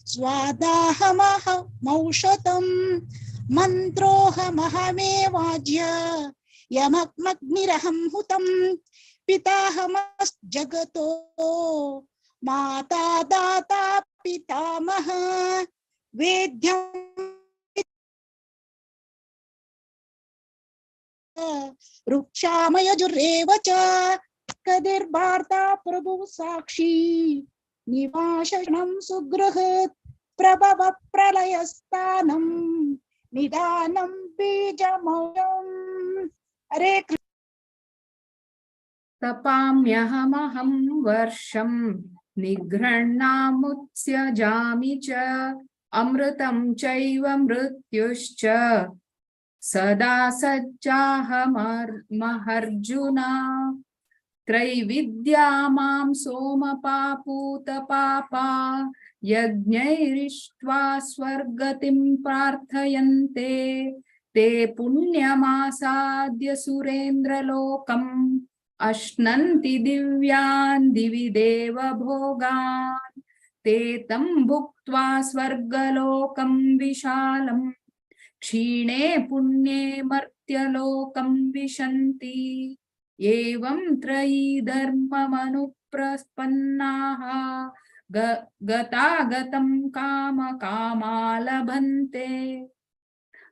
स्वादाहमहमौषधम्. मन्त्रोऽहमहमेवाज्य यमग्निरहं हुतं. पिताहमस्जगतो माता दाता पितामह. वेद्यं वृक्षामयजुरेव च. कदिर्वार्ता प्रभु साक्षी निवासनं सुगृहत्. प्रभव प्रलयस्थानं निदानं बीजमौयम्. हरे कृष्ण. तपाम्यहमहं वर्षं निगृह्णामुत्स्यजामि च. अमृतं चैव मृत्युश्च सदा सज्जाहमर्जुन. त्रैविद्या मां सोमपापूतपापा यज्ञैरिष्ट्वा स्वर्गतिं प्रार्थयन्ते ते पुण्यमासाद्य सुरेन्द्रलोकम् अश्नन्ति दिव्यान् दिवि देवभोगान् ते तं भुक्त्वा स्वर्गलोकं विशालं क्षीणे पुण्ये मर्त्यलोकं विशन्ति। एवं त्रयी धर्ममनुप्रपन्नाः गतागतं कामकामा लभन्ते।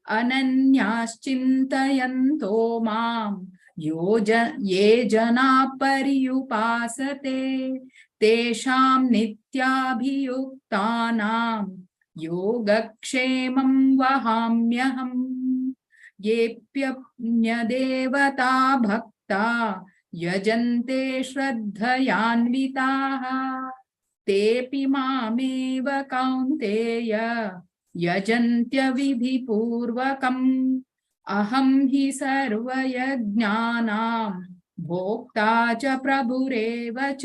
अनन्याश्चिन्तयन्तो मां ये जना पर्युपासते तेषां नित्याभियुक्तानां योगक्षेमं वहाम्यहम्। येऽप्यन्यदेवता भक्ता यजन्ते श्रद्धयान्विताः तेऽपि मामेव कौन्तेय यजन्त्यविधिपूर्वकम्। अहं हि सर्वयज्ञानां भोक्ता च प्रभुरेव च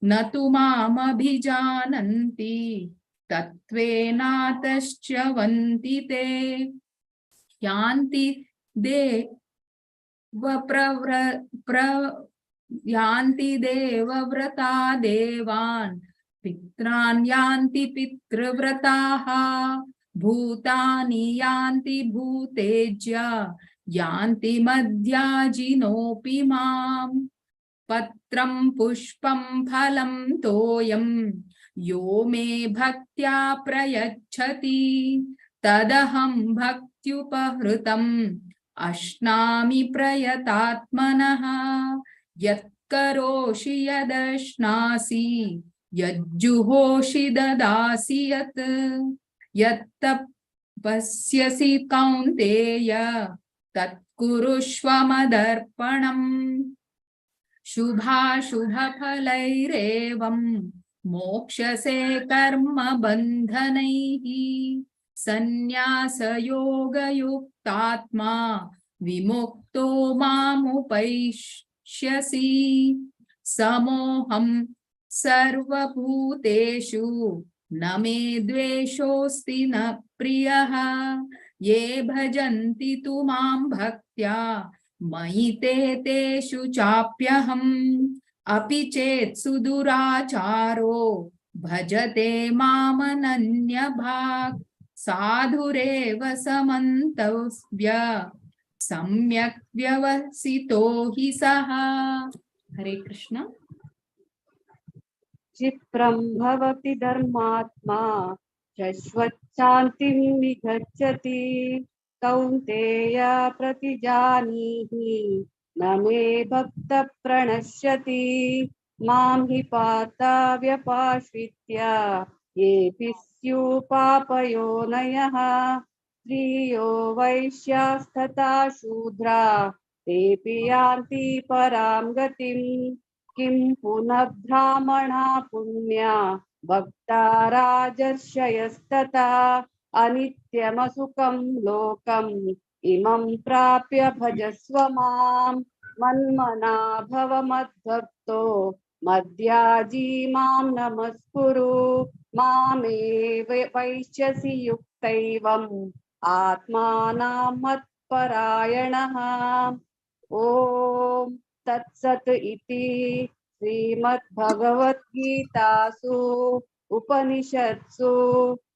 न तु मामभिजानन्ति तत्त्वेनातश्च्यवन्ति ते। यान्ति देवव्रता देवान् पितॄन् यान्ति पितृव्रताः भूतानि यान्ति भूतेज्या यान्ति मद्याजिनोऽपि माम्। पत्रं पुष्पं फलं तोयं यो मे भक्त्या प्रयच्छति तदहं भक्त्युपहृतम् अश्नामि प्रयतात्मनः। यत्करोषि यदश्नासि यज्जुहोषि ददासि यत् यत्तपस्यसि कौन्तेय तत्कुरुष्व मदर्पणम्। शुभाशुभफलैरेवं मोक्षसे कर्मबन्धनैः सन्न्यासयोगयुक्तात्मा विमुक्तो मामुपैष्यसि। समोऽहं सर्वभूतेषु न मे द्वेषोऽस्ति न प्रियः। ये भजन्ति तु मां भक्त्या मयि ते तेषु चाप्यहम्। अपि चेत् सुदुराचारो भजते मामनन्यभाक् साधुरेव समन्तव्य सम्यक् व्यवसितो हि सः। हरे कृष्ण। क्षिप्रं भवति धर्मात्मा शश्वच्छान्तिं निगच्छति कौन्तेय प्रतिजानीहि न मे भक्तः प्रणश्यति। मां हि पार्था व्यपाश्रित्य येऽपि स्युः पापयोनयः स्त्रियो वैश्यास्तथा शूद्रा तेऽपि यान्ति परां गतिम्। किं पुनः ब्राह्मणा पुण्या भक्ता राजर्षयस्तथा अनित्यमसुखं लोकम् इमं प्राप्य भजस्व मां। मन्मना भव मद्भक्तो मद्याजी मां नमस्कुरु। मामे वैश्यसि युक्तैवम् आत्मानां मत्परायणः। ॐ तत्सत् इति श्रीमद्भगवद्गीतासु उपनिषत्सु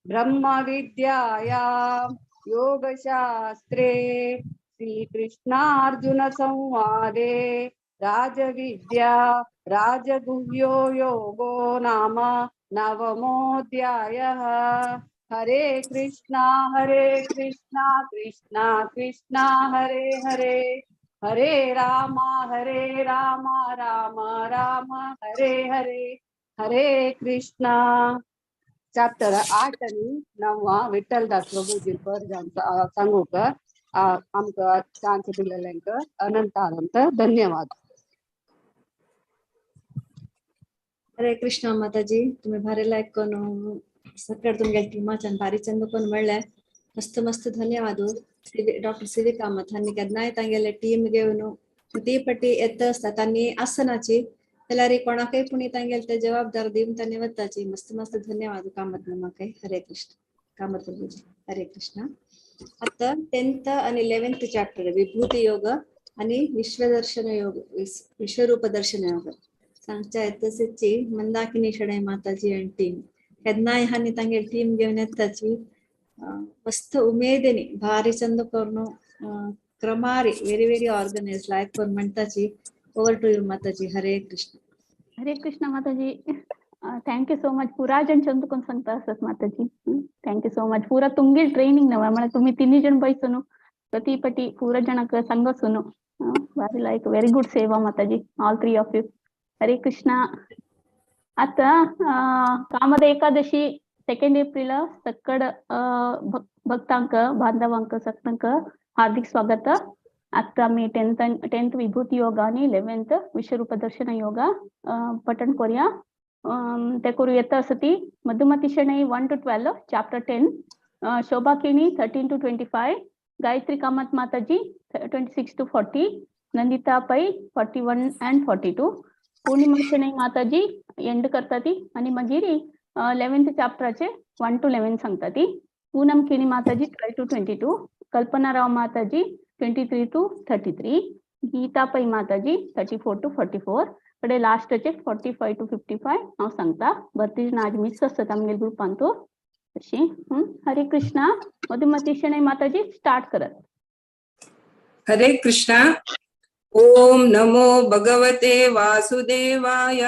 ब्रह्मविद्यायां योगशास्त्रे श्रीकृष्णार्जुन संवादे राजविद्या राजगुह्यो योगो नाम नवमोऽध्यायः। हरे कृष्णा कृष्णा कृष्णा हरे हरे, हरे राम राम राम हरे हरे। हरे कृष्णा। चॅप्टर 8 आणि 9 विठ्ठलदास प्रभुजी पर सांगूक आमकां चान्स दिलेल्यांक अनंत अनंत धन्यवाद। हरे कृष्णा माताजी, तुम्ही भारी लायक करून सगळं तुमगे टिमाच्यान भारी चंद करून म्हणले मस्त मस्त धन्यवाद। डॉक्टर सी वी कामत हांणी केन्नाय तांगेले टीम घेवन ती पटी येता आसता तांणी आसनाची जाल्यार कोणाकय पुणी तांगेले ते जबाबदार दिवन तांणी वताची. मस्त मस्त धन्यवाद कामत मामाकय. हरे कृष्ण कामत प्रभुजी. हरे कृष्ण. आता 10th आणि 11th chapter विभूती योग आणि विश्वदर्शन योग विश्वरूप दर्शन योग सांगच्या येतची मंदाकिनी शणै माताजी आणि टीम केन्नाय हांणी तांगेली टीम घेवन येताची मस्त उमेदीनी भारी चंद करून क्रमारी व्हेरी व्हेरी ऑर्गनाइज लायक करून म्हणताची. Over to you Mataji. Hare Krishna. Hare Krishna Mataji. Thank you so much. पुरा जण चंद कोण सांगता असत माताजी. Thank you so much. पुरा तुमगेल ट्रेनिंग नव म्हळ्यार तुम्ही तिन्ही जण बैसनु प्रति पटी पुरा जणांक सांगसुनु. भारी लायक व्हेरी गुड सेवा माताजी all 3 of you. Hare Krishna. आता कामद एकादशी 2 एप्रिल सक्कड भक्तांक बांधवांक सगळ्यांक हार्दिक स्वागत. आता आमी 10th विभूती योग आणि 11th विश्वरूप दर्शन योग पठण करूया. ते करू येता असती Madhumati Shenoy 1 to 12 chapter 10, Shobha Keni 13 to 25, Gayatri Kamath Mataji 26 to 40, Nandita Pai 41 and 42, Purnima Shenoy Mataji end करता ती आणि मागीर 11th चॅप्टराचे 1 to 11 सांगता ती. Poonam Keni Mataji 12 to 22, Kalpana Rao Mataji 23 to 33, Geeta Pai Mataji 34 to 44, कडे लास्टचे 45 to 55 हांव सांगता. भरती जाण आज मिस आसता आमगेले ग्रुपान तो तशी. हरे कृष्णा. मधुमती शणै माताजी स्टार्ट करात. हरे कृष्णा. ओम नमो भगवते वासुदेवाय.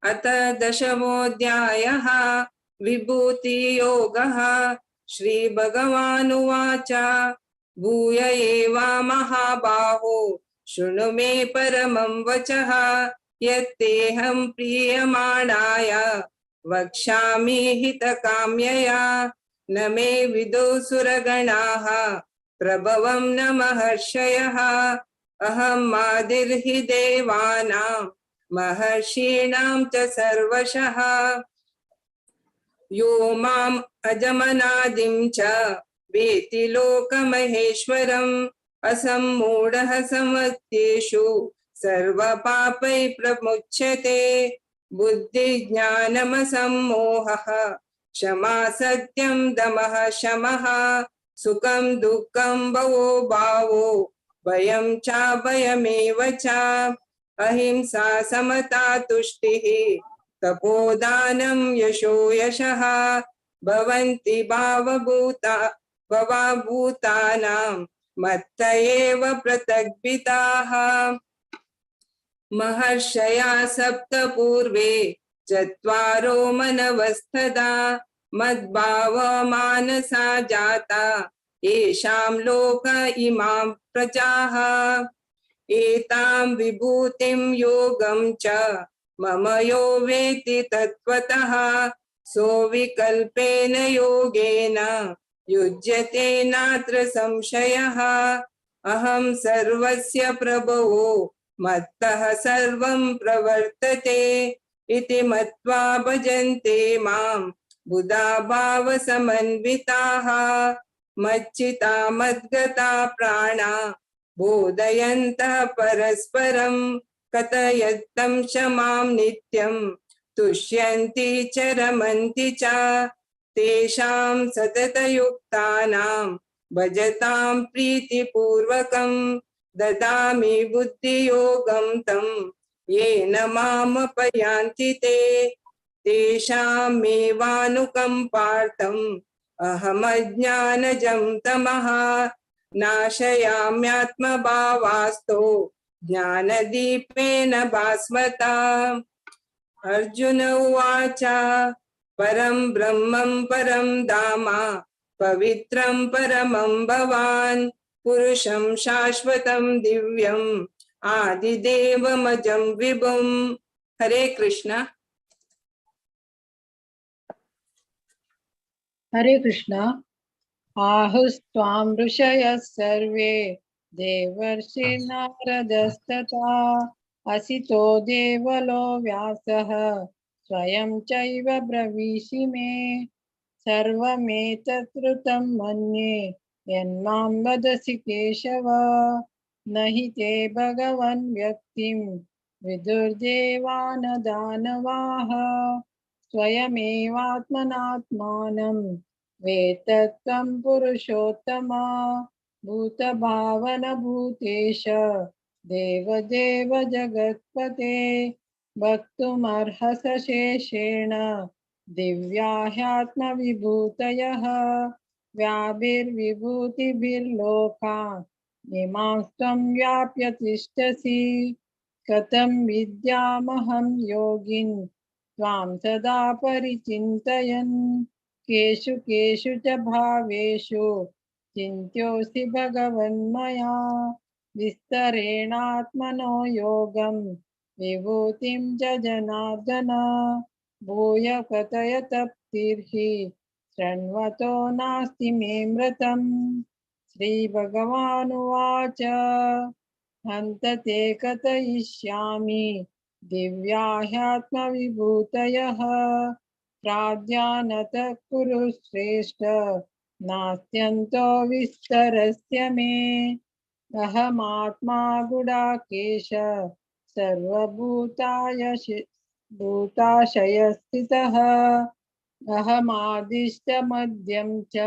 अथ दशमोऽध्यायः विभूति योगः. श्री भगवानुवाच. भूय एव महाबाहो शृणु मे परमं वचः यत्तेऽहं प्रीयमाणाय वक्ष्यामि हितकाम्यया. न मे विदुः सुरगणाः प्रभवं न महर्षयः. अहम् आदिर्हि देवानां महर्षीणां च सर्वशः. यो माम् अजमनादिं च वेति लोकमहेश्वरम् असम्मूढः समत्येषु सर्वपापैः प्रमुच्यते. बुद्धिज्ञानमसम्मोहः क्षमा सत्यं दमः शमः सुखं दुःखं भवो भावो भयं चाभयमेव च. अहिंसा समता तुष्टिः तपोदानं यशो यशः भवन्ति भावभूता भवाभूतानां मत्त एव पृथग्विताः. महर्षया सप्त पूर्वे चत्वारो मनवस्तदा मद्भाव मानसा जाता येषां लोक इमां प्रजाः. एतां विभूतिं योगं च मम यो वेति तत्त्वतः सोऽविकल्पेन योगेन युज्यते नात्र संशयः. अहं सर्वस्य प्रभवो मत्तः सर्वं प्रवर्तते इति मत्वा भजन्ते मां बुधा भावसमन्विताः. मच्चिता मद्गता प्राणा बोधयन्तः परस्परं कथयन्तं च मां नित्यं तुष्यन्ति च रमन्ति च. तेषां सततयुक्तानां भजतां प्रीतिपूर्वकं ददामि बुद्धियोगं तं येन मामुपयान्ति ते. तेषामेवानुकम्पार्थम् अहमज्ञानजं तमः नाशयाम्यात्मभावास्तो ज्ञानदीपेन भास्वता. अर्जुन उवाच. परं ब्रह्मं परं धाम पवित्रं परमं भवान् पुरुषं शाश्वतं दिव्यम् आदिदेवमजं विभुम्. हरे कृष्ण. हरे कृष्ण. आहुस्त्वां ऋषयः सर्वे देवर्षि नारदस्तथा असितो देवलो व्यासः स्वयं चैव ब्रवीषि मे. सर्वमेतत्श्रुतं मन्ये यन्मां वदसि केशव. न हि ते भगवन् व्यक्तिं विदुर्देवान दानवाः स्वयमेवात्मनात्मानं वेतत्त्वं पुरुषोत्तम भूतभावन भूतेश देवदेव जगत्पते वक्तुमर्हस शेषेण दिव्या ह्यात्मविभूतयः व्याभिर्विभूतिभिर्लोकान् इमां त्वं व्याप्य तिष्ठसि। कथं विद्यामहं योगिन् त्वां सदा परिचिन्तयन् केषु केषु च भावेषु चिन्त्योऽसि भगवन्मया विस्तरेणात्मनो योगं विभूतिं च जनार्दन भूय कथय तप्तिर्हि शृण्वतो नास्ति मे मृतम्। श्रीभगवानुवाच हन्त ते कथयिष्यामि दिव्या ह्यात्मविभूतयः प्राज्ञानतः कुरु श्रेष्ठ नास्त्यन्तो विस्तरस्य मे। अहमात्मा गुडाकेश सर्वभूताय भूताशयस्थितः अहमादिश्च मध्यं च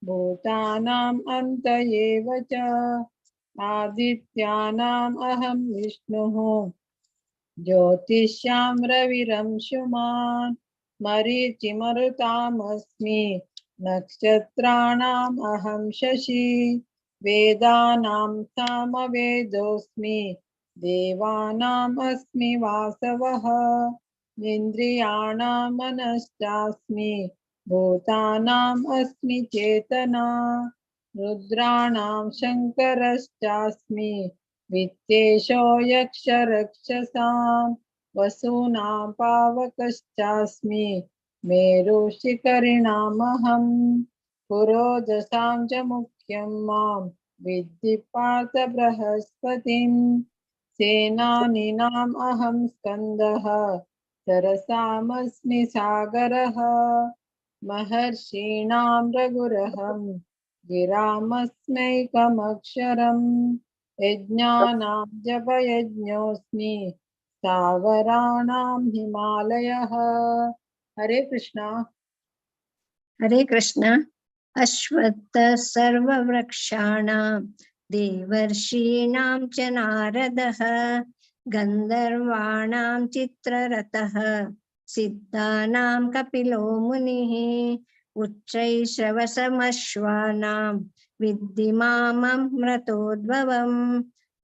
भूतानाम् अन्त एव च आदित्यानाम् अहं विष्णुः ज्योतिष्यां रविरंशुमान् मरीचिमरुतामस्मि नक्षत्राणाम् अहं शशि वेदानां सामवेदोऽस्मि देवानाम् अस्मि वासवः इन्द्रियाणां मनश्चास्मि भूतानाम् अस्मि चेतना रुद्राणां शङ्करश्चास्मि वित्तेशो यक्षरक्षसां वसूनां पावकश्चास्मि मेरुशिखरिणामहं पुरोदशां च मुख्यं मां विद्धि पार्थ बृहस्पतिं सेनानीनाम् अहं स्कन्दः सरसामस्मि सागरः महर्षीणां रघुरहं गिरामस्मैकमक्षरं यज्ञानां जपयज्ञोऽस्मि स्थावराणां हिमालयः। हरे कृष्णा। हरे कृष्णा। अश्वत्थ सर्ववृक्षाणां देवर्षीणां च नारदः गन्धर्वाणां चित्ररथः सिद्धानां कपिलो मुनिः उच्चैश्रवसमश्वानां विद्धि माममृतोद्भवम्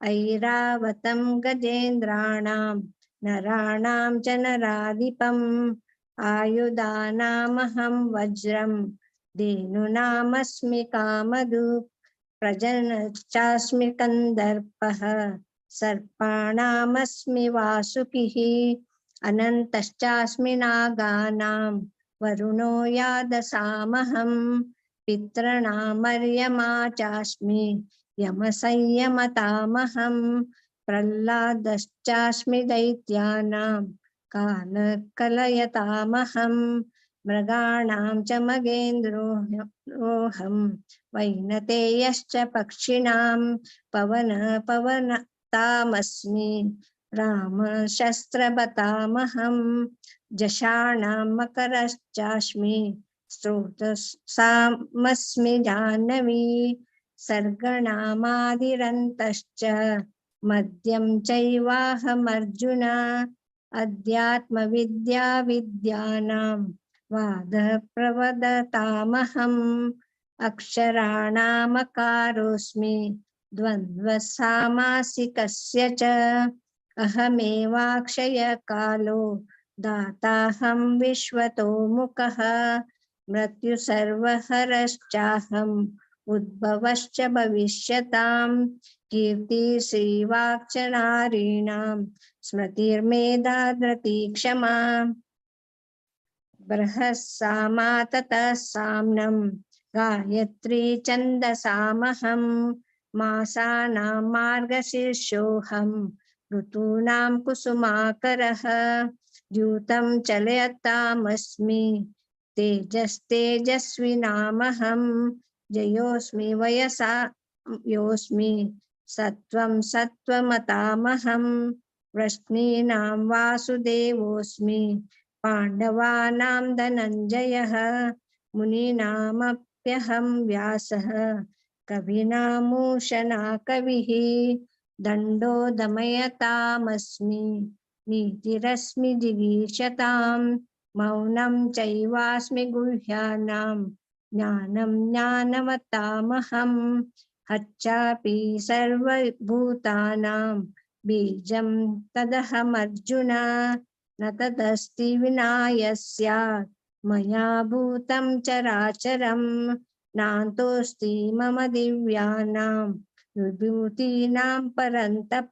ऐरावतं गजेन्द्राणां नराणां च नराधिपम् आयुधानामहं वज्रं धेनूनामस्मि कामधुक् प्रजनश्चास्मि कन्दर्पः सर्पाणामस्मि वासुकिः अनन्तश्चास्मि नागानां वरुणो यादसामहं पितॄणामर्यमा चास्मि यमसंयमतामहं प्रह्लादश्चास्मि दैत्यानां कालकलयतामहं मृगाणां च मगेन्द्रोऽहं वैनतेयश्च पक्षिणां पवन पवनतामस्मि रामशस्त्रवतामहं जषाणां मकरश्चास्मि स्रोतसामस्मि जाह्नवी सर्गणामादिरन्तश्च मद्यं चैवाहमर्जुन अध्यात्मविद्या विद्यानां वादः प्रवदतामहम् अक्षराणामकारोऽस्मि द्वन्द्वः सामासिकस्य च अहमेवाक्षयकालो दाताहं विश्वतो मुखः मृत्युसर्वहरश्चाहम् उद्भवश्च भविष्यतां कीर्तिश्रीवाक्च नारीणां स्मृतिर्मेधा धृतिः क्षमा बृहस्सामा ततः साम्नं गायत्री छन्दसामहं मासानां मार्गशीर्षोऽहं ऋतूनां कुसुमाकरः द्यूतं चलयतामस्मि तेजस्तेजस्विनामहं जयोऽस्मि वयसा योऽस्मि सत्त्वं सत्त्वमतामहं वृष्णीनां वासुदेवोऽस्मि पाण्डवानां धनञ्जयः मुनीनामप्यहं व्यासः कवीनामूषणा कविः दण्डो दमयतामस्मि नीतिरस्मि जिगीषतां मौनं चैवास्मि गुह्यानां ज्ञानं ज्ञानवतामहं हच्चापि सर्वभूतानां बीजं तदहमर्जुन न तदस्ति विना यस्यात् मया भूतं चराचरं नान्तोऽस्ति मम दिव्यानां विभूतीनां परन्तप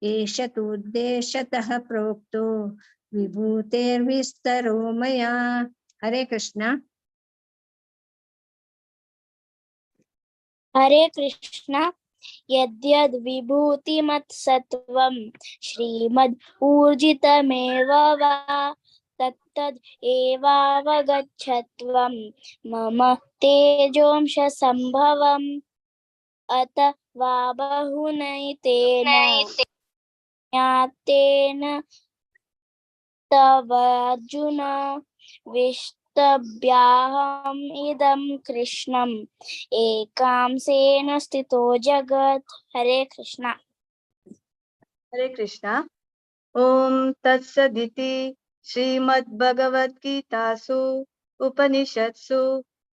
एष तूद्देशतः प्रोक्तो विभूतेर्विस्तरो मया। हरे कृष्णा। हरे कृष्णा। यद्यद् विभूतिमत्सत्त्वं श्रीमद् ऊर्जितमेव वा तत्तद् एवावगच्छत्वं मम तेजोंश सम्भवम् अत वा बहुनैतेन ज्ञातेन तवार्जुन विष्टभ्याहम् इदं कृष्णम् एकांसेन स्थितो जगत्। हरे कृष्णा। हरे कृष्णा। ॐ तत्सदिति श्रीमद्भगवद्गीतासु उपनिषत्सु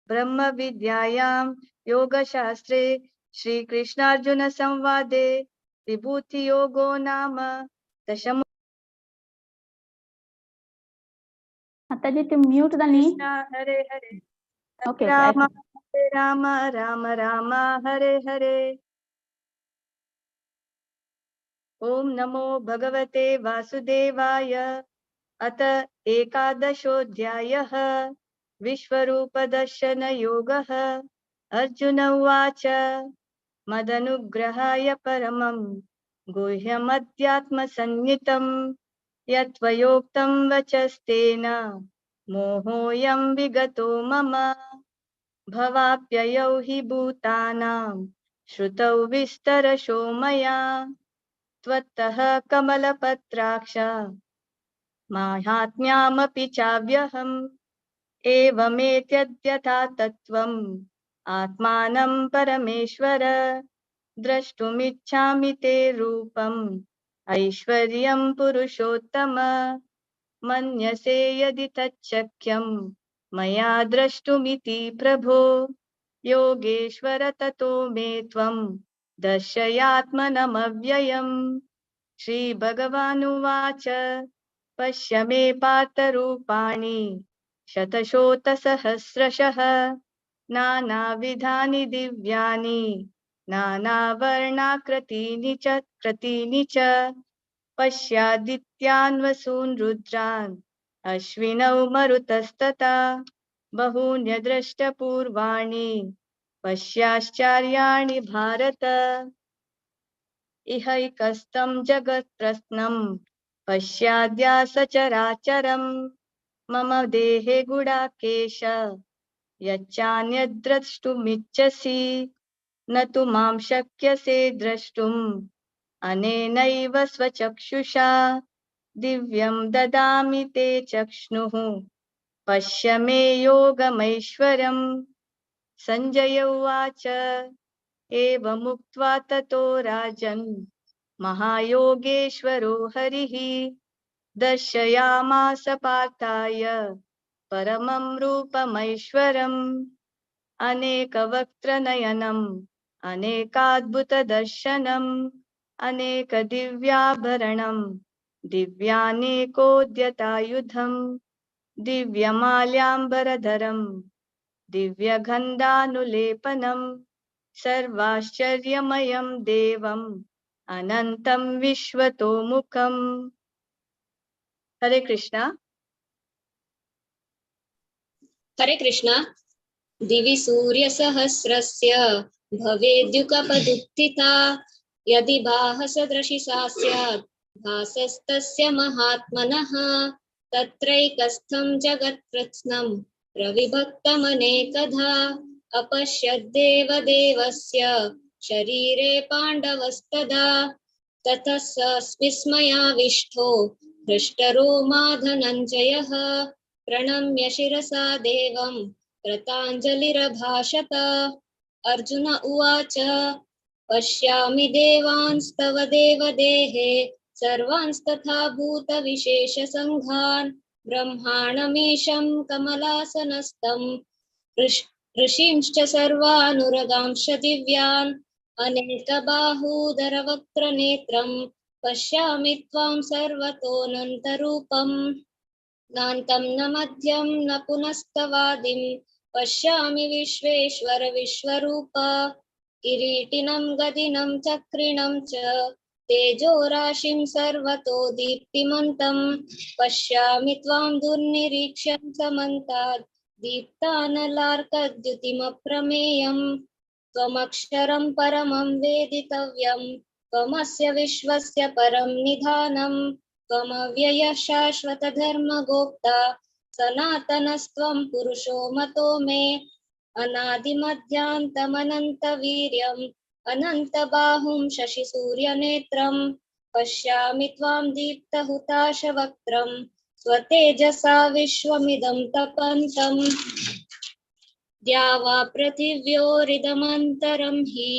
ब्रह्मविद्यायां योगशास्त्रे श्रीकृष्णार्जुन संवादे विभूतियोगो नाम दशम। माताजी ते म्यूट जाली। कृष्ण हरे हरे ओके राम हरे राम राम राम हरे हरे। ॐ नमो भगवते वासुदेवाय। अत एकादशोऽध्यायः विश्वरूपदर्शनयोगः। अर्जुन उवाच मदनुग्रहाय परमं गुह्यमध्यात्मसंज्ञितं यत्त्वयोक्तं वचस्तेन मोहोऽयं विगतो मम। भवाप्ययौ हि भूतानां श्रुतौ विस्तरशो मया त्वत्तः कमलपत्राक्ष माहात्म्यामपि चाव्यहम् एवमेतद्यथा तत्त्वम् आत्मानं परमेश्वर द्रष्टुमिच्छामि ते रूपम् ऐश्वर्यं पुरुषोत्तम। मन्यसे यदि तच्छक्यं मया द्रष्टुमिति प्रभो योगेश्वर ततो मे त्वं दर्शयात्मनमव्ययम्। श्रीभगवानुवाच पश्य मे पार्थरूपाणि शतशोतसहस्रशः नानाविधानि दिव्यानि नानावर्णाकृतीनि च कृतीनि च। पश्यादित्यान् वसून् रुद्रान् अश्विनौ मरुतस्तथा बहून्यद्रष्टपूर्वाणि पश्याश्चर्याणि भारत। इहैकस्तं जगत्प्रश्नं पश्याद्या सचराचरं मम देहे गुडाकेश यच्चान्यद्द्रष्टुमिच्छसि न तु मां शक्यसे द्रष्टुम् अनेनैव स्वचक्षुषा दिव्यं ददामि ते चक्ष्णुः पश्य मे योगमैश्वरम्। सञ्जय उवाच एवमुक्त्वा ततो राजन् महायोगेश्वरो हरिः दर्शयामास पार्थाय परमं रूपमैश्वरम्। अनेकवक्त्रनयनम् अनेकाद्भुतदर्शनम् अनेकदिव्याभरणं दिव्यानेकोद्यतायुधं दिव्यमाल्याम्बरधरं दिव्यगन्धानुलेपनं सर्वाश्चर्यमयं देवम् अनन्तं विश्वतोमुखम्। हरे कृष्णा। हरे कृष्णा। दिवि सूर्यसहस्रस्य भवेद्युगपदुत्थिता यदि भासदृशि सा स्यात् भासस्तस्य महात्मनः। तत्रैकस्थं जगत्कृत्स्नं प्रविभक्तमनेकधा अपश्यद्देवदेवस्य शरीरे पाण्डवस्तदा ततः स विस्मयाविष्टो हृष्टरोमा धनञ्जयः प्रणम्य शिरसा देवं कृताञ्जलिरभाषत। अर्जुन उवाच पश्यामि देवांस्तव देवदेहे सर्वांस्तथा भूतविशेषसङ्घान् ब्रह्माणमीशं कमलासनस्थं ऋषींश्च सर्वानुरगांश्च दिव्यान् अनेकबाहूदरवक्त्रनेत्रं पश्यामि त्वां सर्वतोऽनन्तरूपम् नान्तं न मध्यं न पुनस्तवादिं पश्यामि विश्वेश्वर विश्वरूप। किरीटिनं गदिनं चक्रिणं च तेजोराशिं सर्वतो दीप्तिमन्तं पश्यामि त्वां दुर्निरीक्ष्यं समन्तात् दीप्तानलार्कद्युतिमप्रमेयम्। त्वमक्षरं परमं वेदितव्यं त्वमस्य विश्वस्य परं निधानं त्वमव्ययः शाश्वतधर्मगोप्ता सनातनस्त्वं पुरुषो मतो मे। अनादिमध्यान्तमनन्तवीर्यम् अनन्तबाहुं शशिसूर्यनेत्रं पश्यामि त्वां दीप्तहुताशवक्त्रं स्वतेजसा विश्वमिदं तपन्तम्। द्यावा पृथिव्योरिदमन्तरं हि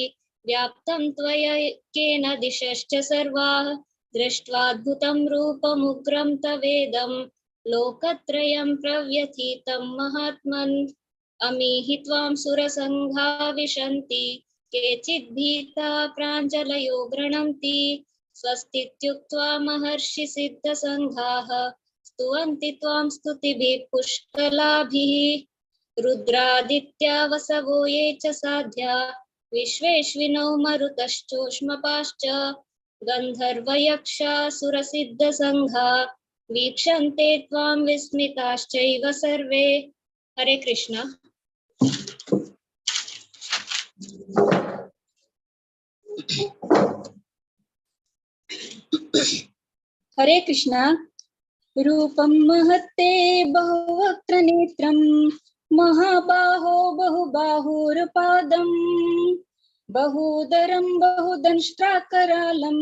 व्याप्तं त्वया केन दिशश्च सर्वाः दृष्ट्वाद्भुतं रूपमुग्रं तवेदं लोकत्रयं प्रव्यथितं महात्मन्। अमीहि त्वां सुरसङ्घा विशन्ति केचिद्भीता प्राञ्जलयो गृह्णन्ति स्वस्तीत्युक्त्वा महर्षिसिद्धसङ्घाः स्तुवन्ति त्वां स्तुतिभिः पुष्कलाभिः। रुद्रादित्या वसवो ये च साध्या विश्वेश्विनौ मरुतश्चोष्मपाश्च गन्धर्वयक्षासुरसिद्धसङ्घा वीक्षन्ते त्वां विस्मिताश्चैव सर्वे। हरे कृष्ण। हरे कृष्ण। रूपं महत्ते बहुवक्त्र नेत्रं महाबाहो बहुबाहुरुपादं बहुदरं बहुदंष्ट्राकरालं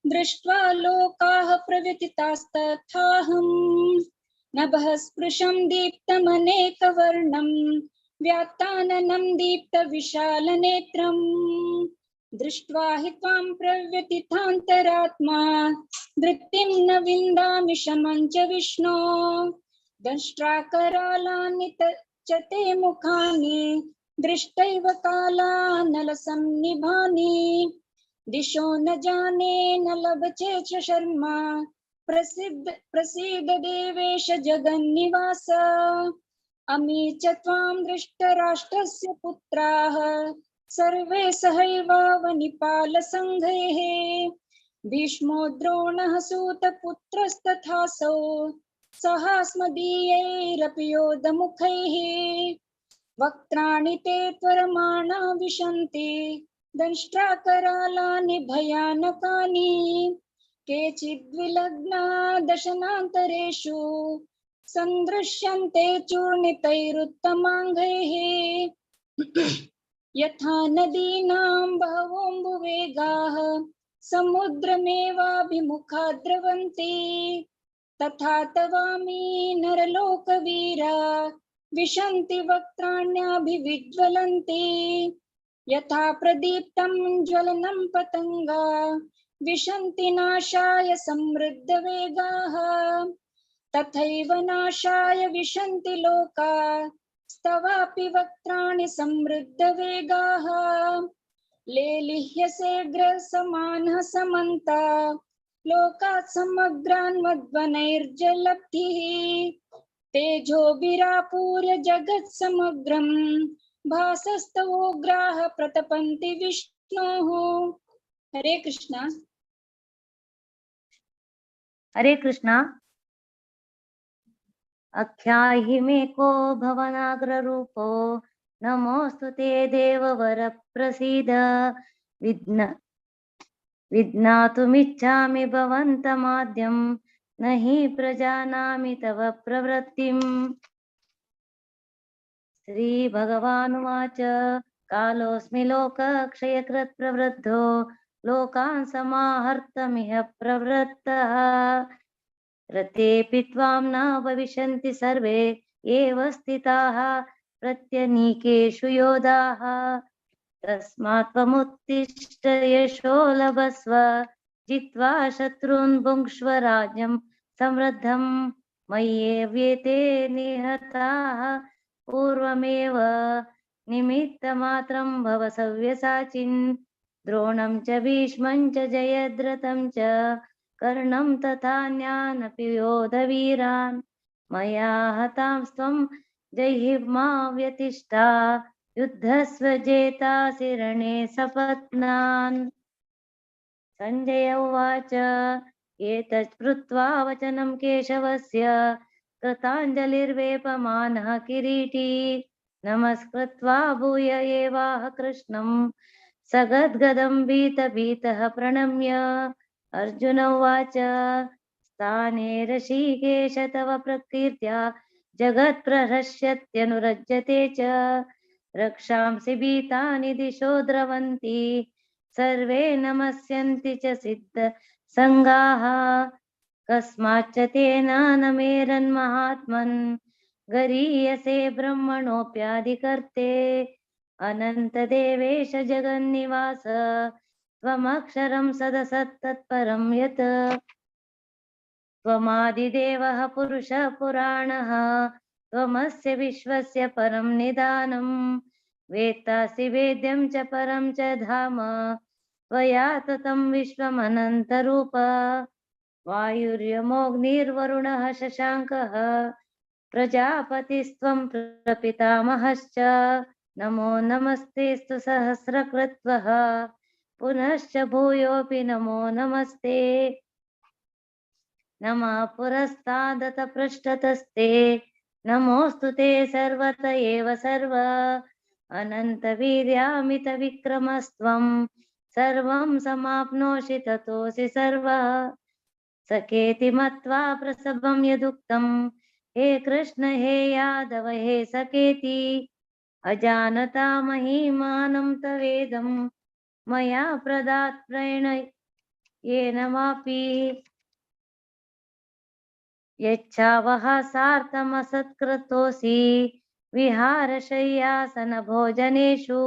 दृष्ट्वा लोकाः प्रव्यथितास्तथाहं। नभः स्पृशं दीप्तमनेकवर्णं व्यात्ताननं दीप्तविशालनेत्रं दृष्ट्वा हि त्वां प्रव्यथितान्तरात्मा धृतिं न विन्दामि शमं च विष्णो। दंष्ट्राकरालानि च ते मुखानि दृष्टैव कालानलसन्निभानि। दिशो न जाने न लभते च शर्मा प्रसीद देवेश जगन्निवास। अमी च त्वां दृष्टराष्ट्रस्य पुत्राः सर्वे सहैवावनिपालसङ्घैः। भीष्मो द्रोणः सूतपुत्रस्तथासौ सहास्मदीयैरपि योधमुखैः। वक्त्राणि ते त्वरमाणा विशन्ति दंष्ट्राकरालानि भयानकानि। केचिद्विलग्ना दशनान्तरेषु सन्दृश्यन्ते चूर्णितैरुत्तमाङ्गैः। यथा नदीनां बहवोऽम्बुवेगाः समुद्रमेवाभिमुखा द्रवन्ति तथा तवामि नरलोकवीरा विशन्ति वक्त्राण्याभिविज्वलन्ति। यथा प्रदीप्तं ज्वलनं पतङ्गा विशन्ति नाशाय समृद्धवेगाः तथैव नाशाय विशन्ति लोका स्तवापि वक्त्राणि समृद्धवेगाः। लेलिह्यसेऽग्रसमानः समन्ता लोकात् समग्रान् मद्वनैर्जलब्धिः। तेजोभिरापूर्य जगत्समग्रं भासस्तवोग्राः प्रतपन्ति विष्णोः। हरे कृष्णा। हरे कृष्णा। अख्याहि मे को भवनाग्ररूपो नमोऽस्तु ते देववर प्रसीद। विज्ञातुमिच्छामि भवन्तमाद्यं न हि प्रजानामि तव प्रवृत्तिम्। श्री भगवानुवाच कालोऽस्मि लोकक्षयकृत् प्रवृद्धो लोकान् समाहर्तमिह प्रवृत्तः। रतेऽपि त्वां न भविष्यन्ति सर्वे एव स्थिताः प्रत्यनीकेषु योधाः। तस्मात् त्वमुत्तिष्ठ यशो लभस्व जित्वा शत्रून् भुङ्क्ष्व राज्यं समृद्धं। मय्येव्येते निहताः पूर्वमेव निमित्तमात्रं भव सव्यसाचिन्। द्रोणं च भीष्मं च जयद्रथं च कर्णं तथान्यानपि योधवीरान्। मया हतांस्त्वं जयि मा व्यतिष्ठा युद्धस्व जेतासि रणे सपत्नान्। सञ्जय उवाच एतत् श्रुत्वा वचनं केशवस्य कृताञ्जलिर्वेपमानः किरीटी। नमस्कृत्वा भूय एवाह कृष्णं सगद्गदं भीतभीतः प्रणम्य। अर्जुन उवाच स्थाने ऋषिकेश तव प्रकीर्त्या जगत्प्रहर्ष्यत्यनुरज्यते च। रक्षांसि भीतानि दिशो द्रवन्ति सर्वे नमस्यन्ति च सिद्ध संगाः। कस्माच्च तेन न मेरन्महात्मन् गरीयसे ब्रह्मणोऽप्याधिकर्ते। अनन्तदेवेश जगन्निवास त्वमक्षरं सदसत्तत्परं यत्। त्वमादिदेवः पुरुषः पुराणः त्वमस्य विश्वस्य परं निदानं। वेत्तासि वेद्यं च परं च धाम त्वया ततं विश्वमनन्तरूप। वायुर्यमोऽग्निर्वरुणः शशाङ्कः प्रजापतिस्त्वं प्रपितामहश्च। नमो नमस्तेऽस्तु सहस्रकृत्वः पुनश्च भूयोऽपि नमो नमस्ते। नमः पुरस्तादत पृष्ठतस्ते नमोऽस्तु ते सर्वत एव सर्व। अनन्तवीर्यामितविक्रमस्त्वं सर्वं समाप्नोषि ततोऽसि सर्वः। सखेति मत्वा प्रसभं यदुक्तं हे कृष्ण हे यादव हे सखेति। अजानता महिमानं तवेदं मया प्रदात् प्रेण येन वापि। यच्छावः सार्थमसत्कृतोऽसि विहारशय्यासनभोजनेषु।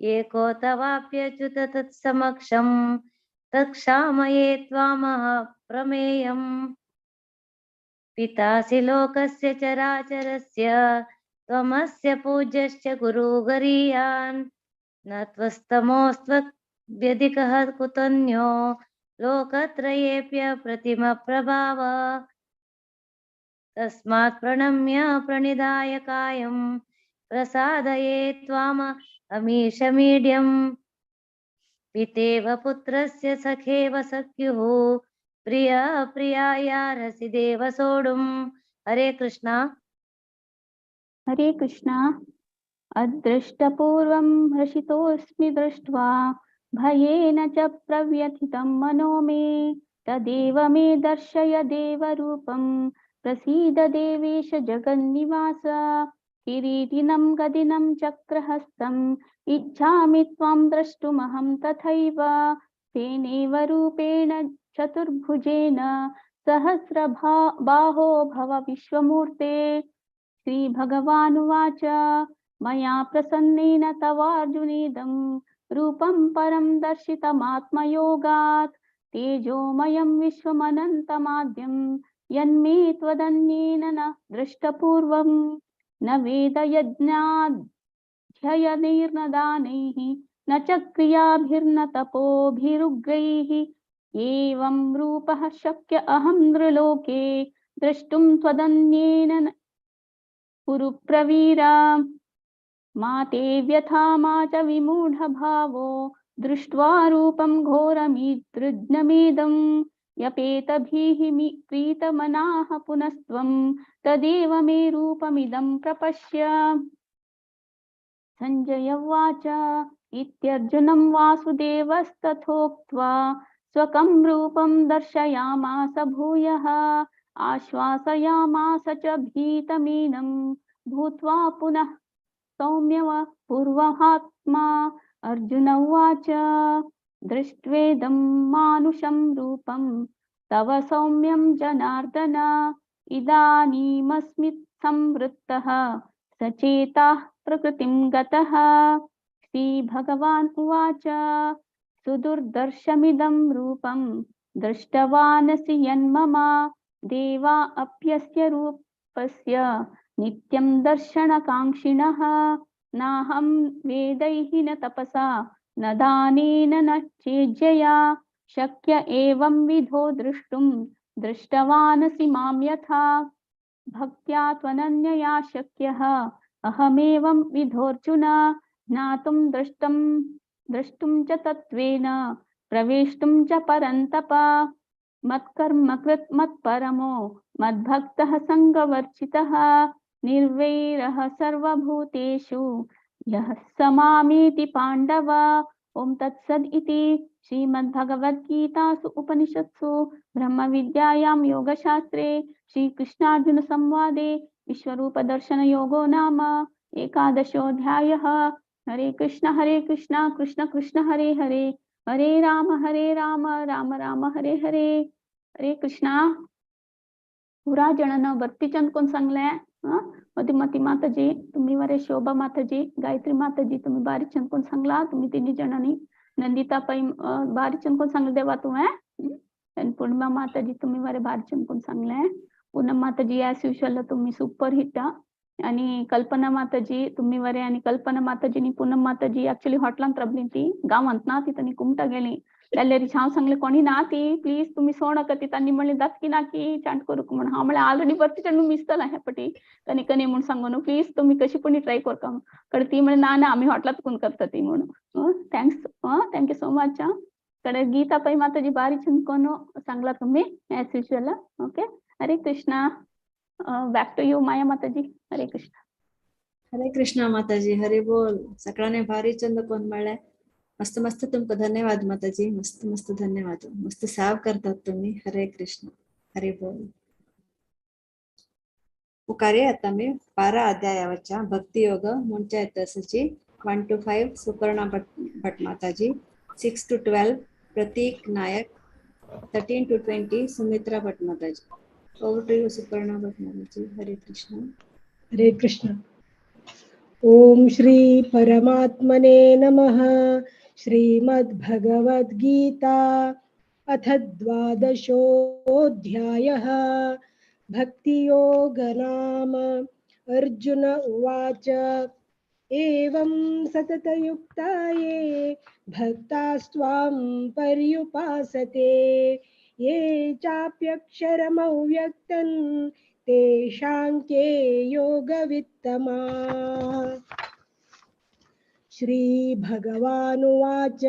एको तवाप्यच्युत तत्समक्षं तत्क्षामये त्वामह प्रमेयम्। पितासि लोकस्य चराचरस्य त्वमस्य पूज्यश्च गुरुगरीयान्। न त्वस्तमोऽस्त्वव्यधिकः कुतन्यो लोकत्रयेऽप्यप्रतिमप्रभाव। तस्मात् प्रणम्य प्रणिधाय कायं प्रसादये त्वाम अमीशमीड्यम्। पितेव पुत्रस्य सखेव सख्युः प्रिया प्रियायार्हसि देव सोढुम्। हरे कृष्णा। हरे कृष्णा। अदृष्टपूर्वं हर्षितोऽस्मि दृष्ट्वा भयेन च प्रव्यथितं मनो मे। तदेव मे दर्शय देवरूपं प्रसीद देवेश जगन्निवास। किरीटिनं गदिनं चक्रहस्तम् इच्छामि त्वां द्रष्टुमहं तथैव। तेनैव रूपेण चतुर्भुजेन सहस्रबाहो भव विश्वमूर्ते। श्रीभगवानुवाच मया प्रसन्नेन तवार्जुनेदं रूपं परं दर्शितमात्मयोगात्। तेजोमयं विश्वमनन्तमाद्यं यन्मे त्वदन्येन न दृष्टपूर्वं। न वेदयज्ञाध्ययनैर्न दानैः न च क्रियाभिर्न तपोभिरुग्रैः। एवं रूपः शक्य अहं नृलोके द्रष्टुं त्वदन्येन कुरु प्रवीरा। मा ते व्यथा मा च विमूढभावो दृष्ट्वा रूपं घोरमीदृग्नमेदं। यपेतभिः प्रीतमनाः पुनस्त्वं तदेव मे रूपमिदं प्रपश्य। सञ्जय उवाच इत्यर्जुनं वासुदेवस्तथोक्त्वा स्वकं रूपं दर्शयामास भूयः। आश्वासयामास च भीतमीनं भूत्वा पुनः सौम्य पूर्वहात्मा। अर्जुन उवाच दृष्ट्वेदं मानुषं रूपं तव सौम्यं जनार्दन इदानीमस्मि संवृत्तः सचेताः प्रकृतिं गतः। श्रीभगवान् उवाच सुदुर्दर्शमिदं रूपं दृष्टवानसि यन्मम देवा अप्यस्य रूपस्य नित्यं दर्शनकाङ्क्षिणः। नाहं वेदैः न तपसा न दानेन न चेज्यया शक्य एवं विधो द्रष्टुं दृष्टवानसि मां यथा। भक्त्या त्वनन्यया शक्यः अहमेवं विधोऽर्जुन ज्ञातुं द्रष्टुं च तत्त्वेन प्रवेष्टुं च परन्तप। मत्कर्म कृत मत्परमो मद्भक्तः सङ्गवर्जितः निर्वैरः सर्वभूतेषु यः समामेति पाण्डव। ओम तत्सद् इति श्रीमद्भगवद्गीतासु उपनिषत्सु ब्रह्मविद्यायां योगशास्त्रे श्रीकृष्णार्जुन संवादे विश्वरूपदर्शनयोगो नाम एकादशोऽध्यायः। हरे कृष्ण कृष्ण कृष्ण हरे हरे, हरे राम राम राम हरे हरे। हरे कृष्णा। पुरा जणांना भरती चंद कोण सांगले मधुमती माताजी तुम्ही वरे, शोभा माताजी, गायत्री माताजी तुम्ही बारीक चंद कोण सांगला, तुम्ही तिन्ही जणांनी, नंदिता पै बारीक चंद कोण सांगले देवा तुम्हें, आणि पूर्णिमा माताजी तुम्ही वरे बारीक चंद कोण सांगले, पूनम माताजी ॲज युजल तुम्ही सुपर हिट, आणि कल्पना माताजी तुम्ही वरे, आणि कल्पना माताजी पूनम माताजी ऍक्च्युली हॉटलांत राबली ती गावांत ना ती त्यांनी कुमटा गेली जाल्यार हांव सांगले कोणी ना ती प्लीज तुम्ही सोड ती तांणी म्हणले दातकी ना की चांट करूक म्हणून. हांव म्हणलें ऑलरेडी बरती चेंडू मिसतला ह्या पटी तांणी कनी म्हणून सांगू न्हू प्लीज तुम्ही कशी पण ट्राय करका. कडे ती म्हणले ना ना आमी हॉटलात कोण करता ती म्हणून. Thanks, thank you so much. कडे गीता पै माताजी बारी छंद कोण सांगला तुम्ही as usual. Okay, Hare Krishna. Back to you Maya Mataji. Hare Krishna. Hare Krishna Mataji, Hari बोल. सगळ्यांनी भारी चंद कोण म्हणले, मस्त मस्त तुमका धन्यवाद माताजी, मस्त मस्त धन्यवाद, मस्त साव करतात तुम्ही. हरे कृष्ण, हरे बोल. पुकारे आता मी 12 अध्यायावरच्या भक्तियोग म्हणच्या तसची 1 to 5 Suparna Bhatt Mataji, 6 to 12 Pratik Nayak, 13 to 20 Sumitra Bhatt Mataji. Over to you Suparna Bhatt Mataji. Hare Krishna. Hare Krishna. Om Shri परमात्मने नमः. श्रीमद्भगवद्गीता अथ द्वादशोऽध्यायः. भक्तियोग नाम. अर्जुन उवाच एवं सततयुक्ता ये भक्तास्त्वां पर्युपासते ये चाप्यक्षरमव्यक्तं तेषां के योगवित्तमाः. श्री भगवानुवाच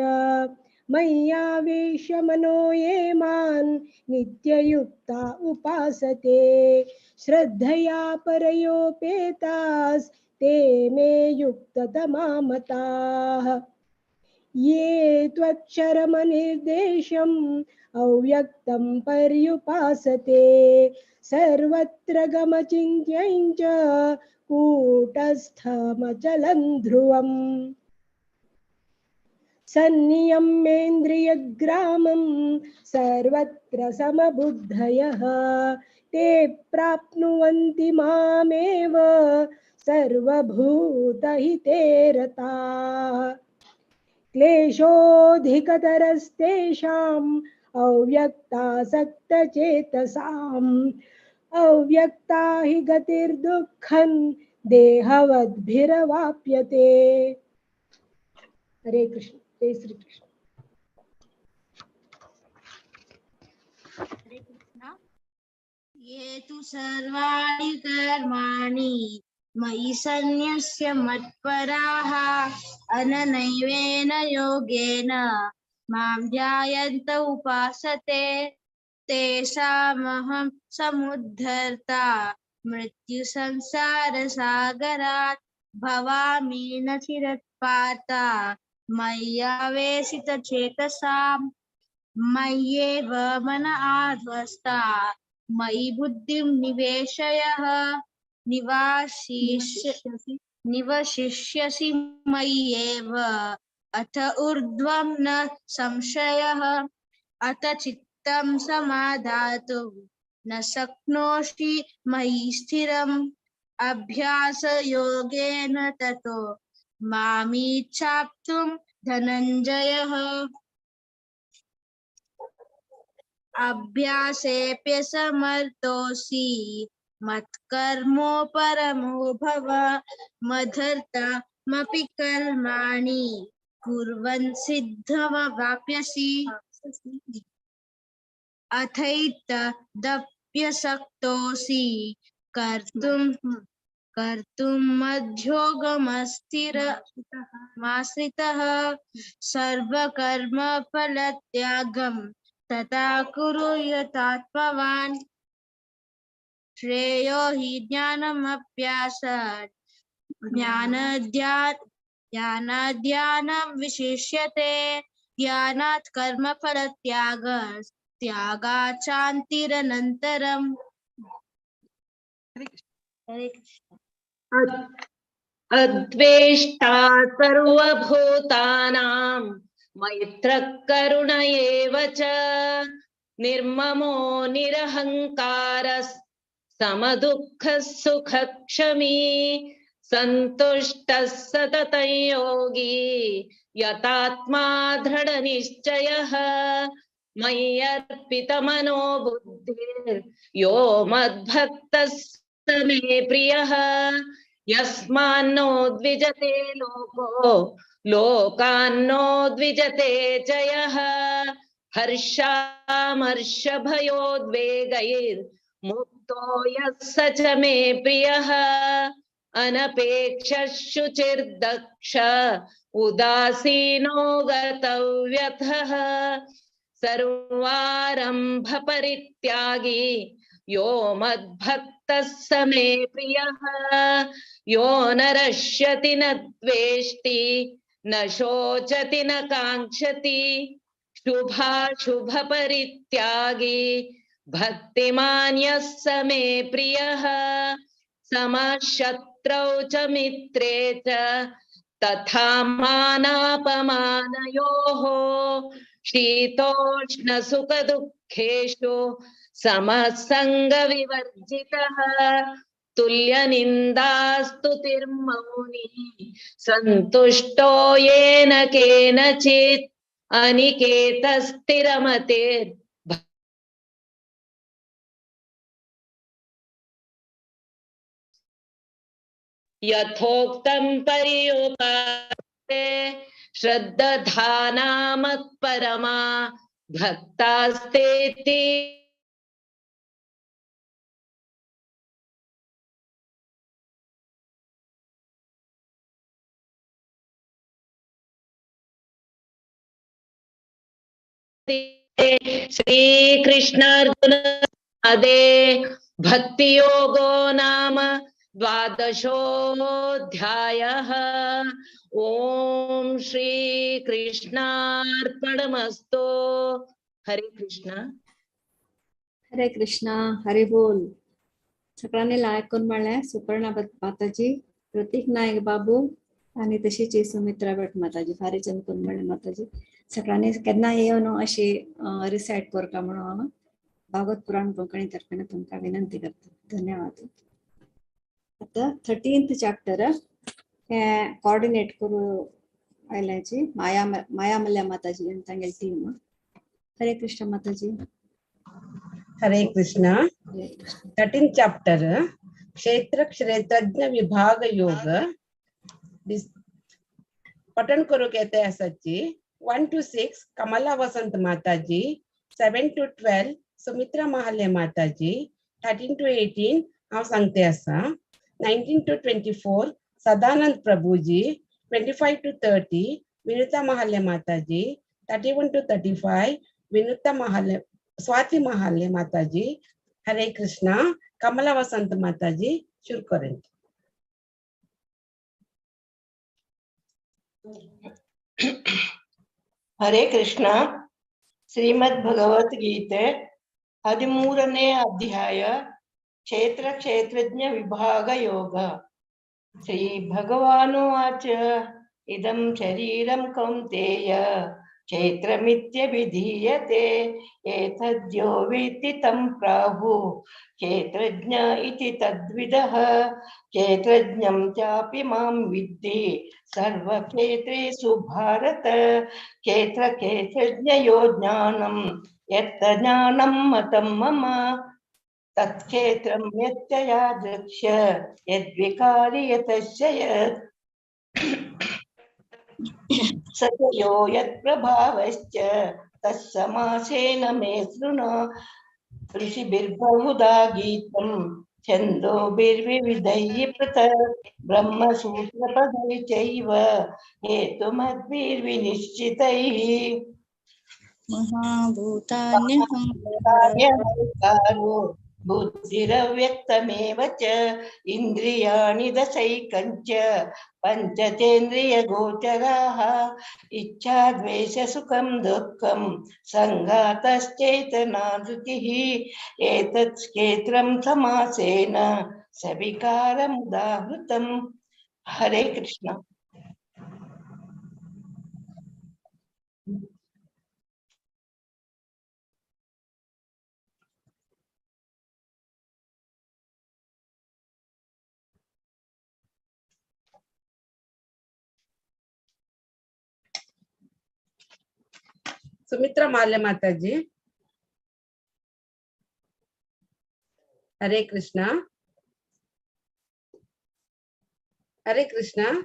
मय्यावेश्य मनो ये मान् नित्ययुक्ता उपासते श्रद्धया परयोपेतास्ते मे युक्ततमा मताः. ये त्वक्षरमनिर्देशम् अव्यक्तं पर्युपासते सर्वत्र गमचिन्त्यं च कूटस्थमचलं ध्रुवम्. सन्नियम्येन्द्रियग्रामं सर्वत्र समबुद्धयः ते प्राप्नुवन्ति मामेव सर्वभूतहिते रताः. क्लेशोऽधिकतरस्तेषाम् अव्यक्तासक्तचेतसाम् अव्यक्ता हि गतिर्दुःखं देहवद्भिरवाप्यते. हरे कृष्ण. जय श्री कृष्ण. हरे कृष्ण. ये तु सर्वाणि कर्माणि मयि सन्न्यस्य मत्पराः अननैवेन योगेन मां ध्यायन्त उपासते तेषामहं समुद्धर्ता मृत्यु संसार सागरात् भवामि न चिरत्पाता मय्यावेशित चेतसां मय्येव मन आध्वस्ता मयि बुद्धिं निवेशयः निवासिष्यसि निवशिष्यसि मय्येव अथ ऊर्ध्वं न संशयः। अथ चित्तं समाधातुं न शक्नोषि मयि स्थिरम् अभ्यासयोगेन ततो मामिच्छाप्तुं धनञ्जयः। अभ्यासेऽप्यसमर्थोऽसि मत्कर्मो परमो भव मदर्थमपि कर्माणि कुर्वन् सिद्धमवाप्स्यसि। अथैतदप्यशक्तोऽसि कर्तुं कर्तुं मद्योगमस्थिरमाश्रितः सर्वकर्मफलत्यागं तथा कुरु यथात्मवान्। श्रेयो हि ज्ञानमभ्यासात् ज्ञानाद्यानं विशिष्यते ज्ञानात् कर्मफलत्यागः त्यागात् शान्तिरनन्तरम्। हरे कृष्ण। अद्वेष्टा सर्वभूतानां मैत्रः करुण एव च निर्ममो निरहङ्कारः समदुःखः सुखक्षमी सन्तुष्टः सततं योगी यतात्मा दृढनिश्चयः मय्यर्पितमनो बुद्धिर्यो मद्भक्तः स मे प्रियः। यस्मान्नो द्विजते लोको लोकान्नो द्विजते च यः हर्षामर्षभयोद्वेगैर्मुक्तो यः स च मे प्रियः। अनपेक्षः शुचिर्दक्ष उदासीनो गतव्यथः सर्वारंभ परित्यागी यो मद्भक्तः स मे प्रियः। यो न रश्यति न द्वेष्टि न शोचति न काङ्क्षति शुभाशुभ परित्यागी भक्तिमान् यः स मे प्रियः। समशत्रौ च मित्रे च तथा मानापमानयोः शीतोष्ण सुखदुःखेषु समसङ्गविवर्जितः तुल्यनिन्दास्तुतिर्मौनी सन्तुष्टो येन केनचित् अनिकेतस्थिरमतिर् यथोक्तं पर्युपास्ते श्रद्दधाना मत्परमा भक्तास्तेति श्री कृष्णार्जुन अदे भक्ति योगो नाम द्वादशोऽध्यायः। ओम श्री कृष्णार्पणमस्तु। हरे कृष्णा। हरे कृष्णा। हरे बोल। सगळ्यांनी लायक करून म्हणलें सुपर्णा माताजी, प्रतीक नायक बाबू आनी तशीच सुमित्रा भट माताजी, फारीचंद करून म्हणलें माताजी। सगळ्यांनी केन्ना येवन अशी रिसायट करता म्हणून हांव भागवत पुराण कोंकणी तर्फेन तुमकां विनंती करता। धन्यवाद। आतां 13th chapter हें कॉर्डिनेट करू आयल्याची माया मायामल्या माताजी आनी तांगेली टीम। हरे कृष्ण माताजी। हरे कृष्ण। 13th chapter क्षेत्र क्षेत्रज्ञ विभाग योग पठन करूंक येता आसाची 1 to 6 Kamala Vasant Mataji, 7 to 12 Sumitra Mahale Mataji, 13 to 18 हांव सांगते आसा, 19 to 24 Sadanand Prabhuji, 25 to 30 Vinita Mahale Mataji, 31 to 35 Vinita Mahale Swati Mahale Mataji. Hare Krishna. Kamala Vasant Mataji शुरू करें। हरे कृष्णा। श्रीमद् भगवत गीते 13ನೇ ಅಧ್ಯಾಯ ಕ್ಷೇತ್ರ ಕ್ಷೇತ್ರಜ್ಞ ವಿಭಾಗ ಯೋಗ. श्रीभगवानुवाच इदं शरीरं कौन्तेय क्षेत्रमित्यभिधीयते एतद्यो वेत्ति तं प्राहुः क्षेत्रज्ञ इति तद्विदः क्षेत्रज्ञं चापि मां विद्धि सर्वक्षेत्रेषु भारत क्षेत्रक्षेत्रज्ञयो ज्ञानं यत् ज्ञानं मतं मम तत्क्षेत्रं यच्चया दृक्ष्य यद्विकारि यतश्च यत् स च यो यत्प्रभावश्च तत्समासेन मे शृणु। ऋषिभिर्बहुधा गीतं छन्दोभिर्विविधैः पृथक् ब्रह्मसूत्रपदैः चैव हेतुमद्भिर्विनिश्चितैः। महाभूतान्यहङ्कारो बुद्धिरव्यक्तमेव च इन्द्रियाणि दशैकञ्च पञ्चचेन्द्रियगोचराः इच्छा द्वेषसुखं दुःखं सङ्घातश्चेतना धृतिः एतत् क्षेत्रं समासेन सविकारमुदाहृतम्। हरे कृष्ण। सुमित्रा माल्य माता जी। हरे कृष्णा। हरे कृष्णा।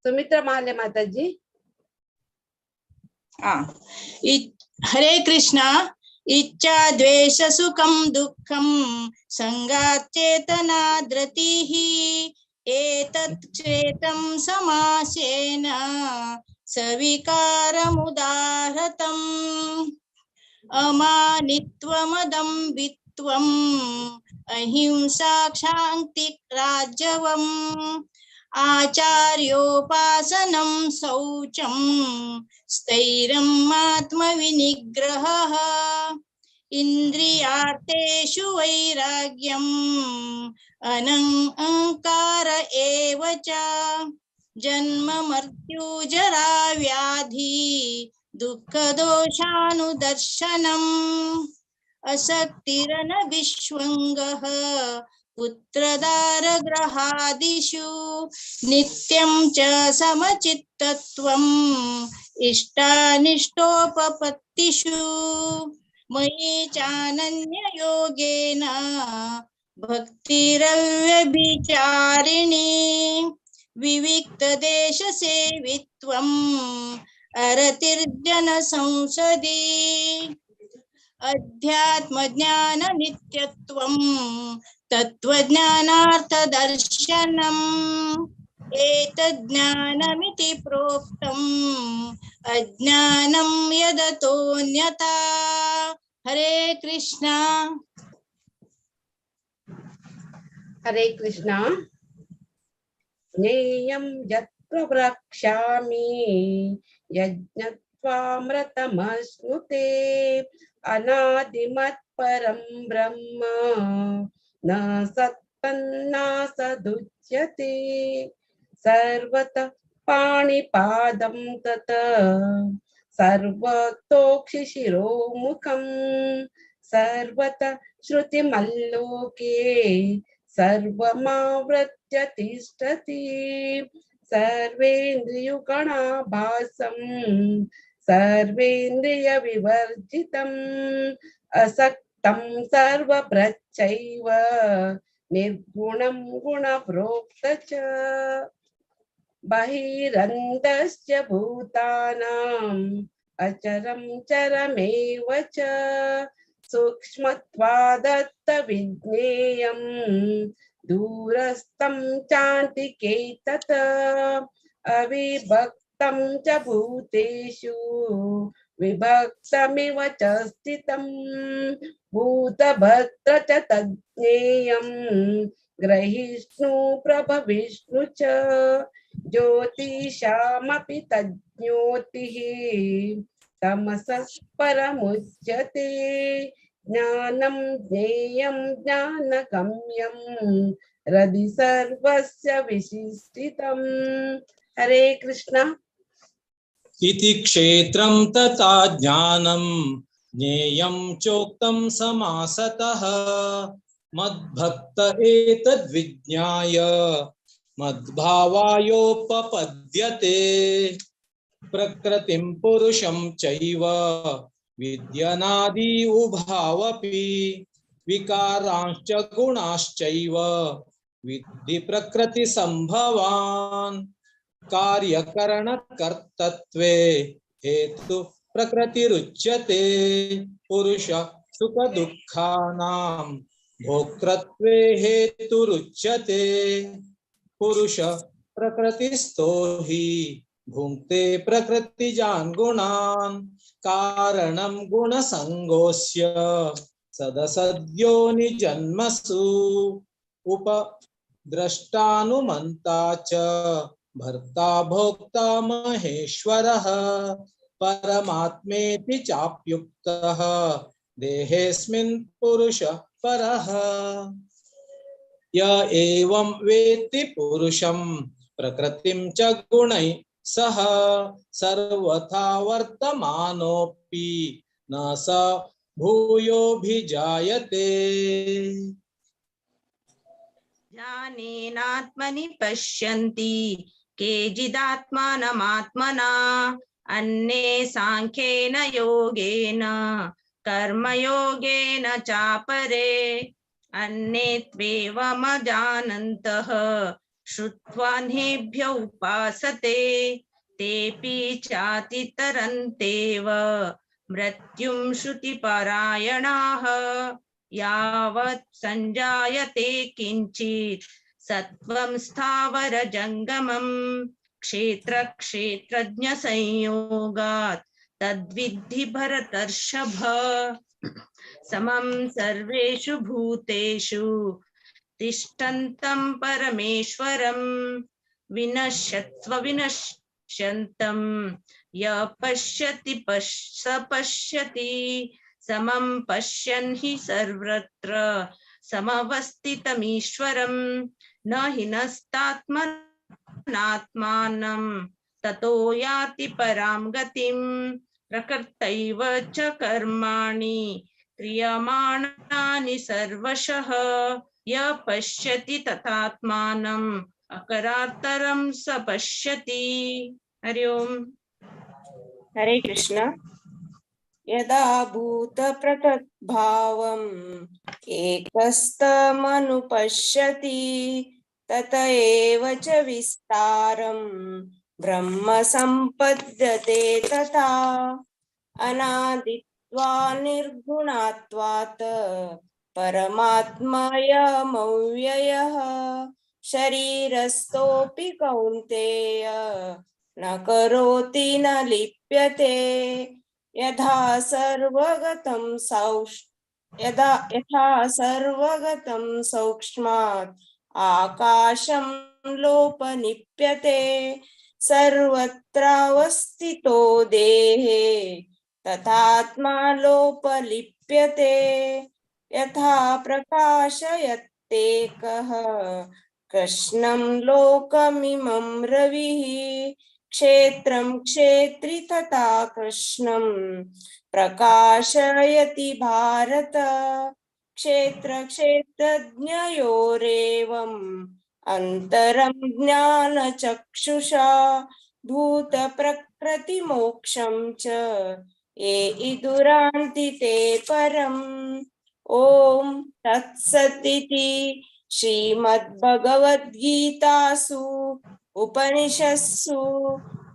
सुमित्रा माल्य माता जी। हरे कृष्णा। इच्छा द्वेष सुखं दुःखं संगात् चेतना धृतिः एतत् क्षेत्रं समासेन सविकारमुदाहृतम्। अमानित्वमदम्भित्वम् अहिंसा क्षान्तिराजवम् आचार्योपासनं शौचं स्थैर्यम् आत्मविनिग्रहः इन्द्रियार्थेषु वैराग्यम् अनहंकार एव च जन्म मृत्यु जरा व्याधि दुःखदोषानुदर्शनम् असक्तिरनभिष्वङ्गः पुत्रदारग्रहादिषु नित्यं च समचित्तत्वम् इष्टानिष्टोपपत्तिषु मयि चानन्ययोगेन भक्तिरव्यभिचारिणी विविक्तदेशसेवित्वम् अरतिर्जनसंसदि अध्यात्मज्ञाननित्यत्वं तत्त्वज्ञानार्थदर्शनम् एतज्ज्ञानमिति प्रोक्तम् अज्ञानं यदतोऽन्यथा। हरे कृष्णा। हरे कृष्णा। ज्ञेयं यत् प्रवक्ष्यामि यज्ञत्वामृतमश्नुते अनादिमत् परं ब्रह्म न सत्तन्ना सदुच्यते। सर्वतः पाणिपादं तत् सर्वतोक्षिशिरोमुखं सर्वतः श्रुतिमल्लोके सर्वमावृत्य तिष्ठति। सर्वेन्द्रियगुणाभासं सर्वेन्द्रियविवर्जितम् असक्तं सर्वप्रचैव निर्गुणं गुणप्रोक्त च। बहिरन्तश्च भूतानाम् अचरं चरमेव च सूक्ष्मत्वादत्तविज्ञेयं दूरस्थं चान्तिके तत्। अविभक्तं च भूतेषु विभक्तमिव च स्थितं भूतभद्र च तज्ज्ञेयं ग्रहिष्णु प्रभविष्णु च। ज्योतिषामपि तज्ज्योतिः तमसः परमुच्यते। ज्ञानं ज्ञेयं ज्ञानगम्यं हृदि सर्वस्य विशिष्टितम्। हरे कृष्ण। इति क्षेत्रं तथा ज्ञानं ज्ञेयं चोक्तं समासतः मद्भक्त एतद्विज्ञाय मद्भावायोपपद्यते। प्रकृतिं पुरुषं चैव विद्यनादि उभावपि विकारांश्च गुणाश्चैव विद्धि प्रकृति संभवान्। कार्यकरणकर्तृत्वे हेतु प्रकृतिरुच्यते पुरुष सुख दुःखानां भोक्तृत्वे हेतुरुच्यते। पुरुष प्रकृतिस्थो हि भुङ्क्ते प्रकृतिजान् गुणान् कारणं गुणसङ्गोऽस्य सदसद्यो निजन्मसु। उपद्रष्टानुमन्ता च भर्ता भोक्ता महेश्वरः परमात्मेति चाप्युक्तः देहेऽस्मिन् पुरुष परः। य एवं वेत्ति पुरुषं प्रकृतिं च गुणैः सह सर्वथा वर्तमानोऽपि न स भूयोऽभिजायते। ध्यानेनात्मनि पश्यन्ति केचिदात्मानमात्मना अन्ये सांख्येन योगेन कर्मयोगेन चापरे अन्ये त्वेवमजानन्तः श्रुत्वान्येभ्य उपासते तेऽपि चातितरन्तेव मृत्युं श्रुतिपरायणाः। यावत् संजायते किंचित् सत्त्वं स्थावर जंगमं क्षेत्र क्षेत्रज्ञ संयोगात् तद्विद्धि भरतर्षभ। समं सर्वेषु भूतेषु तिष्ठन्तं परमेश्वरं विनश्यत्स्व विनश्यन्तं य पश्यति स पश्यति। समं पश्यन् हि सर्वत्र समवस्थितमीश्वरं न हिनस्तात्मनात्मानं ततो याति परां गतिं। प्रकृतैव च कर्माणि क्रियमाणानि सर्वशः य पश्यति तथात्मानम् अकरार्तरं स पश्यति। हरि ओम। हरे कृष्ण। यदा भूतप्रकृद्भावम् एकस्तमनुपश्यति तत एव च विस्तारं ब्रह्म संपद्यते तथा। अनादित्वा निर्गुणात्वात् परमात्मयमव्ययः शरीरस्थोऽपि कौन्तेय न करोति न लिप्यते। यथा सर्वगतं सौक्ष्मात् आकाशं लोपनिप्यते सर्वत्रावस्थितो देहे तथात्मा लोपलिप्यते। यथा प्रकाशयत्येकः कृष्णं लोकमिमं रविः क्षेत्रं क्षेत्री तथा कृष्णं प्रकाशयति भारत। क्षेत्र क्षेत्रज्ञयोरेवम् अंतरं ज्ञानचक्षुषा भूतप्रकृतिमोक्षं च ये इदुरान्ति ते परम्। ॐ तत्सदिति श्रीमद्भगवद्गीतासु उपनिषत्सु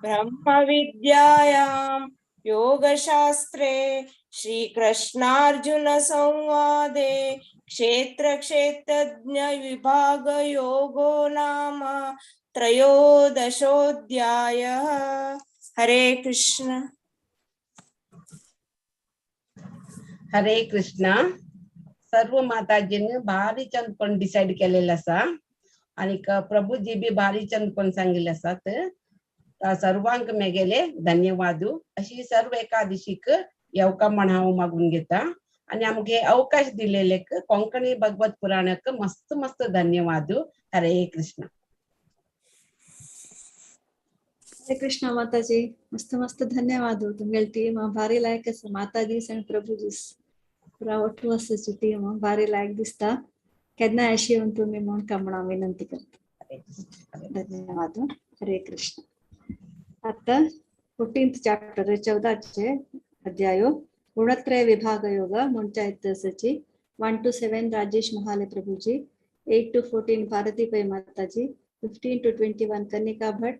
ब्रह्मविद्यायां योगशास्त्रे श्रीकृष्णार्जुन संवादे क्षेत्र क्षेत्रज्ञ विभागयोगो नाम त्रयोदशोऽध्यायः। हरे कृष्ण। हरे कृष्ण। सर्व माताजींनी भारी चंद पण डिसाइड केलेलं आसा आणि प्रभुजी बी भारी चंद पण सांगिल्ले आसात। सर्वांक मेगेले धन्यवाद। अशी सर्व एकादशीक येवका म्हण हांव मागून घेता। आणि आमगे अवकाश दिलेले कोंकणी भगवत पुराणक मस्त मस्त धन्यवाद. हरे कृष्ण. हरे कृष्ण माताजी, मस्त मस्त धन्यवाद. तुमगेल टीम भारी लायक आसा. माताजीस आनी प्रभुजीस पुरा ಒಟ್ಟು आसाची टीम भारी लायक दिसता. केन्ना अशी येवन तुमी म्हूण कामणा विनंती करता. धन्यवाद. हरे कृष्ण. आता 14th chapter 14 अध्यायो गुणत्रय विभाग योग म्हणच्या आसाची 1 to 7 Rajesh Mahale Prabhuji, 8 to 14 Bharati Pai Mataji, 15 to 21 Kanika Bhat,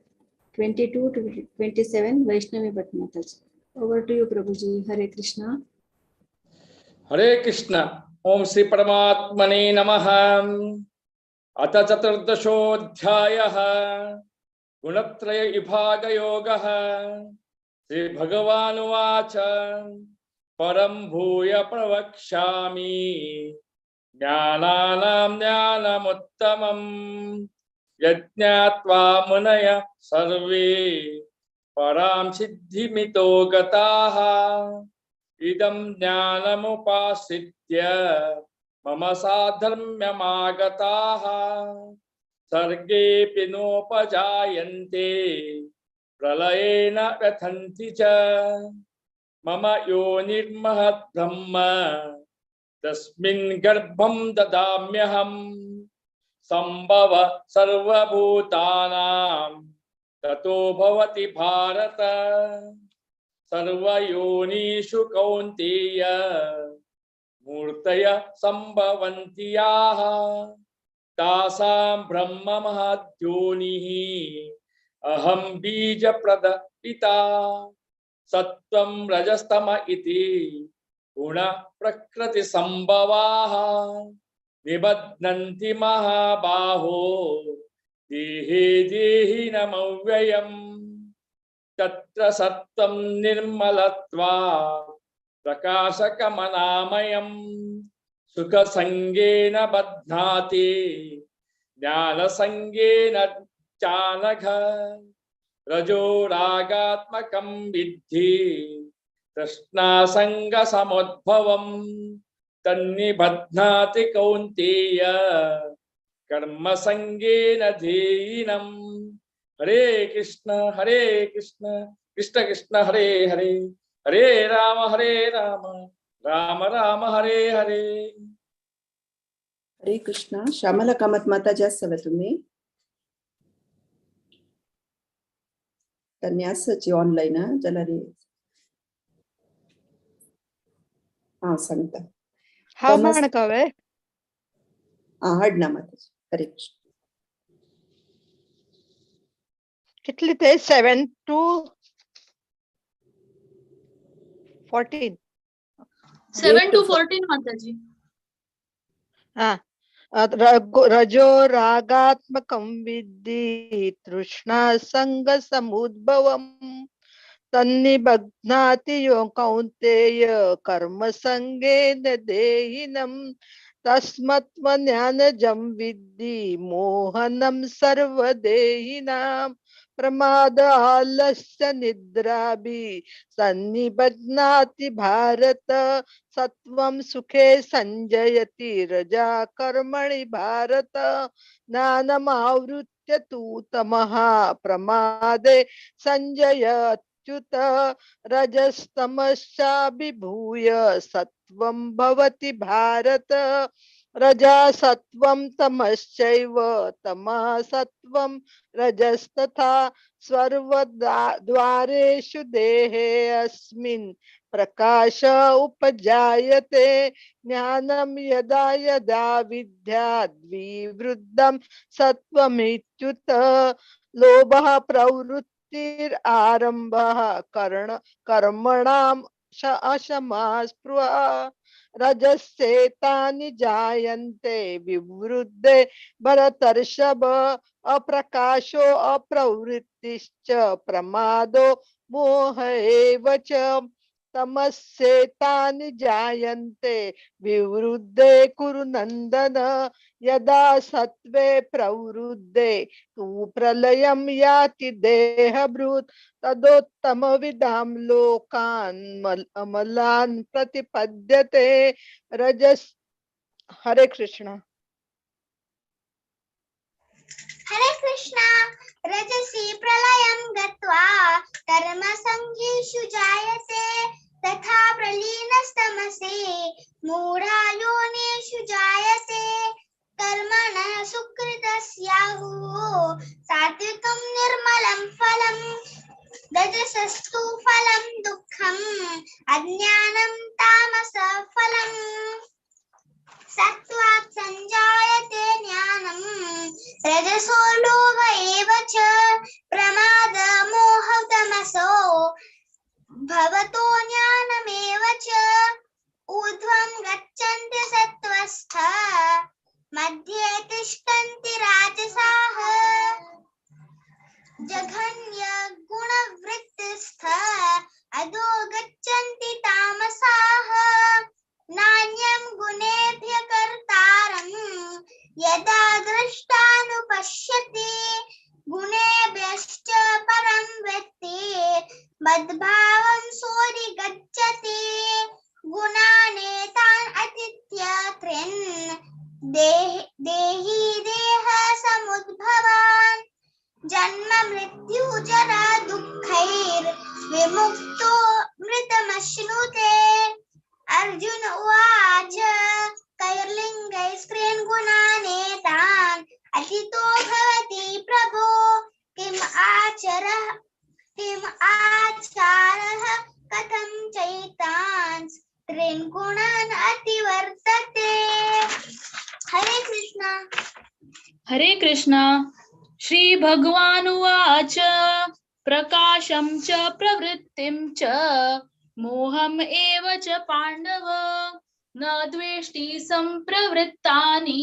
22 to 27 Vaishnavi Bhat Mataji. Over to you Prabhuji. Hare Krishna. Hare Krishna. Om Shri परमात्मने नमः. अथ चतुर्दशोऽध्यायः गुणत्रय विभाग योगः. श्री भगवानुवाच परं भूय प्रवक्ष्यामि ज्ञानानां ज्ञानमुत्तमं यज्ञात्वा मुनय सर्वे परां सिद्धिमितो गताः. इदं ज्ञानमुपाश्रित्य मम साधर्म्यमागताः सर्गेऽपि नोपजायन्ते प्रलयेन व्यथन्ति च. मम योनिर्महद्ब्रह्म तस्मिन् गर्भं ददाम्यहम्. संभव सर्वभूतानां ततो भवति भारत. सर्वयोनिषु कौन्तेय मूर्तय संभवन्ति याः. तासां ब्रह्म महद्योनिः अहं बीजप्रद पिता. सत्त्वं रजस्तम इति गुण प्रकृति संभवाः. निबध्नन्ति महाबाहो देहे देहिनमव्ययम्. तत्र सत्त्वं निर्मलत्वात् प्रकाशकमनामयम्. सुखसंगेन बध्नाति ज्ञानसंगेन चानघ. रजो रागात्मकं विद्धि तृष्णासंगसमुद्भवम्. तन्निबध्नाति कौन्तेय कर्मसंगेन धीनम्. हरे कृष्ण कृष्ण कृष्ण हरे हरे, हरे राम राम राम हरे हरे. हरे कृष्ण. श्यामला कामत माताजी आसावे तुम्ही? त्यांनी आसाची ऑनलाईन जाल्यार हां सांगता. हांव माणकावे. हां हाडना माताजी. हरे कृष्ण. कितली ते 7 to 14. 7 to 14 माताजी. हा. रजो रागात्मकं विद्धि तृष्णा संग समुद्भवं. तन्निबध्नाति यो कौन्तेय कर्मसंगेन देहिनं. तस्मत्वज्ञानजं विद्धि मोहनं सर्वदेहिनां. प्रमाद आलस्य निद्राभि सन्निबध्नाति भारत. सत्वं सुखे संजयति रजा कर्मणि भारत. ज्ञानमावृत्य तु तमः प्रमादे संजयत्युत. रजस्तमश्चाभिभूय सत्वं भवति भारत. रजा सत्वं तमश्चैव तमः सत्वं रजस्तथा. सर्वद्वारेषु देहे अस्मिन् प्रकाश उपजायते. ज्ञानं यदा यदा विद्याद्विवृद्धं सत्वमित्युत. लोभः प्रवृत्तिरारम्भः कर्मणां अशमा स्पृहा. रजस्येतानि जायन्ते विवृद्धे भरतर्षभ. अप्रकाशो अप्रवृत्तिश्च प्रमादो मोह एव च. तमस्येतानि जायन्ते विवृद्धे कुरु नंदन यदा सत्वे प्रवृद्धे तु प्रलयं याति देहभृत् तदोत्तमविदां लोकान् अमलान् प्रतिपद्यते रजस्। हरे कृष्णा। हरे कृष्णा। रजसि प्रलयं गत्वा कर्मसङ्गेषु जायते तथा प्रलीनस्तमसि मूढायोनिषु जायते। कर्मणः सुकृतस्याहुः सात्विकं निर्मलं फलं रजसस्तु फलं दुःखम् अज्ञानं तामसफलम्। सत्त्वात् संजायते ज्ञानं रजसो लोभ एव च प्रमाद मोह तमसो भवतो ज्ञानमेव च। ऊर्ध्वं गच्छन्ति सत्त्वस्थ मध्ये तिष्ठन्ति राजसाः जघन्य गुणवृत्तिस्थ अधो गच्छन्ति तामसाः। नान्यं गुणेभ्य कर्तारं यदा दृष्टानुपश्यति गुणेभ्यश्च परं वेत्ति मद्भावं सोऽधिगच्छति। गुणानेतान् अतीत्य त्रिन् देहि देह समुद्भवान् जन्म मृत्यु जरा दुःखैर्विमुक्तो मृतमश्नुते। अर्जुन उवाच कैर्लिङ्गैस्त्रीन् गुणानेतान् अतीतो भवति प्रभो किम् आचारः कथं चैतान् त्रीन् गुणान् अतिवर्तते। हरे कृष्णा। हरे कृष्णा। श्री भगवानुवाच प्रकाशं च प्रवृत्तिं च मोहम् एव च पाण्डव न द्वेष्टि संप्रवृत्तानि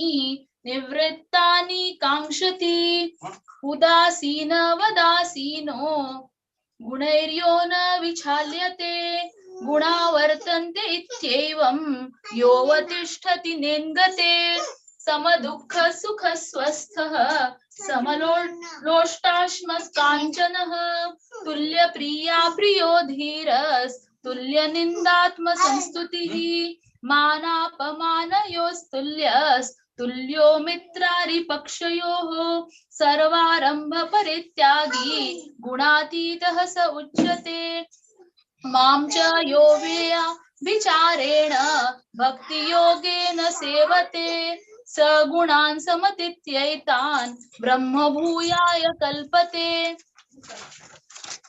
निवृत्तानि काङ्क्षति। उदासीन वदासीनो गुणैर्यो न विचाल्यते गुणा वर्तन्ते इत्येवं योऽवतिष्ठति नेङ्गते। समदुःख सुख स्वस्थः समलोष्टाश्मकाञ्चनः तुल्यप्रिया प्रियो धीरस्तुल्यनिन्दात्मसंस्तुतिः मानापमानयोस्तुल्यस्तुल्यो मित्रारिपक्षयोः सर्वारंभ परित्यागी गुणातीतः स उच्यते। मां च यो विचारेण भक्तियोगेन सेवते स गुणान् समतीत्यैतान् ब्रह्मभूयाय कल्पते।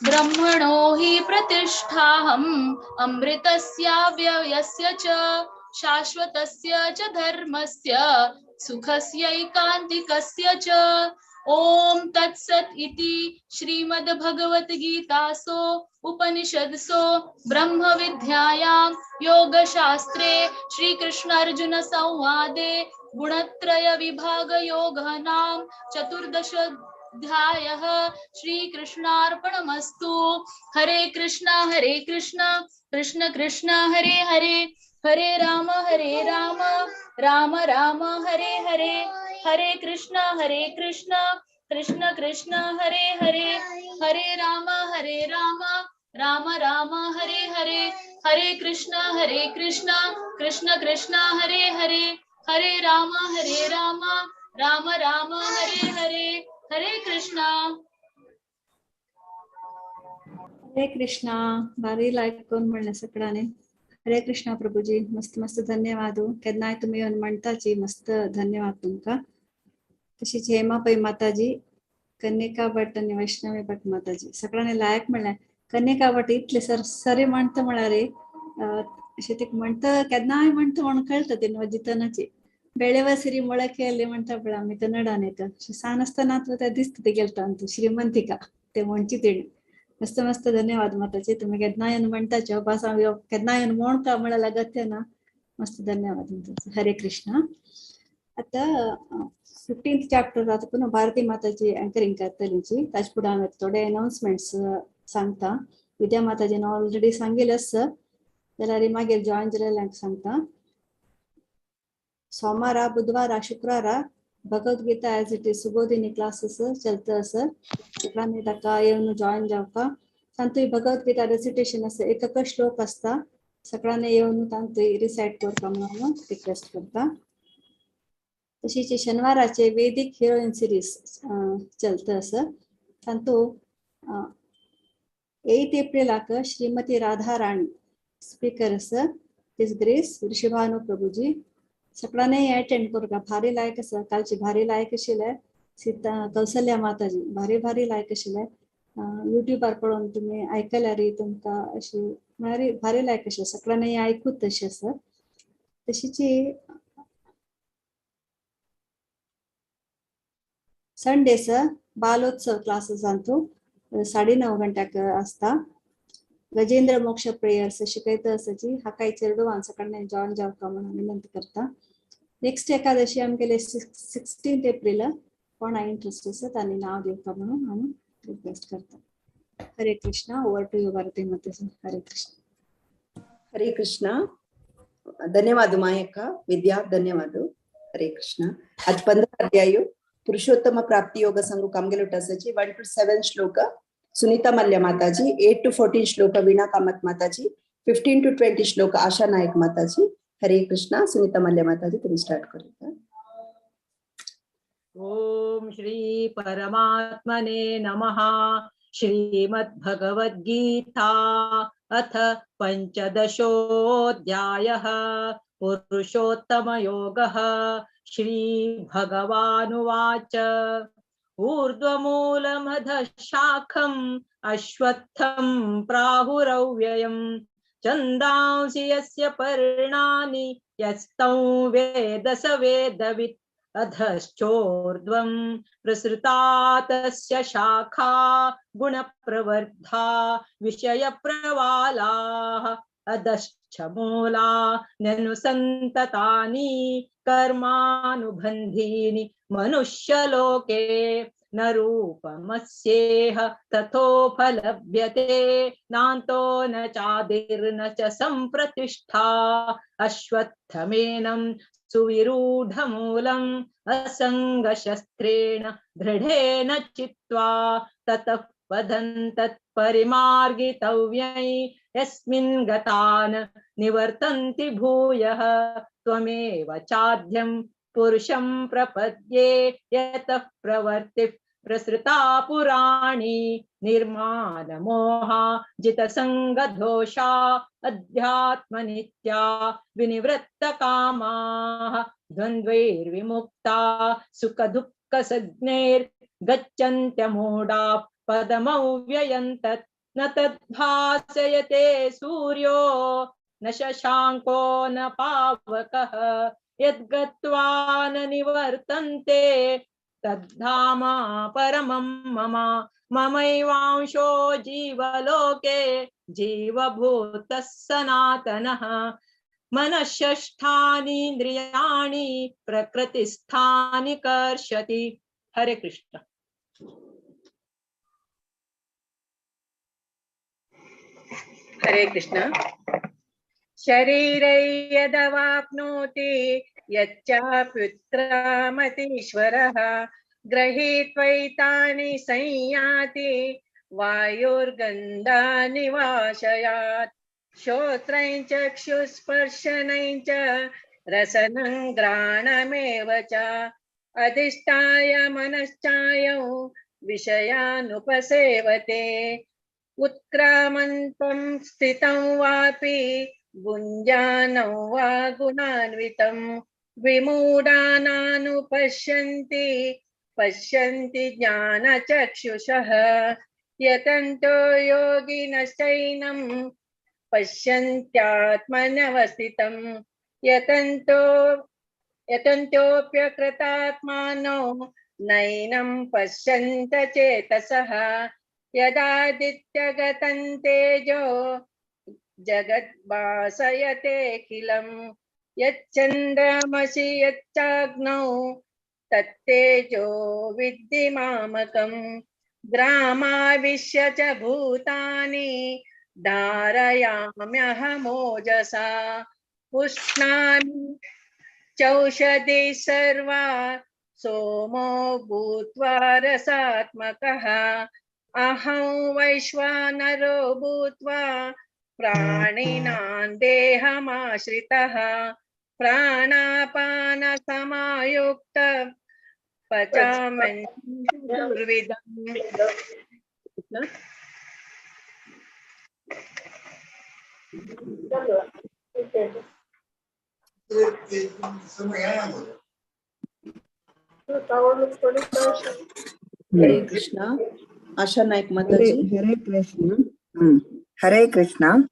ब्रह्मणो हि प्रतिष्ठाहम् अमृतस्याव्ययस्य च शाश्वतस्य च धर्मस्य सुखस्यैकान्तिकस्य च। ॐ तत्सत् इति श्रीमद्भगवद्गीतासु उपनिषत्सु ब्रह्मविद्यायां योगशास्त्रे श्रीकृष्णार्जुन संवादे गुणत्रय विभागयोगः नाम चतुर्दशोऽध्यायः। श्रीकृष्णार्पणमस्तु। हरे कृष्णा कृष्ण कृष्ण हरे हरे, हरे राम राम राम हरे हरे, हरे कृष्ण कृष्ण कृष्ण हरे हरे, हरे राम राम राम हरे हरे, हरे कृष्ण कृष्ण कृष्ण हरे हरे, हरे राम राम राम हरे हरे, हरे कृष्णा। हरे कृष्णा। भारी लायक कोण म्हणले सगळ्यांनी। हरे कृष्णा प्रभुजी, मस्त मस्त धन्यवाद। केन्नाय तुमी येवन म्हणताची, मस्त धन्यवाद तुमकां। तशीच हेमा पै माताजी, कन्निका भट आनी वैष्णवी भट माताजी सगळ्यांनी लायक म्हणलें। कन्निका भट इतले सर सरे म्हणता म्हळ्यार अशें ते म्हणटा केन्नाय म्हणटा म्हणून कळटा ते जितनाची बेळेव सिरी ಮೊಳಕೆಯಲ್ಲಿ म्हणटा पळय आमी कन्नडान एक अशें सान आसतना ते दिसता ते गेलता श्रीमंतिका ते म्हणची तेणी। मस्त मस्त धन्यवाद माताजी, तुम्ही केन्नाय येवन म्हणटाचे भास हांव केन्नाय येवन म्हणका म्हळ्यार लागत ना। मस्त धन्यवाद माताजी। हरे कृष्णा। आतां 15th chapter जाता पुन्हा भारती माताजी अँकरिंग करतलीची। ताजे फुडें हांव थोडे अनाउन्समेंट्स सांगता। विद्या माताजीन ऑलरेडी सांगिल्लें आसा। जाल्यार मागीर जॉयन जाल्ल्यांक सांगता. सोमारा, बुधवारा, शुक्रारा Bhagavad Gita as it is Subodhini classes चलता आसा. सगळ्यांनी ताका येवन जॉयन जावपा. तांतूय भगवद्गीता रेसिटेशन आसा, एक एक श्लोक आसता, सगळ्यांनी येवन तांतूय रिसायट करपा म्हणून रिक्वेस्ट करता. तशीच शनिवाराचे वेदीक हिरोईन सिरीज चलता आसा. तांतू 8 एप्रिलाक श्रीमती राधा राणी स्पीकर आसा, his grace Vrishabhanu Prabhuji. सगळ्यांनी अटेंड करूका, भारी लायक आसा. कालची भारी लायक आशिल्ले सीता कौशल्या माताजी, भारी भारी लायक आशिल्ले. युट्यूबार पळोवन तुमी आयकल्यार तुमकां अशी म्हळ्यार भारी लायक आशिल्ले. सगळ्यांनी आयकूत तशें आसा. तशीच संडेस बालोत्सव क्लासेस अंतू 9:30 गंट्याक आसता. गजेंद्र मोक्ष प्रेयर्स शिकयता आसाची. हाकाय चेडवान सकाळी जॉयन जावका म्हणून विनंती करता. नेक्स्ट एकादशी आमगेले 16 एप्रिल. कोणा इंट्रस्ट आसा तांणी नांव दिवका म्हणून आमी रिक्वेस्ट करता. Hare Krishna. Over to you Bharati माताजी. हरे कृष्ण. हरे कृष्ण. धन्यवाद मायका विद्या, धन्यवाद. हरे कृष्ण. आज 15 अध्याय पुरुषोत्तम प्राप्ति योग संघ कामगेलुट आसाची. 1 to 7 श्लोक सुनीता मल्य माताजी, 8 to 14 श्लोक वीणा कामत माताजी, 15 to 20 श्लोक आशा नायक माताजी. हरे कृष्णा. सुनीता मल्य माताजी तुम्ही स्टार्ट करूया. ओम श्री परमात्मने नमः. श्रीमद्भगवद्गीता अथ 15 अध्यायः पुरुषोत्तमयोगः. श्री भगवानुवाच. ऊर्ध्वमूलमधः शाखम् अश्वत्थं प्राहुरव्ययम् छन्दांसि यस्य पर्णानि यस्तं वेद स वेदवित्. अधश्चोर्ध्वं प्रसृता तस्य शाखा गुणप्रवर्धा विषयप्रवालाः. अधश्च मूला ननुसन्ततानि कर्मानुबन्धीनि मनुष्यलोके. न रूपमस्येह तथोपलभ्यते नान्तो न चादिर्न च संप्रतिष्ठा. अश्वत्थमेनं सुविरूढमूलम् असङ्गशस्त्रेण दृढेन चित्वा ततः पदं तत्परिमार्गितव्यै. यस्मिन् गतान् निवर्तन्ति भूयः त्वमेव चाद्यं पुरुषं प्रपद्ये. यतः प्रवर्तिः प्रसृता पुराणी निर्माणमोहा जितसङ्गदोषा अध्यात्मनित्या विनिवृत्तकामाः. द्वन्द्वैर्विमुक्ता सुखदुःखसंज्ञैर्गच्छन्त्यमूढा पदमव्ययं तत्. न तद्भासयते सूर्यो न शशाङ्को न पावकः. यद्गत्वा न निवर्तन्ते तद्धाम परमं मम. ममैवांशो जीवलोके जीवभूतः सनातनः. मनःषष्ठानीन्द्रियाणि प्रकृतिस्थानि कर्षति. हरे कृष्ण. हरे कृष्ण. शरीरै यदवाप्नोति यच्चाप्युत्क्रामतीश्वरः. गृहीत्वैतानि संयाति वायुर्गन्धानि वाशयात्. श्रोत्रं चक्षुस्पर्शनं च रसनं घ्राणमेव च. अधिष्ठाय मनश्चायं विषयानुपसेवते. उत्क्रामन्तं स्थितं वापि भुञ्जानं वा गुणान्वितं. विमूढानानुपश्यन्ति पश्यन्ति ज्ञानचक्षुषः. यतन्तो योगिनश्चैनं पश्यन्त्यात्मनवस्थितं. यतन्तोऽप्यकृतात्मानो नैनं पश्यन्त चेतसः. यदादित्यगतं तेजो जगद्भासयतेऽखिलं. यच्चन्द्रमसि यच्चाग्नौ तत्तेजो विद्धि मामकं. ग्रामाविश्य च भूतानि धारयाम्यहमोजसा। पुष्णामि चौषधि सर्वा सोमो भूत्वा रसात्मकः। अहं वैश्वानरो भूत्वा प्राणिनां देहमाश्रितः। प्राणापानसमायुक्त पचामि चतुर्विधम्। हरे कृष्ण। आशा नायक माताजी। हरे कृष्ण। हरे कृष्ण।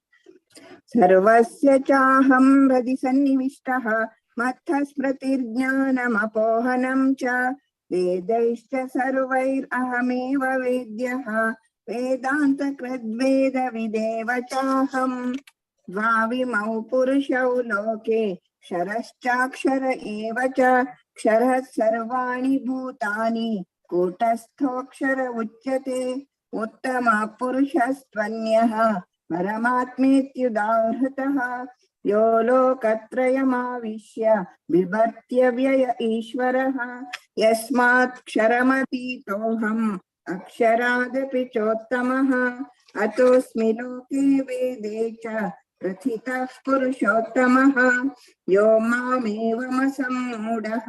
सर्वस्य चाहं हृदि सन्निविष्टः मत्तः स्मृतिर्ज्ञानमपोहनं च वेदैश्च सर्वैरहमेव वेद्यः वेदान्तकृद्वेदविदेव चाहम्। द्वाविमौ पुरुषौ लोके क्षरश्चाक्षर एव च क्षरः सर्वाणि भूतानि कूटस्थोऽक्षर उच्यते। उत्तमः पुरुषस्त्वन्यः परमात्मेत्युदाहृतः। यो लोकत्रयमाविश्य बिभर्त्य व्यय ईश्वरः। यस्मात् क्षरमतीतोऽहम् अक्षरादपि चोत्तमः। अतोऽस्मि लोके वेदे च प्रथितः पुरुषोत्तमः। यो मामेवमसम्मूढः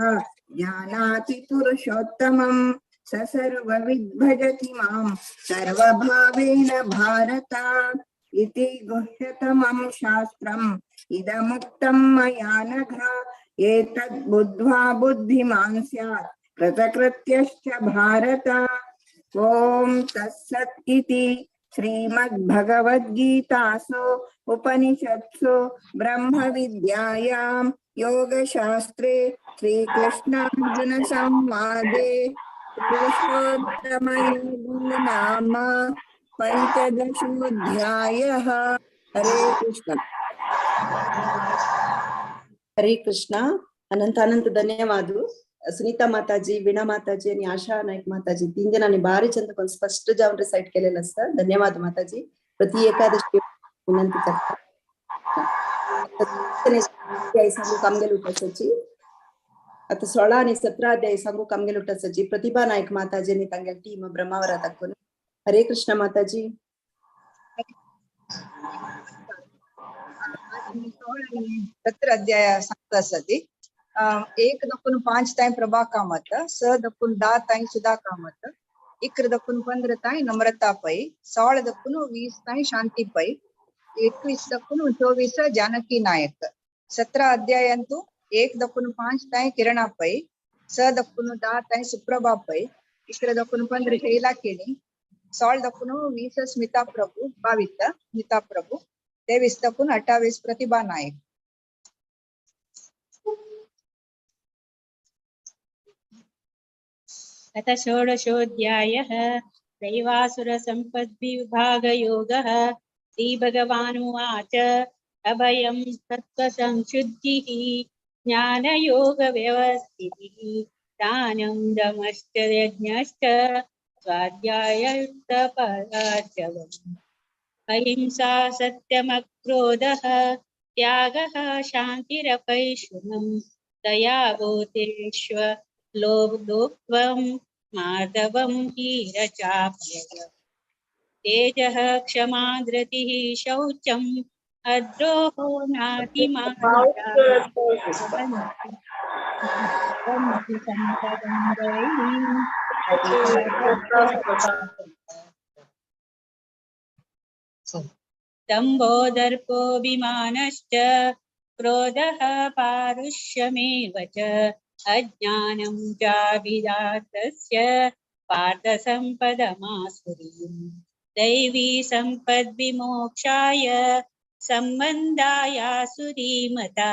जानाति पुरुषोत्तमं स सर्वविद् भजति मां सर्वभावेन भारत। इति गुह्यतमं शास्त्रम् इदमुक्तं मया नघ। एतद् बुद्ध्वा बुद्धिमान् स्यात् कृतकृत्यश्च भारत। ॐ तत्सत् इति श्रीमद्भगवद्गीतासु उपनिषत्सु ब्रह्मविद्यायां योगशास्त्रे श्रीकृष्णार्जुन संवादे पुरुषोत्तमयोगो नाम पंचदशोऽध्यायः। हरे कृष्ण। हरे कृष्ण। अनंत अनंत धन्यवाद सुनीता माताजी, वीणा माताजी आणि आशा नाईक माताजी तीन जणांनी भारी चंद पण स्पष्ट जाऊन रिसाइट केलेलं असतं। धन्यवाद माताजी। प्रति एकादशी विनंती करता सांगू कामगेल उठासाची आता 16 आणि 17 अध्याय सांगू कामगेल उठासाची प्रतिभा नाईक माताजी आणि तांगेल टीम ब्रह्मावरा दाखवून। हरे कृष्ण माताजी। 17 अध्याय सांगता आसा ती 1 दखून 5 ताई प्रभा कामत, 6 दखून 10 ताई सुधा कामत, 11 दखून 15 ताई नम्रता पै, 16 दखून 20 ताई शांती पै, 21 दखून 24 जानकी नायक। 17 अध्यायांतु 1 दखून 5 ताई किरणा पै, 6 दखून 10 ताई सुप्रभा पै, 11 दखून 15 शैला केणी, 16 दखून 20 स्मिता प्रभु, 22 स्मिता प्रभु, 23 दखून 28 प्रतिभा नायक। अथ षोडशोऽध्यायः दैवासुरसम्पद्विभागयोगः। श्रीभगवानुवाच अभयं सत्त्वसंशुद्धिः ज्ञानयोगव्यवस्थितिः दानं दमश्च यज्ञश्च स्वाध्याययुक्तपराचवम्। अहिंसा सत्यमक्रोधः त्यागः शान्तिरपैशुनम् दया भूतेष्व लोभलोत्वं मार्दवं हीरचापय। तेजः क्षमा धृतिः शौचं अद्रोहो नातिमानिता दम्भो दर्पोऽभिमानश्च क्रोधः पारुष्यमेव च अज्ञानं चाभिजातस्य पार्थसम्पदमासुरीम्। दैवी सम्पद्विमोक्षाय सम्बन्धायासुरीमता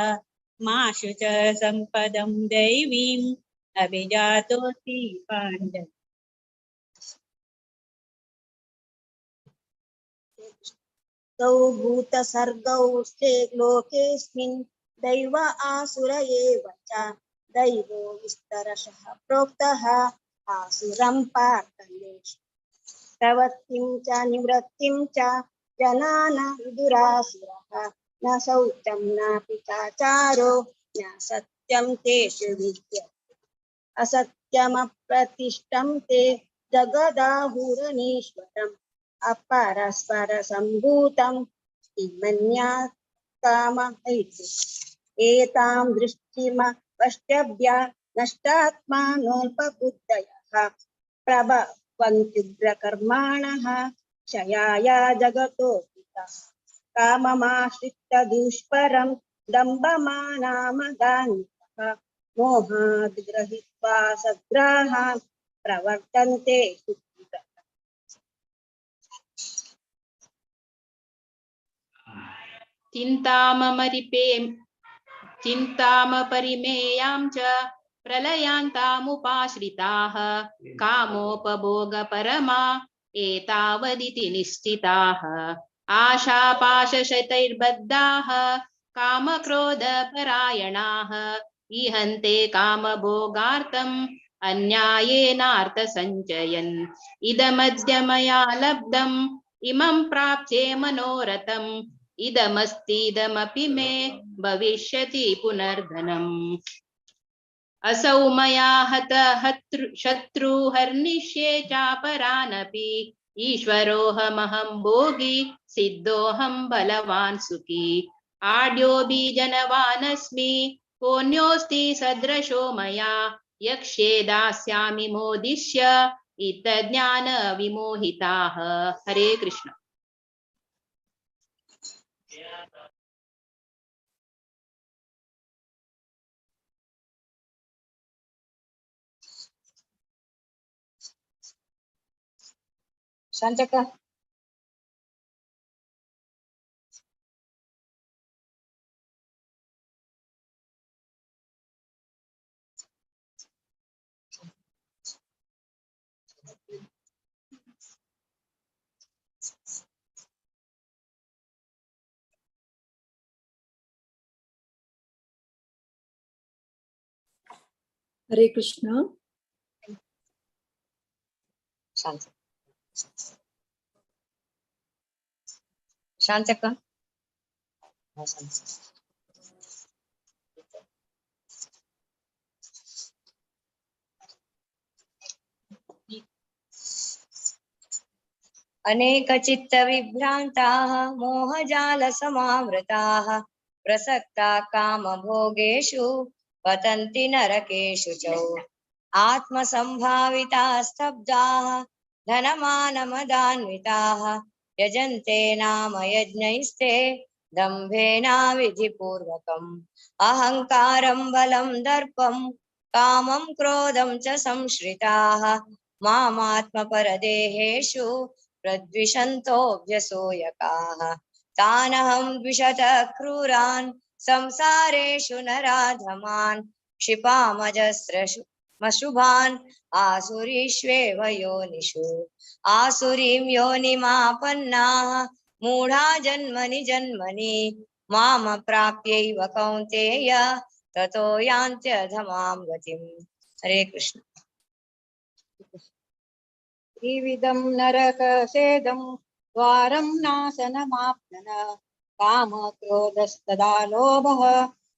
माशु च सम्पदं दैवीम् अभिजातोऽसि पाण्डव। तौ भूतसर्गौ लोकेऽस्मिन् दैव आसुर एव च दैवो विस्तरशः प्रोक्तः आसुरं पार्थ मे। प्रवृत्तिं च निवृत्तिं च जना न विदुरासुरः न शौचं नापि चाचारो न सत्यं तेषु विद्यते असत्यमप्रतिष्ठं ते जगदाहुरनीश्वरम् अपरस्परसम्भूतं किमन्याकामहैतु एतां दृष्टिमपश्यभ्य नष्टात्मानोऽल्पबुद्धयः प्रभवन्त्युग्रकर्माणः क्षयाय जगतो हितः काममाश्रित्य दुष्परं दम्भमानामदान्वितः मोहाद् गृहीत्वा सद्ग्राहान् प्रवर्तन्ते सुकृतः। चिन्तामपरिमेयां च प्रलयान्तामुपाश्रिताः कामोपभोगपरमा एतावदिति निश्चिताः आशापाशशतैर्बद्धाः कामक्रोधपरायणाः इहन्ते कामभोगार्थम् अन्यायेनार्थसञ्चयन् इदमद्य मया लब्धम् इमं प्राप्स्ये मनोरथम् इदमस्तीदमपि मे भविष्यति पुनर्धनम् असौ मया हतः शत्रुहर्निष्ये चापरानपि ईश्वरोऽहमहं भोगी सिद्धोऽहं बलवान् सुखी आढ्यो बीजनवानस्मि कोऽन्योऽस्ति सदृशो मया यक्ष्ये दास्यामि मोदिष्य इतज्ञान विमोहिताः। हरे कृष्ण। शांतका हरे कृष्ण। शांत शांतका अनेक चित्त विभ्रांताः मोहजाल समावृताः प्रसक्ता काम भोगेषु पतन्ति नरकेषु च आत्मसंभाविता स्तब्धाः धनमानमदान्विताः यजन्ते नाम यज्ञैस्ते दम्भेनाविधिपूर्वकम् अहंकारं बलं दर्पं कामं क्रोधं च संश्रिताः मामात्मपरदेहेषु प्रद्विषन्तोऽभ्यसूयकाः तानहं द्विषतः क्रूरान् संसारेषु नराधमान् क्षिपामजस्रमशुभान् आसुरीष्वेव योनिषु आसुरीं योनिमापन्नाः मूढा जन्मनि जन्मनि माम प्राप्यैव कौन्तेय ततो यान्त्यधमां गतिम्। हरे कृष्ण। त्रिविधं नरकसेदं द्वारं नाशनमाप्नन काम क्रोधस्तदा लोभः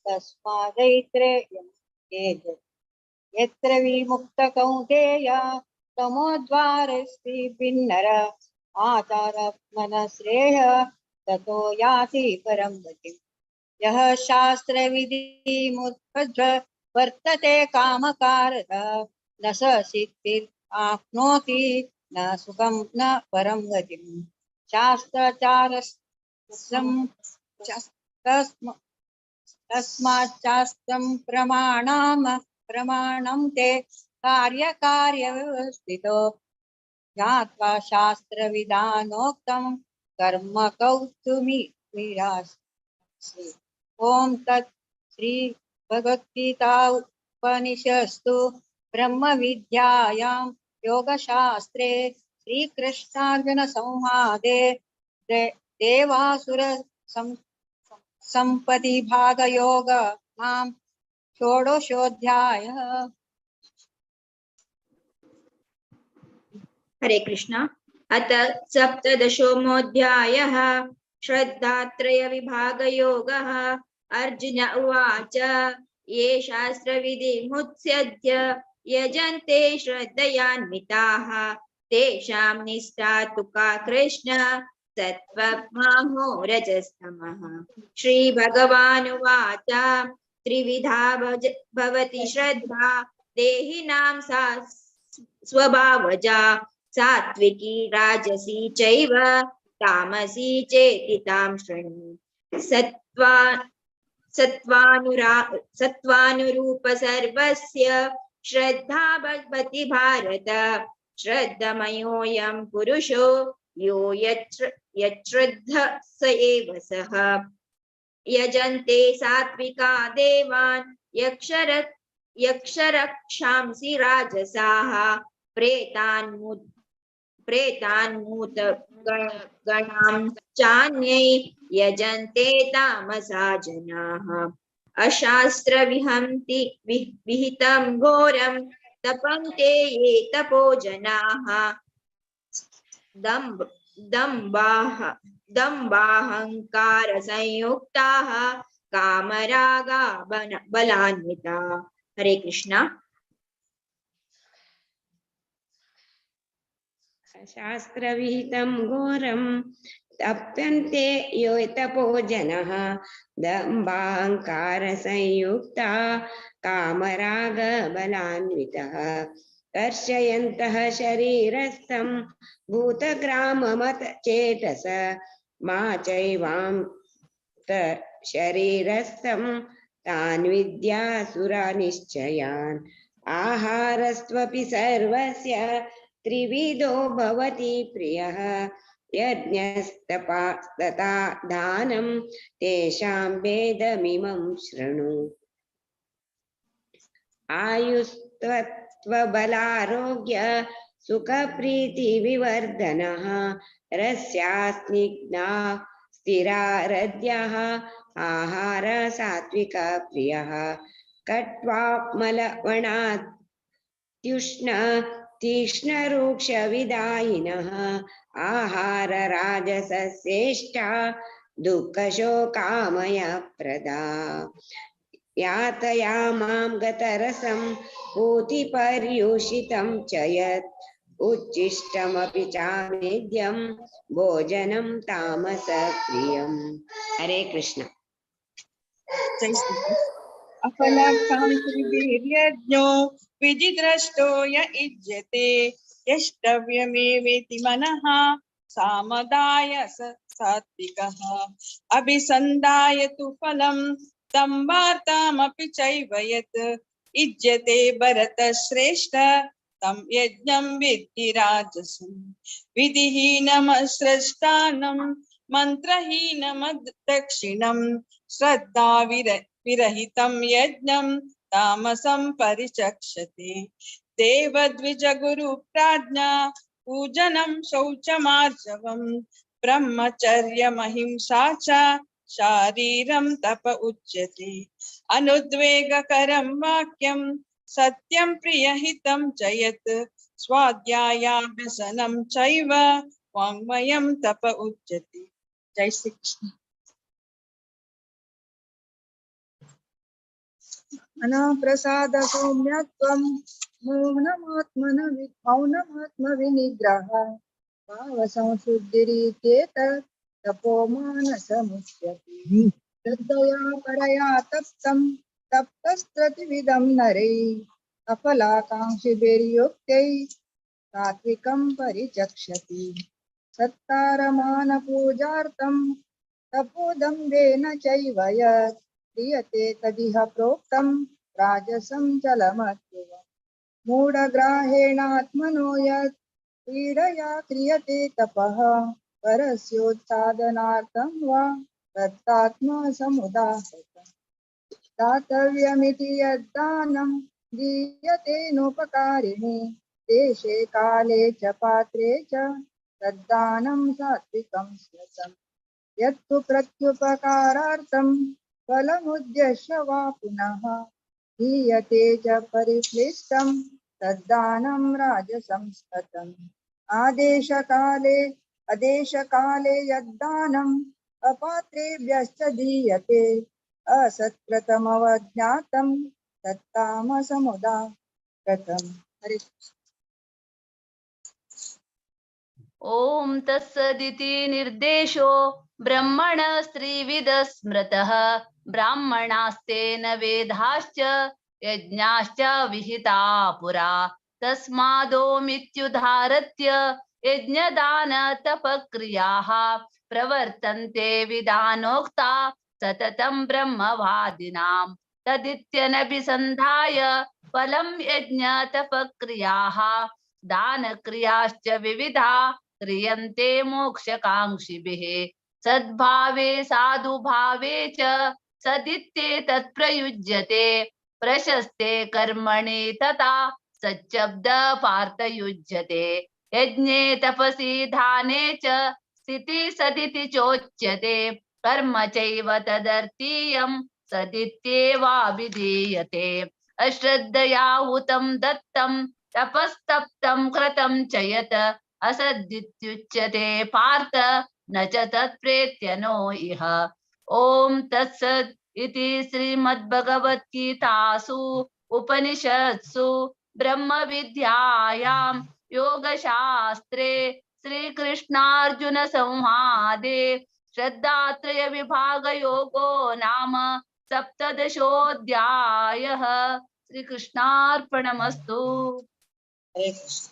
तस्मादैत्रेयं चेत् यत्र विमुक्त कौन्तेय तमोद्वारस्ति भिन्नर आचारमनश्रेय ततो याति परं गतिम्। यः शास्त्रविधिमुत्पद्य वर्तते कामकारतः न स सिद्धिर्आप्नोति न सुखं न परं गतिम्। शास्त्राचारस्तं तस्माच्चास्त्रं प्रमाणं ते कार्यकार्यव्यवस्थितो ज्ञात्वा शास्त्रविधानोक्तं कर्म कौस्तुमिरासि। ॐ तत् श्री भगवद्गीता उपनिषत्सु ब्रह्मविद्यायां योगशास्त्रे श्रीकृष्णार्जुन संवादे देवासुर संपत्ति भागयोग नाम अथ सप्तदशोऽध्यायः श्रद्धात्रयविभागयोगः। अर्जुन उवाच, ये शास्त्रविधिमुत्सृज्य यजन्ते श्रद्धयान्विताः तेषां निष्ठा तु का कृष्ण सत्त्वमाहो रजस्तमः। श्रीभगवानुवाच, त्रिविधा भवति श्रद्धा देहिनां सा स्वभावजा, सात्विकी राजसी चैव तामसी चेति तां शृणु। सत्त्वानुरूप सर्वस्य श्रद्धा भवति भारत। श्रद्धमयोऽयं पुरुषो यो यच्छ्रद्ध स एव सः। यजन्ते सात्विका देवान् यक्षरक्षांसि राजसाः प्रेतान्मूत गणां चान्यै यजन्ते तामसा जनाः। अशास्त्रविहन्ति विहितं घोरं तपन्ते ये तपो जनाः। दम्बाहंकार संयुक्ताः कामरागा बलान्विता। हरे कृष्णा। शास्त्रविहितं घोरं तप्यन्ते यो तपो जनः दम्बाहंकार संयुक्ता कामराग बलान्वितः। कर्षयन्तः शरीरस्थं भूतग्राममत चेतस मा चैवां त शरीरस्थं तान् विद्यासुरानिश्चयान्। आहारस्त्वपि सर्वस्य त्रिविधो भवति प्रियः यज्ञस्तपस्तथा दानं तेषां भेदमिमं शृणु। आयुस्त्वबलारोग्य सुखप्रीतिविवर्धनः रस्यास्निग्धा स्थिरा हृद्यः आहार सात्विक प्रियः। कट्वामलवणात्युष्ण तीक्ष्णरूक्षविदायिनः आहार राजसश्रेष्ठा दुःखशोकामयप्रदा। यातया मां गतरसं पूतिपर्युषितं च यत् उच्छिष्टमपि चामेद्यं भोजनं तामसप्रियम्। हरे कृष्ण। अफलाकाङ्क्षिभिर्यज्ञो विधिद्रष्टो य इज्यते यष्टव्यमेवेति मनः सामदाय सात्विकः। अभिसन्धाय तु फलं तं वार्तामपि चैव यत् इज्यते भरतश्रेष्ठ तं यज्ञं विद्धि राजसं। विधिहीनमस्रष्टानं मन्त्रहीनमदक्षिणं श्रद्धा विरहितं यज्ञं तामसं परिचक्षते। देवद्विजगुरु प्राज्ञा पूजनं शौचमार्जवं ब्रह्मचर्यमहिंसा च शारीरं तप उच्यते। अनुद्वेगकरं वाक्यं सत्यं प्रियहितं च यत् स्वाध्यायाभ्यसनं चैव वाङ्मयं तप उच्यते। जय श्री कृष्ण। अनप्रसाद सौम्यत्वं मौनमात्मविनिग्रह भावसंशुद्धिरीत्येतत् तपो मानसमुच्यते। श्रद्धया परया तप्तं तप्तस्त्रतिविदं नरैः अफलाकाङ्क्षिभिर्युक्तैः सात्विकं परिचक्षति। सत्कारमानपूजार्थं तपोदम्भेन चैव यत् क्रियते तदिह प्रोक्तं राजसं चलमध्रुवम्। मूढग्राहेणात्मनो यत् पीडया क्रियते तपः परस्योत्साधनार्थं वा तत्तात्मा समुदाहृतम्। दातव्यमिति यद्दानं दीयते नोपकारिणे देशे काले च पात्रे च तद्दानं सात्विकं स्मृतम्। यत्तु प्रत्युपकारार्थं फलमुद्दिश्य वा पुनः दीयते च परिक्लिष्टं तद्दानं राजसंस्मृतम्। आदेशकाले अदेशकाले यद्दानम् अपात्रेभ्यश्च दीयते असत्कृतमवज्ञातं तत्तामसमुदाकृतम्। हरे कृष्ण। ॐ तत्सदिति निर्देशो ब्रह्मण स्त्रीविदः स्मृतः ब्राह्मणास्तेन वेदाश्च यज्ञाश्च विहिता पुरा तस्मादोमित्युदाहृत्य यज्ञदान तपक्रियाः प्रवर्तन्ते विधानोक्ता सततं ब्रह्मवादिनां तदित्यनभिसन्धाय फलं यज्ञ तपक्रियाः दानक्रियाश्च विविधा क्रियन्ते मोक्षकांक्षिभिः सद्भावे साधुभावे च सदित्ये तत्प्रयुज्यते प्रशस्ते कर्मणि तथा सच्शब्द पार्थयुज्यते यज्ञे तपसि दाने च स्थिति सदिति चोच्यते कर्म चैव तदर्थीयं सदित्येवाभिधीयते अश्रद्धया हुतं दत्तं तपस्तप्तं कृतं च यत् असदित्युच्यते पार्थ न च तत्प्रेत्य नो इह। ॐ तत्सत् इति श्रीमद्भगवद्गीतासु उपनिषत्सु ब्रह्मविद्यायां योगशास्त्रे श्रीकृष्णार्जुन संवादे श्रद्धात्रय विभागयोगो नाम सप्तदशोऽध्यायः। श्रीकृष्णार्पणमस्तु। हरे कृष्ण।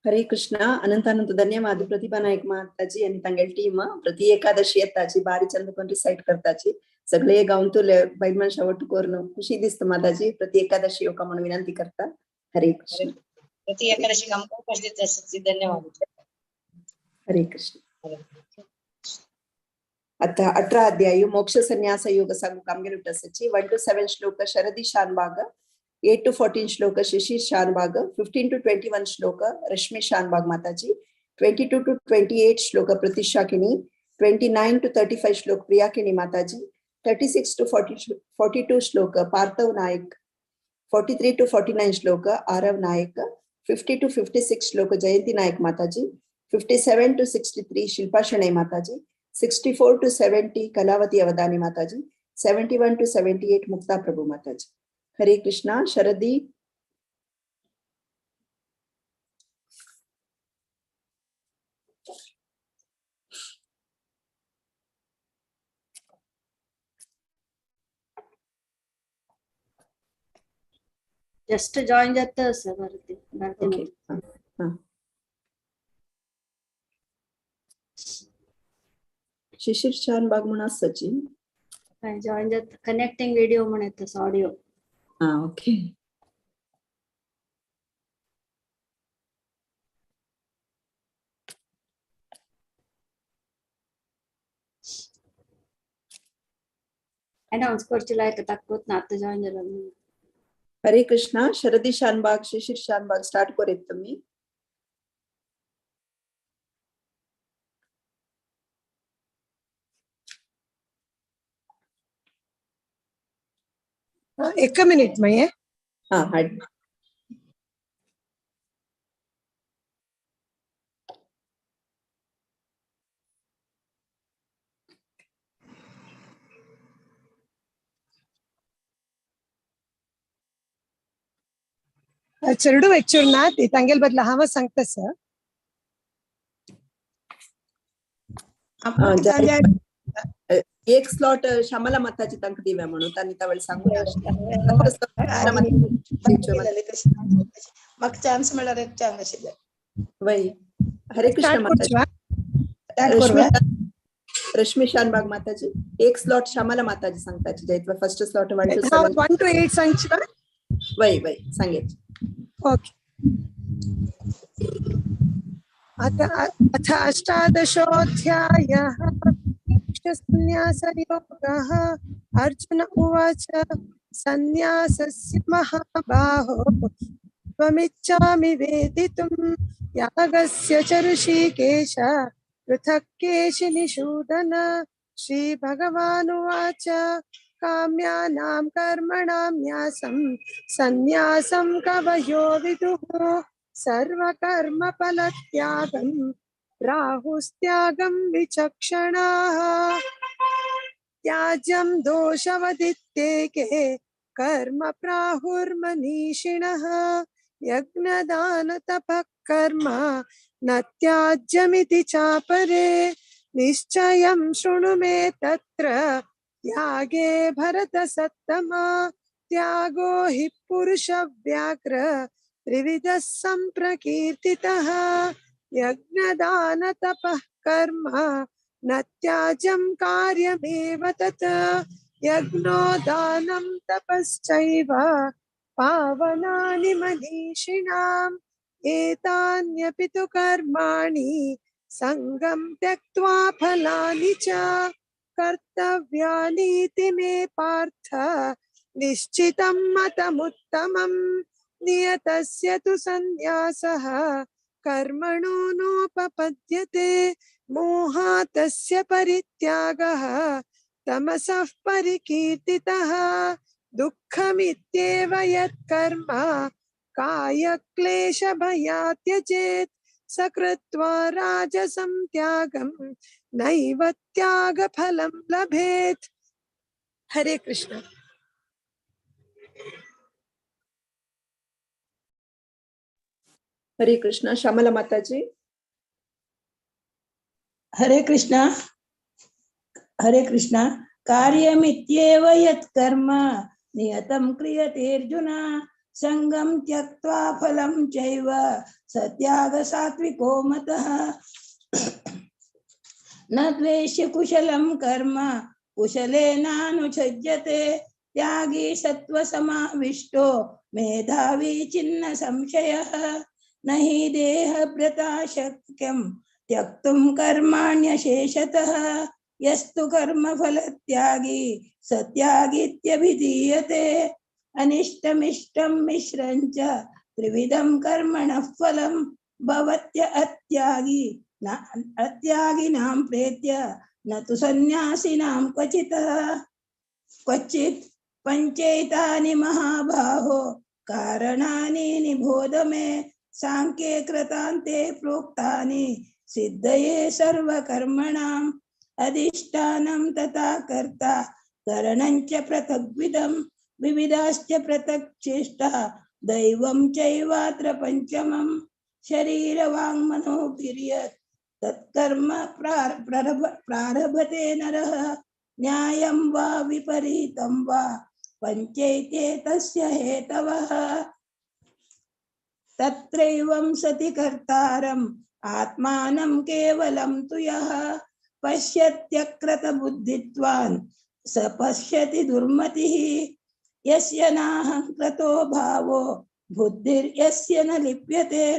हरे कृष्ण। अनंत अनंत धन्यवाद प्रतिभा नायक माताजी आणि तांगेली टीम प्रति एकादशी येताची बारी चंद कोण रिसाइट करताची सगळे गाऊन तुले बैल मनशा ಒಟ್ಟು कोरून खुशी दिसता माताजी प्रति एकादशी येवका म्हणून विनंती करता। हरे कृष्ण। प्रति एकादशी आमकां अवकाश दिता धन्यवाद। हरे कृष्ण। आता 18 अध्याय मोक्ष संन्यास योग सांगू कामगिरी उठासाची 1 to 7 श्लोक शरदी शानबाग, 8 to 14 श्लोक शिशिर शानबाग, 15 to 21 श्लोक रश्मि शानबाग माताजी, 22 to 28 श्लोक प्रतिष्ठा किणी, 29 to 35 श्लोक प्रियाकिणी माताजी, 36 to 42 श्लोक पार्थव नायक, 43 to 49 श्लोक आरव नायक, 50 to 56 श्लोक जयंती नायक माताजी, 57 to 63 Shilpa Shenoy Mataji, 64 to 70 Kalavati Avadhani Mataji, 71 to 78 Mukta Prabhu Mataji. Hare Krishna. Sharadi just join जाता sir Bharati Bharati. Okay. Shishir Shanbhag म्हणून आसाची जॉईन जाता कनेक्टिंग व्हिडिओ म्हण येता ऑडिओ. हा ओके. अनाउन्स करची लायक दाखवत ना आता जॉईन जाला. हरे कृष्णा. शरदी शानबाग शिशिर शानबाग स्टार्ट करीत तुम्ही. एक मिनिट मये. हा हा. चेरडू वेच्चूर ना ती तांगेल बदला हांव सांगता सर. एक स्लॉट श्यामला माताजी तांकां दिव्या म्हणून तांणी त्यावेळी सांगून म्हाका चान्स मेळ्ळ्यार एक चांग आशिल्लें. वय. हरे कृष्ण माताजी. रश्मी शानबाग माताजी एक स्लॉट श्यामला माताजी सांगताची जैतवा फर्स्ट स्लॉट 1 to 7 1 to 8 सांगची वय वय सांगेच. ओके. अथ अष्टादशोऽध्यायः संन्यासयोगः. अर्जुन उवाच संन्यासस्य महाबाहो त्वमिच्छामि वेदितुं यागस्य च ऋषिकेश पृथक् केशिनिषूदन. श्रीभगवानुवाच काम्यानां कर्मणां न्यासं सन्न्यासं कवयो विदुः। सर्वकर्मफलत्यागं राहुस्त्यागं विचक्षणाः। त्याज्यं दोषवदित्येके कर्म प्राहुर्मनीषिणः। यज्ञदानतपः कर्म न त्याज्यमिति चापरे। निश्चयं शृणु मे तत्र त्यागे भरतसत्तमा। त्यागो हि पुरुषव्याघ्र त्रिविधः सम्प्रकीर्तितः। यज्ञदानतपः कर्म न त्याज्यं कार्यमेव तत्। यज्ञो दानं तपश्चैव पावनानि मनीषिणाम्। एतान्यपि तु कर्माणि सङ्गं त्यक्त्वा फलानि च कर्तव्यानीति मे पार्थ निश्चितं मतमुत्तमं। नियतस्य तु सन्न्यासः कर्मणो नोपपद्यते। मोहातस्य परित्यागः तमसः परिकीर्तितः। दुःखमित्येव यत्कर्म कायक्लेशभयात् त्यजेत्। स कृत्वा राजसं त्यागं नैव त्यागफलं लभेत्। हरे कृष्ण। हरे कृष्ण। श्यामला माताजी। हरे कृष्ण। हरे कृष्ण। कार्यमित्येव यत्कर्म नियतं क्रियतेऽर्जुन। संगं त्यक्त्वा फलं चैव सत्याग सात्विको मतः। न द्वेष्य कुशलं कर्म कुशलेनानुसज्जते। त्यागी सत्त्वसमाविष्टो मेधावी छिन्न संशयः। न हि देहभृता शक्यं त्यक्तुं कर्माण्यशेषतः। यस्तु कर्मफलत्यागी सत्यागीत्यभिधीयते। अनिष्टमिष्टं मिश्रं च त्रिविधं कर्मणः फलं भवत्य अत्यागी न अत्यागिनां प्रेत्य न तु सन्न्यासिनां क्वचित्। क्वचित् पञ्चैतानि महाबाहो कारणानि निबोध मे। सांख्ये कृतान्ते प्रोक्तानि सिद्धये सर्वकर्मणाम्। अधिष्ठानं तथा कर्ता करणं च पृथग्विधं। विविधाश्च पृथक् चेष्टा दैवं चैवात्र पञ्चमं। शरीरवाङ्मनोभिर्यत् तत्कर्म प्रारभते नरः। न्यायं वा विपरीतं वा पञ्चैते तस्य हेतवः। तत्रैवं सति कर्तारम् आत्मानं केवलं तु यः पश्यत्यक्रतबुद्धित्वान् स पश्यति दुर्मतिः। यस्य नाहङ्कृतो भावो बुद्धिर्यस्य न लिप्यते।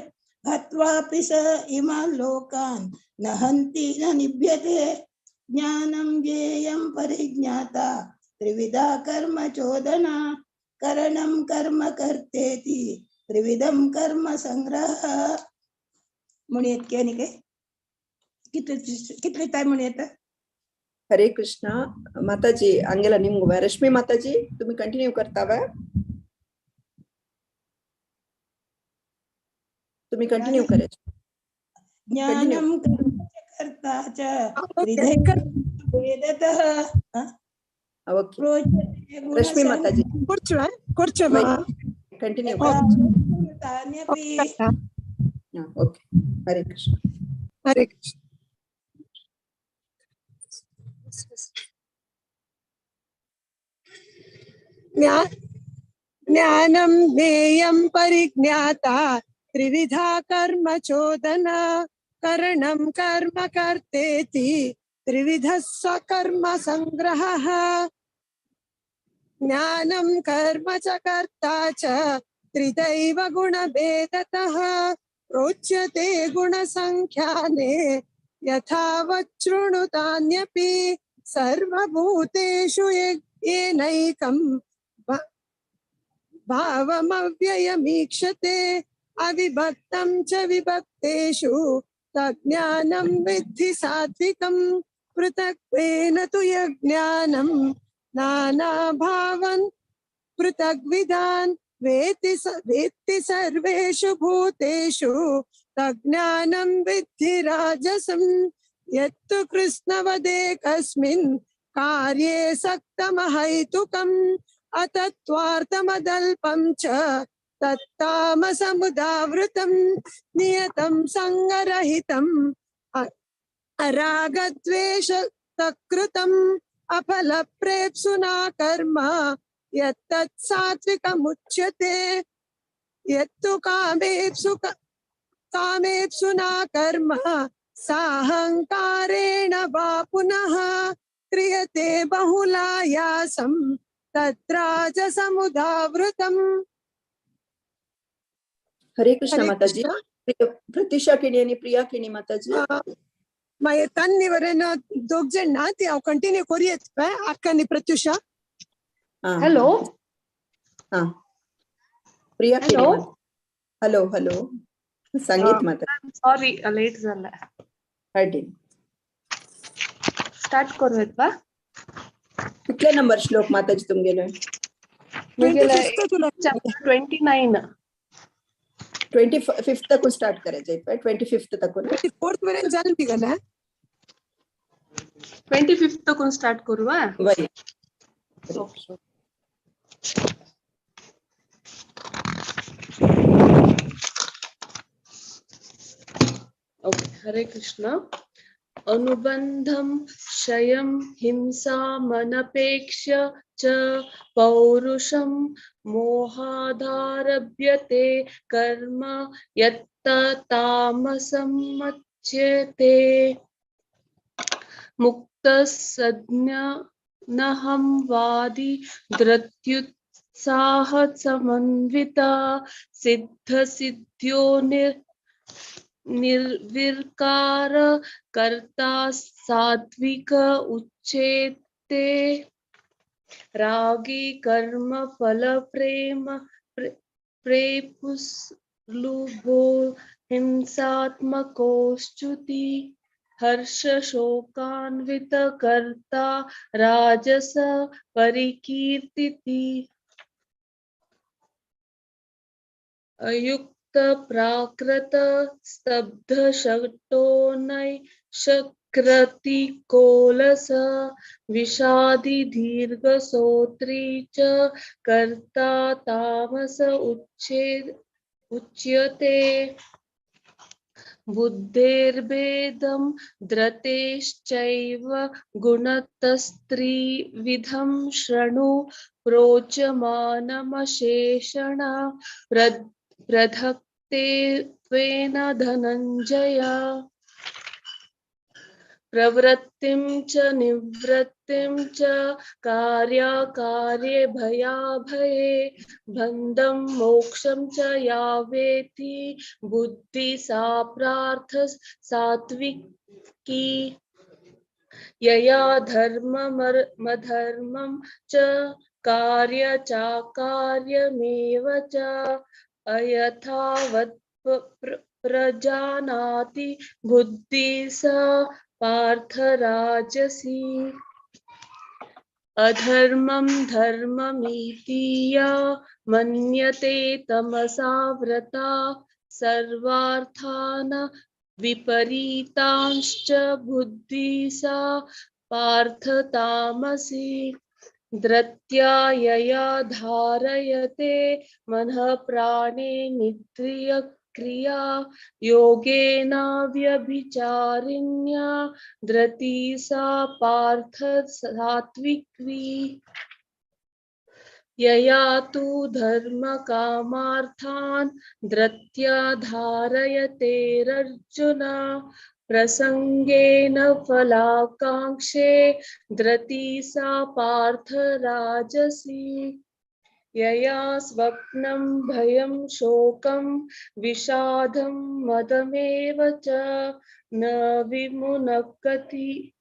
हत्वापि स इमान् लोकान् न हन्ति न निभ्यते। ज्ञानं ज्ञेयं परिज्ञाता त्रिविधा कर्म चोदना। करणं कर्म कर्तेति त्रिविधं कर्म संग्रह। म्हणूयात की आनी काय कितले टायम म्हणूयात? हरे कृष्ण माताजी। अंगेला निमगो रश्मि माताजी तुम्ही कंटिन्यू करतावा? तुम्ही कंटिन्यू करायचे। ज्ञानं कर्म च कर्ता च वेदतः। ओके रश्मि माताजी कंटिन्यू। ओके हरे कृष्ण। हरे कृष्ण। ज्ञानं ज्ञेयं परिज्ञाता त्रिविधा कर्म चोदना। करणं कर्म कर्तेति त्रिविधः स्वकर्म संग्रहः। ज्ञानं कर्म च कर्ता च त्रिदैव गुणभेदतः। प्रोच्यते गुणसंख्याने यथावच्छृणुतान्यपि। सर्वभूतेषु येनैकं भावमव्ययमीक्षते। अविभक्तं च विभक्तेषु तज्ज्ञानं विद्धि सात्विकं। पृथक्त्वेन तु यज्ञानं नानाभावान् पृथग्विधान् वेत्ति सर्वेषु भूतेषु तज्ज्ञानं विद्धि राजसं। यत्तु कृत्स्नवदेकस्मिन् कार्ये सक्तमहैतुकम् अतत्त्वार्थमदल्पं च तत्तामसमुदावृतं नियतं सङ्गरहितम् अरागद्वेषतकृतम् अफलप्रेप्सुना कर्म यत्तत् सात्विकमुच्यते। यत्तु कामेप्सुना कर्म साहङ्कारेण वा पुनः क्रियते बहुलायासं तद्राजसमुदावृतम्। हरे कृष्ण माताजी। प्रत्युषा किणी आणि प्रिया किणी माताजी। मागीर तन्नी वरेन दोग जण ना ती हांव कंटिन्यू करूं अक्का आनी प्रत्युषा। हॅलो हा प्रिया किणी। हॅलो हॅलो संगीत माता। सॉरी लेट झाला। स्टार्ट करूयात बा। कितले नंबर श्लोक माताजी तुमगेले? 29 25 तकून स्टार्ट करायचं 25 तकून 24 पर्यंत जाल तिगला 25 तकून स्टार्ट करू हा। ओके हरे कृष्ण। अनुबंधम क्षयं हिंसामनपेक्ष्य च पौरुषं मोहादारभ्यते कर्म यत्तामसमुच्यते। मुक्तसज्ञनहं वादी धृत्युत्साहसमन्विता सिद्धसिद्ध्यो निर्विकार कर्ता सात्विक उच्यते। रागी कर्म फल प्रेम प्रेपुस्लुभो हिंसात्मकोश्चुति हर्ष शोकान्वित कर्ता राजस परिकीर्तिति। अयुक्त प्राकृत स्तब्ध शक्तो नैशक्रति कोलस विषादि दीर्घसोत्री च कर्ता तामस उच्यते। बुद्धेर्भेदं धृतेश्चैव गुणतस्त्रिविधं शृणु प्रोचमानमशेषण प्रधक्तेत्वेन धनंजय। प्रवृत्तिं च निवृत्तिं च कार्याकार्ये भयाभये बन्धं मोक्षं च या वेति बुद्धि सा प्रार्थ सात्विकी। यया धर्ममधर्मं च कार्य चाकार्यमेव च अयथावत् प्रजानाति बुद्धि सा पार्थ राजसी। अधर्मं धर्ममिति या मन्यते तमसाव्रता सर्वार्थान् विपरीतांश्च बुद्धि सा पार्थ तामसी। धृत्या यया धारयते मनः प्राणेन्द्रिय क्रिया योगेनाव्यभिचारिण्या धृति सा पार्थ सात्विकी। यया तु धर्म कामार्थान् धृत्या धारयतेऽर्जुन प्रसंगेन फलाकांक्षे धृति सा पार्थ राजसी। यया स्वप्नं भयं शोकं विषादं मदमेव च न विमुनक्ति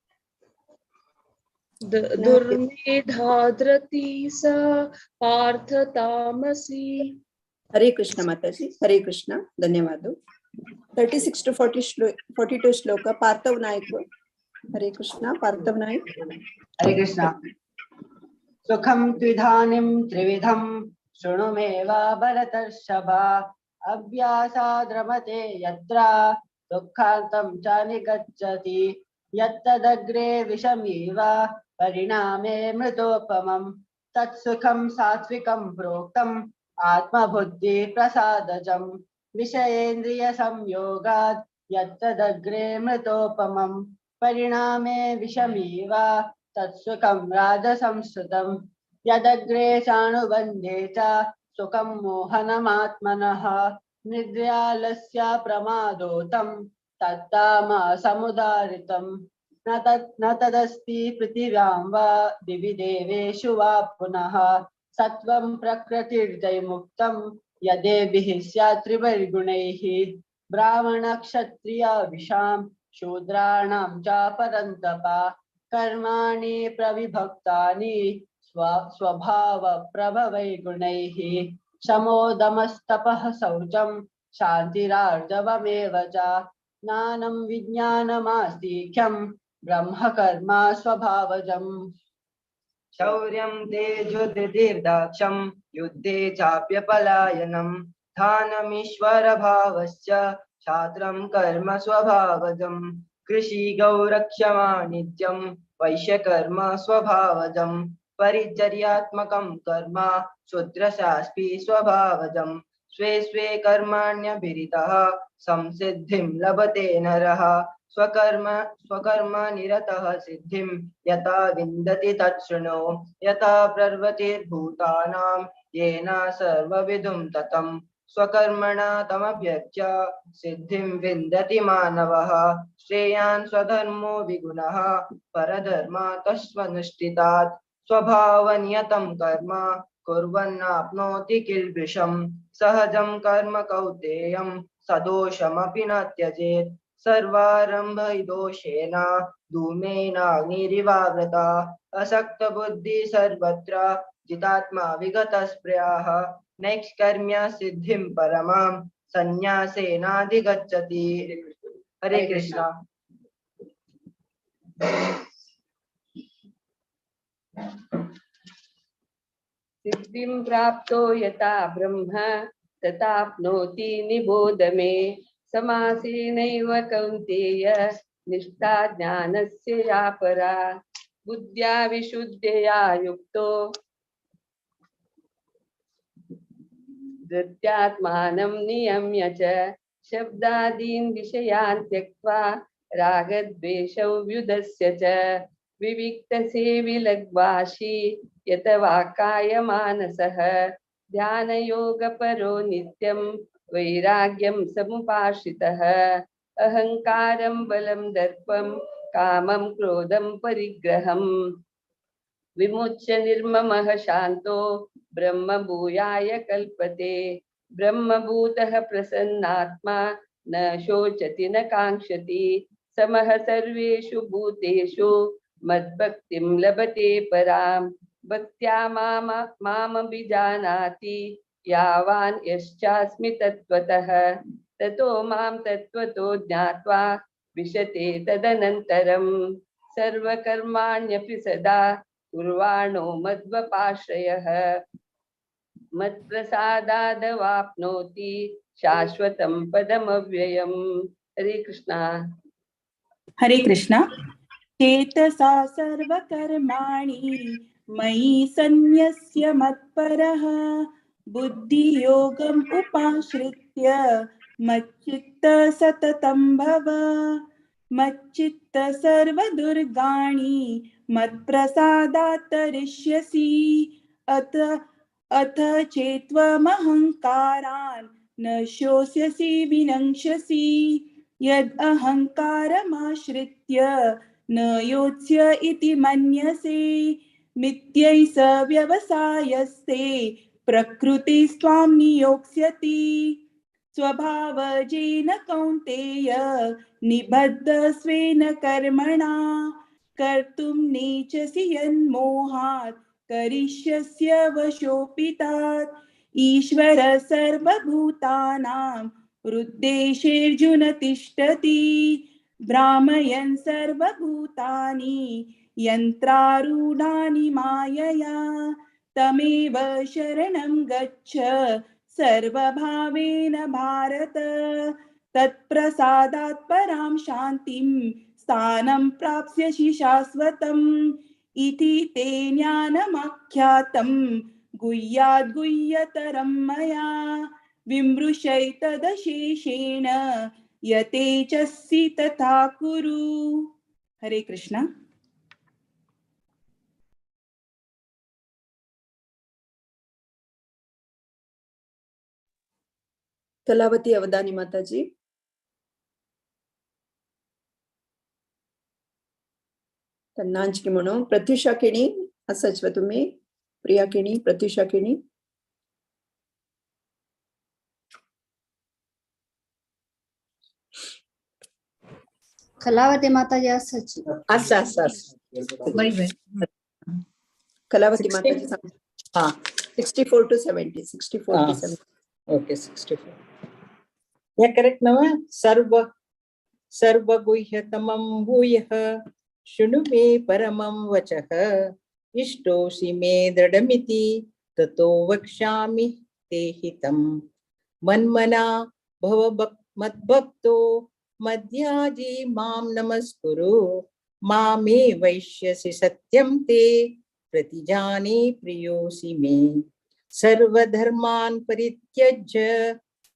दुर्मेधा धृति सा पार्थ तामसी। हरे कृष्ण माताजी, हरे कृष्ण, धन्यवाद। 36 to 42 श्लोक पार्थव नायक। हरे कृष्ण पार्थव नायक। हरे कृष्ण। सुखं त्विधानीं त्रिविधं शृणु मे वा भरतर्षभ। अभ्यासाद्रमते यत्र दुःखान्तं च निगच्छति, यत्तदग्रे विषमीव परिणामे मृतोपमं, तत्सुखं सात्विकं प्रोक्तम् आत्मबुद्धिप्रसादजं, विषयेन्द्रियसंयोगात् यत्तदग्रे मृतोपमं, परिणामे विषमीव तत्सुखं राजसंश्रुतं, यदग्रे चानुबन्धे च सुखं मोहनमात्मनः, निद्रालस्य प्रमादोतं तत्तामसमुदारितं, न तदस्ति पृथिव्यां वा दिवि देवेषु वा पुनः, सत्त्वं प्रकृतिर्जयमुक्तं यदेभिः स्यात् त्रिभिर्गुणैः, ब्राह्मणक्षत्रियविषां शूद्राणां च परन्तप, कर्माणि प्रविभक्तानि स्वभावप्रभवैर्गुणैः, शमोदमस्तपः शौचं शान्तिरार्जवमेव च, ज्ञानं विज्ञानमास्तिक्यं ब्रह्मकर्म स्वभावजम्। शौर्यं तेजोधृतिर्दाक्ष्यं युद्धे चाप्यपलायनं, धानमीश्वरभावश्च छात्रं कर्म स्वभावजं, कृषिगौरक्षमाणिज्यं वैश्यकर्म स्वभावजं, परिचर्यात्मकं कर्म शूद्रशास्पि स्वभावजं, स्वे स्वे कर्माण्यभिरितः संसिद्धिं लभते नरः, स्वकर्म स्वकर्म निरतः सिद्धिं यथा विन्दति तच्छृणु, यथा प्रवृत्तिर्भूतानां येन सर्वविदुं ततं, स्वकर्मणा तमभ्यर्च्य सिद्धिं विन्दति मानवः, श्रेयान् स्वधर्मो विगुणः परधर्मात् स्वनुष्ठितात्, स्वभावनियतं कर्म कुर्वन्नाप्नोति किल्बिषं, सहजं कर्म कौन्तेयं सदोषमपि न त्यजेत्, सर्वारंभ दोषेण धूमेनाग्निरिवावृता, असक्तबुद्धि सर्वत्र जितात्मा विगतस्पृहः, नैष्कर्म्य सिद्धिं परमां संन्यासेनाधिगच्छति। हरे कृष्णा। सिद्धिं प्राप्तो यथा ब्रह्म तथाप्नोति निबोध मे, समासेनैव कौन्तेय निष्ठा ज्ञानस्य या परा, बुद्ध्या विशुद्धया युक्तो धृत्यात्मानं नियम्य च, शब्दादीन् विषयान् त्यक्त्वा रागद्वेषौ व्युदस्य च, विविक्तसेविलग्वाशी यत वाकायमानसः, ध्यानयोगपरो नित्यं वैराग्यं समुपाश्रितः, अहंकारं बलं दर्पं कामं क्रोधं परिग्रहं, विमुच्य निर्ममः शान्तो ब्रह्मभूयाय कल्पते, ब्रह्मभूतः प्रसन्नात्मा न शोचति न काङ्क्षति, समः सर्वेषु भूतेषु मद्भक्तिं लभते परां, भक्त्या मामभिजानाति यावान् यश्चास्मि तत्त्वतः, ततो मां तत्त्वतो ज्ञात्वा विशते तदनन्तरं, सर्वकर्माण्यपि सदा कुर्वाणो मद्वपाश्रयः, मत्प्रसादादवाप्नोति शाश्वतं पदमव्ययम्। हरे कृष्णा। हरे कृष्णा। चेतसा सर्वकर्माणि मयि सन्न्यस्य मत्परः, बुद्धियोगम् उपाश्रित्य मच्चित्त सततं भव, मच्चित्त सर्वदुर्गाणि मत्प्रसादात् तरिष्यसि, अथ अथ चेत्त्वमहङ्कारान् न शोष्यसि विनङ्क्ष्यसि, यद् अहङ्कारमाश्रित्य न योत्स्य इति मन्यसे, मिथ्यै स व्यवसायस्ते प्रकृतिस्त्वां नियोक्ष्यति, स्वभावजेन कौन्तेय निबद्धस्वेन कर्मणा, कर्तुं नेच्छसि यन्मोहात् करिष्यस्य वशोऽपि तात्, ईश्वर सर्वभूतानां हृद्देशेऽर्जुन तिष्ठति, भ्रामयन् सर्वभूतानि यन्त्रारूढानि मायया तमेव शरणं गच्छ सर्वभावेन भारत तत्प्रसादात् परां शान्तिं स्थानं प्राप्स्यसि शाश्वतम् इति ते ज्ञानमाख्यातं गुह्याद् गुह्यतरं मया विमृशैतदशेषेण यतेजसि तथा कुरु। हरे कृष्णा। कलावती अवदानी माताजी। नांचकी म्हणून प्रत्युषा केणी असाच वा तुम्ही प्रिया केणी प्रत्युषा केणी कलावती माताजी असाच असं असं असं कलावती माताजी हा 64 to 70 64 to 70 okay 64 या करेक्ट नव सर्व सर्वगुह्यतमं भूयः शृणु मे परमं वचः इष्टोऽसि मे दृढमिति ततो वक्ष्यामि ते हितं मन्मना भव मद्भक्तो मद्याजी मां नमस्कुरु मामे वैश्यसि सत्यं ते प्रतिजाने प्रियोऽसि मे सर्वधर्मान् परित्यज्य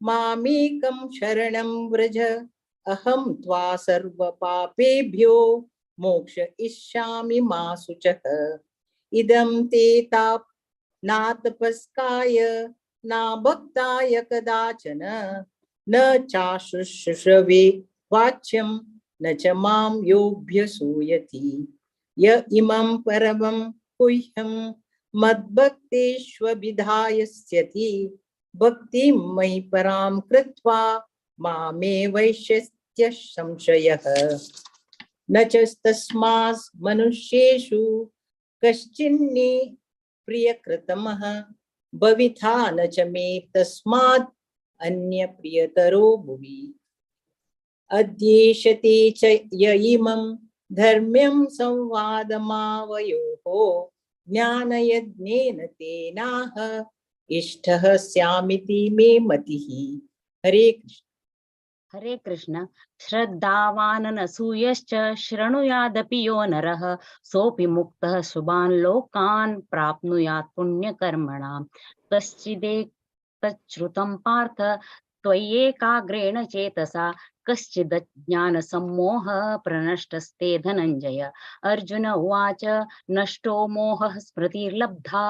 मामेकं शरणं व्रज अहं त्वा सर्वपापेभ्यो मोक्षयिष्यामि मा शुचः। इदं ते ताप नातपस्काय नाभक्ताय कदाचन न चाशुश्रूषवे वाच्यं न च मां योऽभ्यसूयति य इमं परमं गुह्यं मद्भक्तेष्वभिधायस्यति भक्तिं मयि परां कृत्वा मामे वैश्यत्य संशयः। न च तस्मात् मनुष्येषु कश्चिन्नि प्रियकृतमः भविता न च मे तस्मात् अन्यप्रियतरो भुवि। अद्येषते च य इमं धर्म्यं संवादमावयोः ज्ञानयज्ञेन तेनाह इष्टः स्यामिति मे मतिः। हरे कृष्ण। हरे कृष्ण। श्रद्धावाननसूयश्च शृणुयादपि यो नरः सोऽपि मुक्तः शुभान् लोकान् प्राप्नुयात् पुण्यकर्मणां। कश्चिदेतच्छ्रुतं पार्थ त्वय्येकाग्रेण चेतसा कश्चिदज्ञानसम्मोहः प्रनष्टस्ते धनञ्जय। अर्जुन उवाच नष्टो मोहः स्मृतिर्लब्धा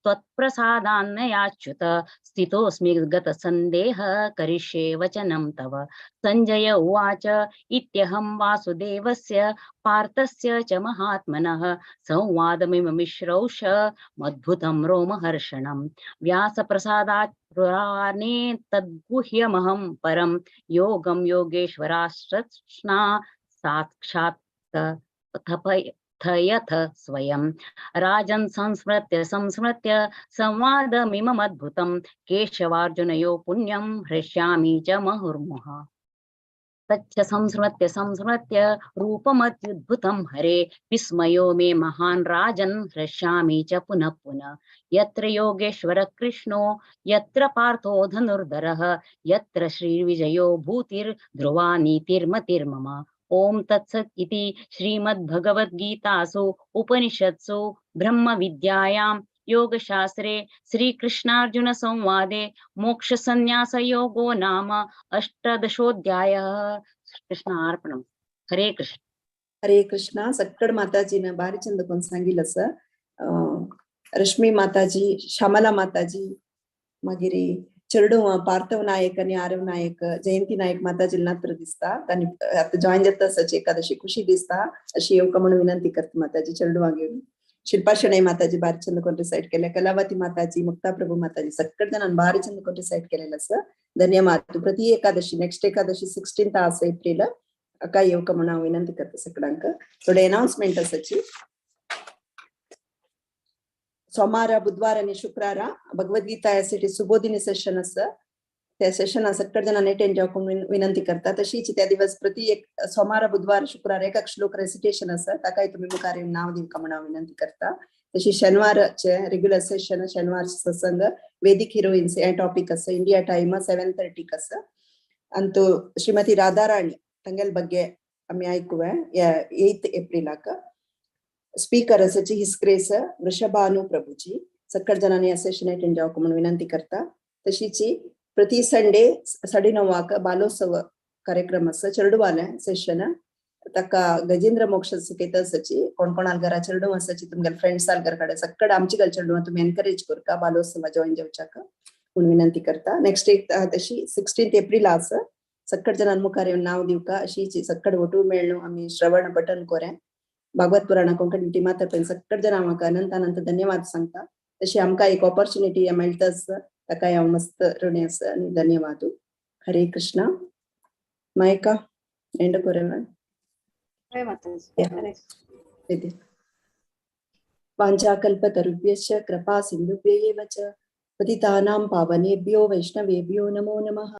त्वत्प्रसादान्नयाच्युत स्थितोऽस्मि गतसन्देहः करिष्ये वचनं तव। सञ्जय उवाच इत्यहं वासुदेवस्य पार्थस्य च महात्मनः संवादमिममिश्रौष मद्भुतं रोमहर्षणं। व्यासप्रसादात् पुराणे तद्गुह्यमहं परं योगं योगेश्वराश्रत्स्ना साक्षात् थयथ स्वयं। राजन् संस्मृत्य संस्मृत्य संवादमिममद्भुतं केशवार्जुनयो पुण्यं हृष्यामि च मुहुर्मुहुः। तच्च संस्मृत्य संस्मृत्य रूपमत्युद्भुतं हरे विस्मयो मे महान् राजन् हृष्यामि च पुनः पुनः। यत्र योगेश्वर कृष्णो यत्र पार्थो धनुर्धरः यत्र श्रीविजयो भूतिर्ध्रुवा नीतिर्मतिर्मम। ओम तत्सत् इति श्रीमद्भगवद्गीतासु उपनिषत्सु ब्रह्मविद्यायां योगशास्त्रे श्रीकृष्णार्जुन संवादे मोक्षसंन्यासयोगो नाम अष्टादशोऽध्यायः। कृष्णार्पणम्। हरे कृष्ण। हरे कृष्ण। सक्कड माताजीनं भारी चंद कोण सांगितलं सर रश्मी माताजी श्यामला माताजी मागीर चेडू पार्थव नायक आणि आरव नायक जयंती नायक माताजी नात्र दिसता तांणी आता जॉईन जाता आसाची एकादशी खुशी दिसता अशी येवका म्हणून विनंती करता माताजी चेडवां घेवन। शिल्पा शणै माताजी भारी चंद कोण रिसाइट केल्या कलावती माताजी मुक्ता प्रभू माताजी सक्कड जाणांनी भारी चंद कोण रिसाइट केलेलं आसा। धन्यवाद। प्रति एकादशी नेक्स्ट एकादशी 16 आसा एप्रिल अका येवका म्हणून हांव विनंती करता सगळ्यांक। थोडे अनाउन्समेंट आसाची। सोमार बुधवार आणि शुक्रार भगवद्गीता यासाठी सुबोधिनी सेशन आसा। त्या सेशना सक्कड जाणांनी अटेंड जावंक विनंती करता. तशीच त्या दिवस प्रति एक सोमार, बुधवार, शुक्रार एक श्लोक रेसिटेशन आसा, ताकाय तुमी मुखार येवन नांव दिवका म्हण हांव विनंती करता. तशी शेनवारचे रेग्युलर सेशन, शेनवार सत्संग वेदिक हिरोइन्स हे टॉपिक आसा. इंडिया टायम 7:30 आसा. अंतू श्रीमती राधाराणी ತಂಗೆಲ್ ಬಗ್ಗೆ आमी आयकुया 8 एप्रिलाक. स्पीकर आसाची his grace Vrishabhanu Prabhuji. सक्कड जणांनी ह्या सेशन अटेंड जावंक म्हूण विनंती करता. तशीच प्रति संडे 9:30 बालोत्सव कार्यक्रम आसा, चेरडुवाले सेशन. ताका गजेंद्र मोक्ष सुकेत आसाची. कोण कोणाल घरा चेरडूव आसाची, तुमगेले फ्रेंड्स घर कडेन सक्कड आमची घाल चेरडुवां तुमी एनकरेज करका बालोत्सव जॉईन जावच्याक म्हूण विनंती करता. नेक्स्ट एक तशी 16 एप्रिल आसा. सक्कड जणां मुखार येवन नांव दिवका. अशीच सक्कड ಒಟ್ಟು मेळ्ळो आमी श्रवण पठन कोरे भागवत पुराणा कोंकणी टिमा तर्फेन सक्कड जणां म्हाका अनंत अनंत धन्यवाद सांगता. तशी आमकां एक ऑपॉर्च्युनिटी मेळटाच, ताकाय हांव मस्त ऋणी आसा आनी धन्यवाद. हरे कृष्णा. मायका एंड कोरे मॅम. हरे माताजी. हरे. वाञ्छाकल्पतरुभ्यश्च कृपा सिन्धुभ्य एव च पतितानां पावनेभ्यो वैष्णवेभ्यो नमो नमः.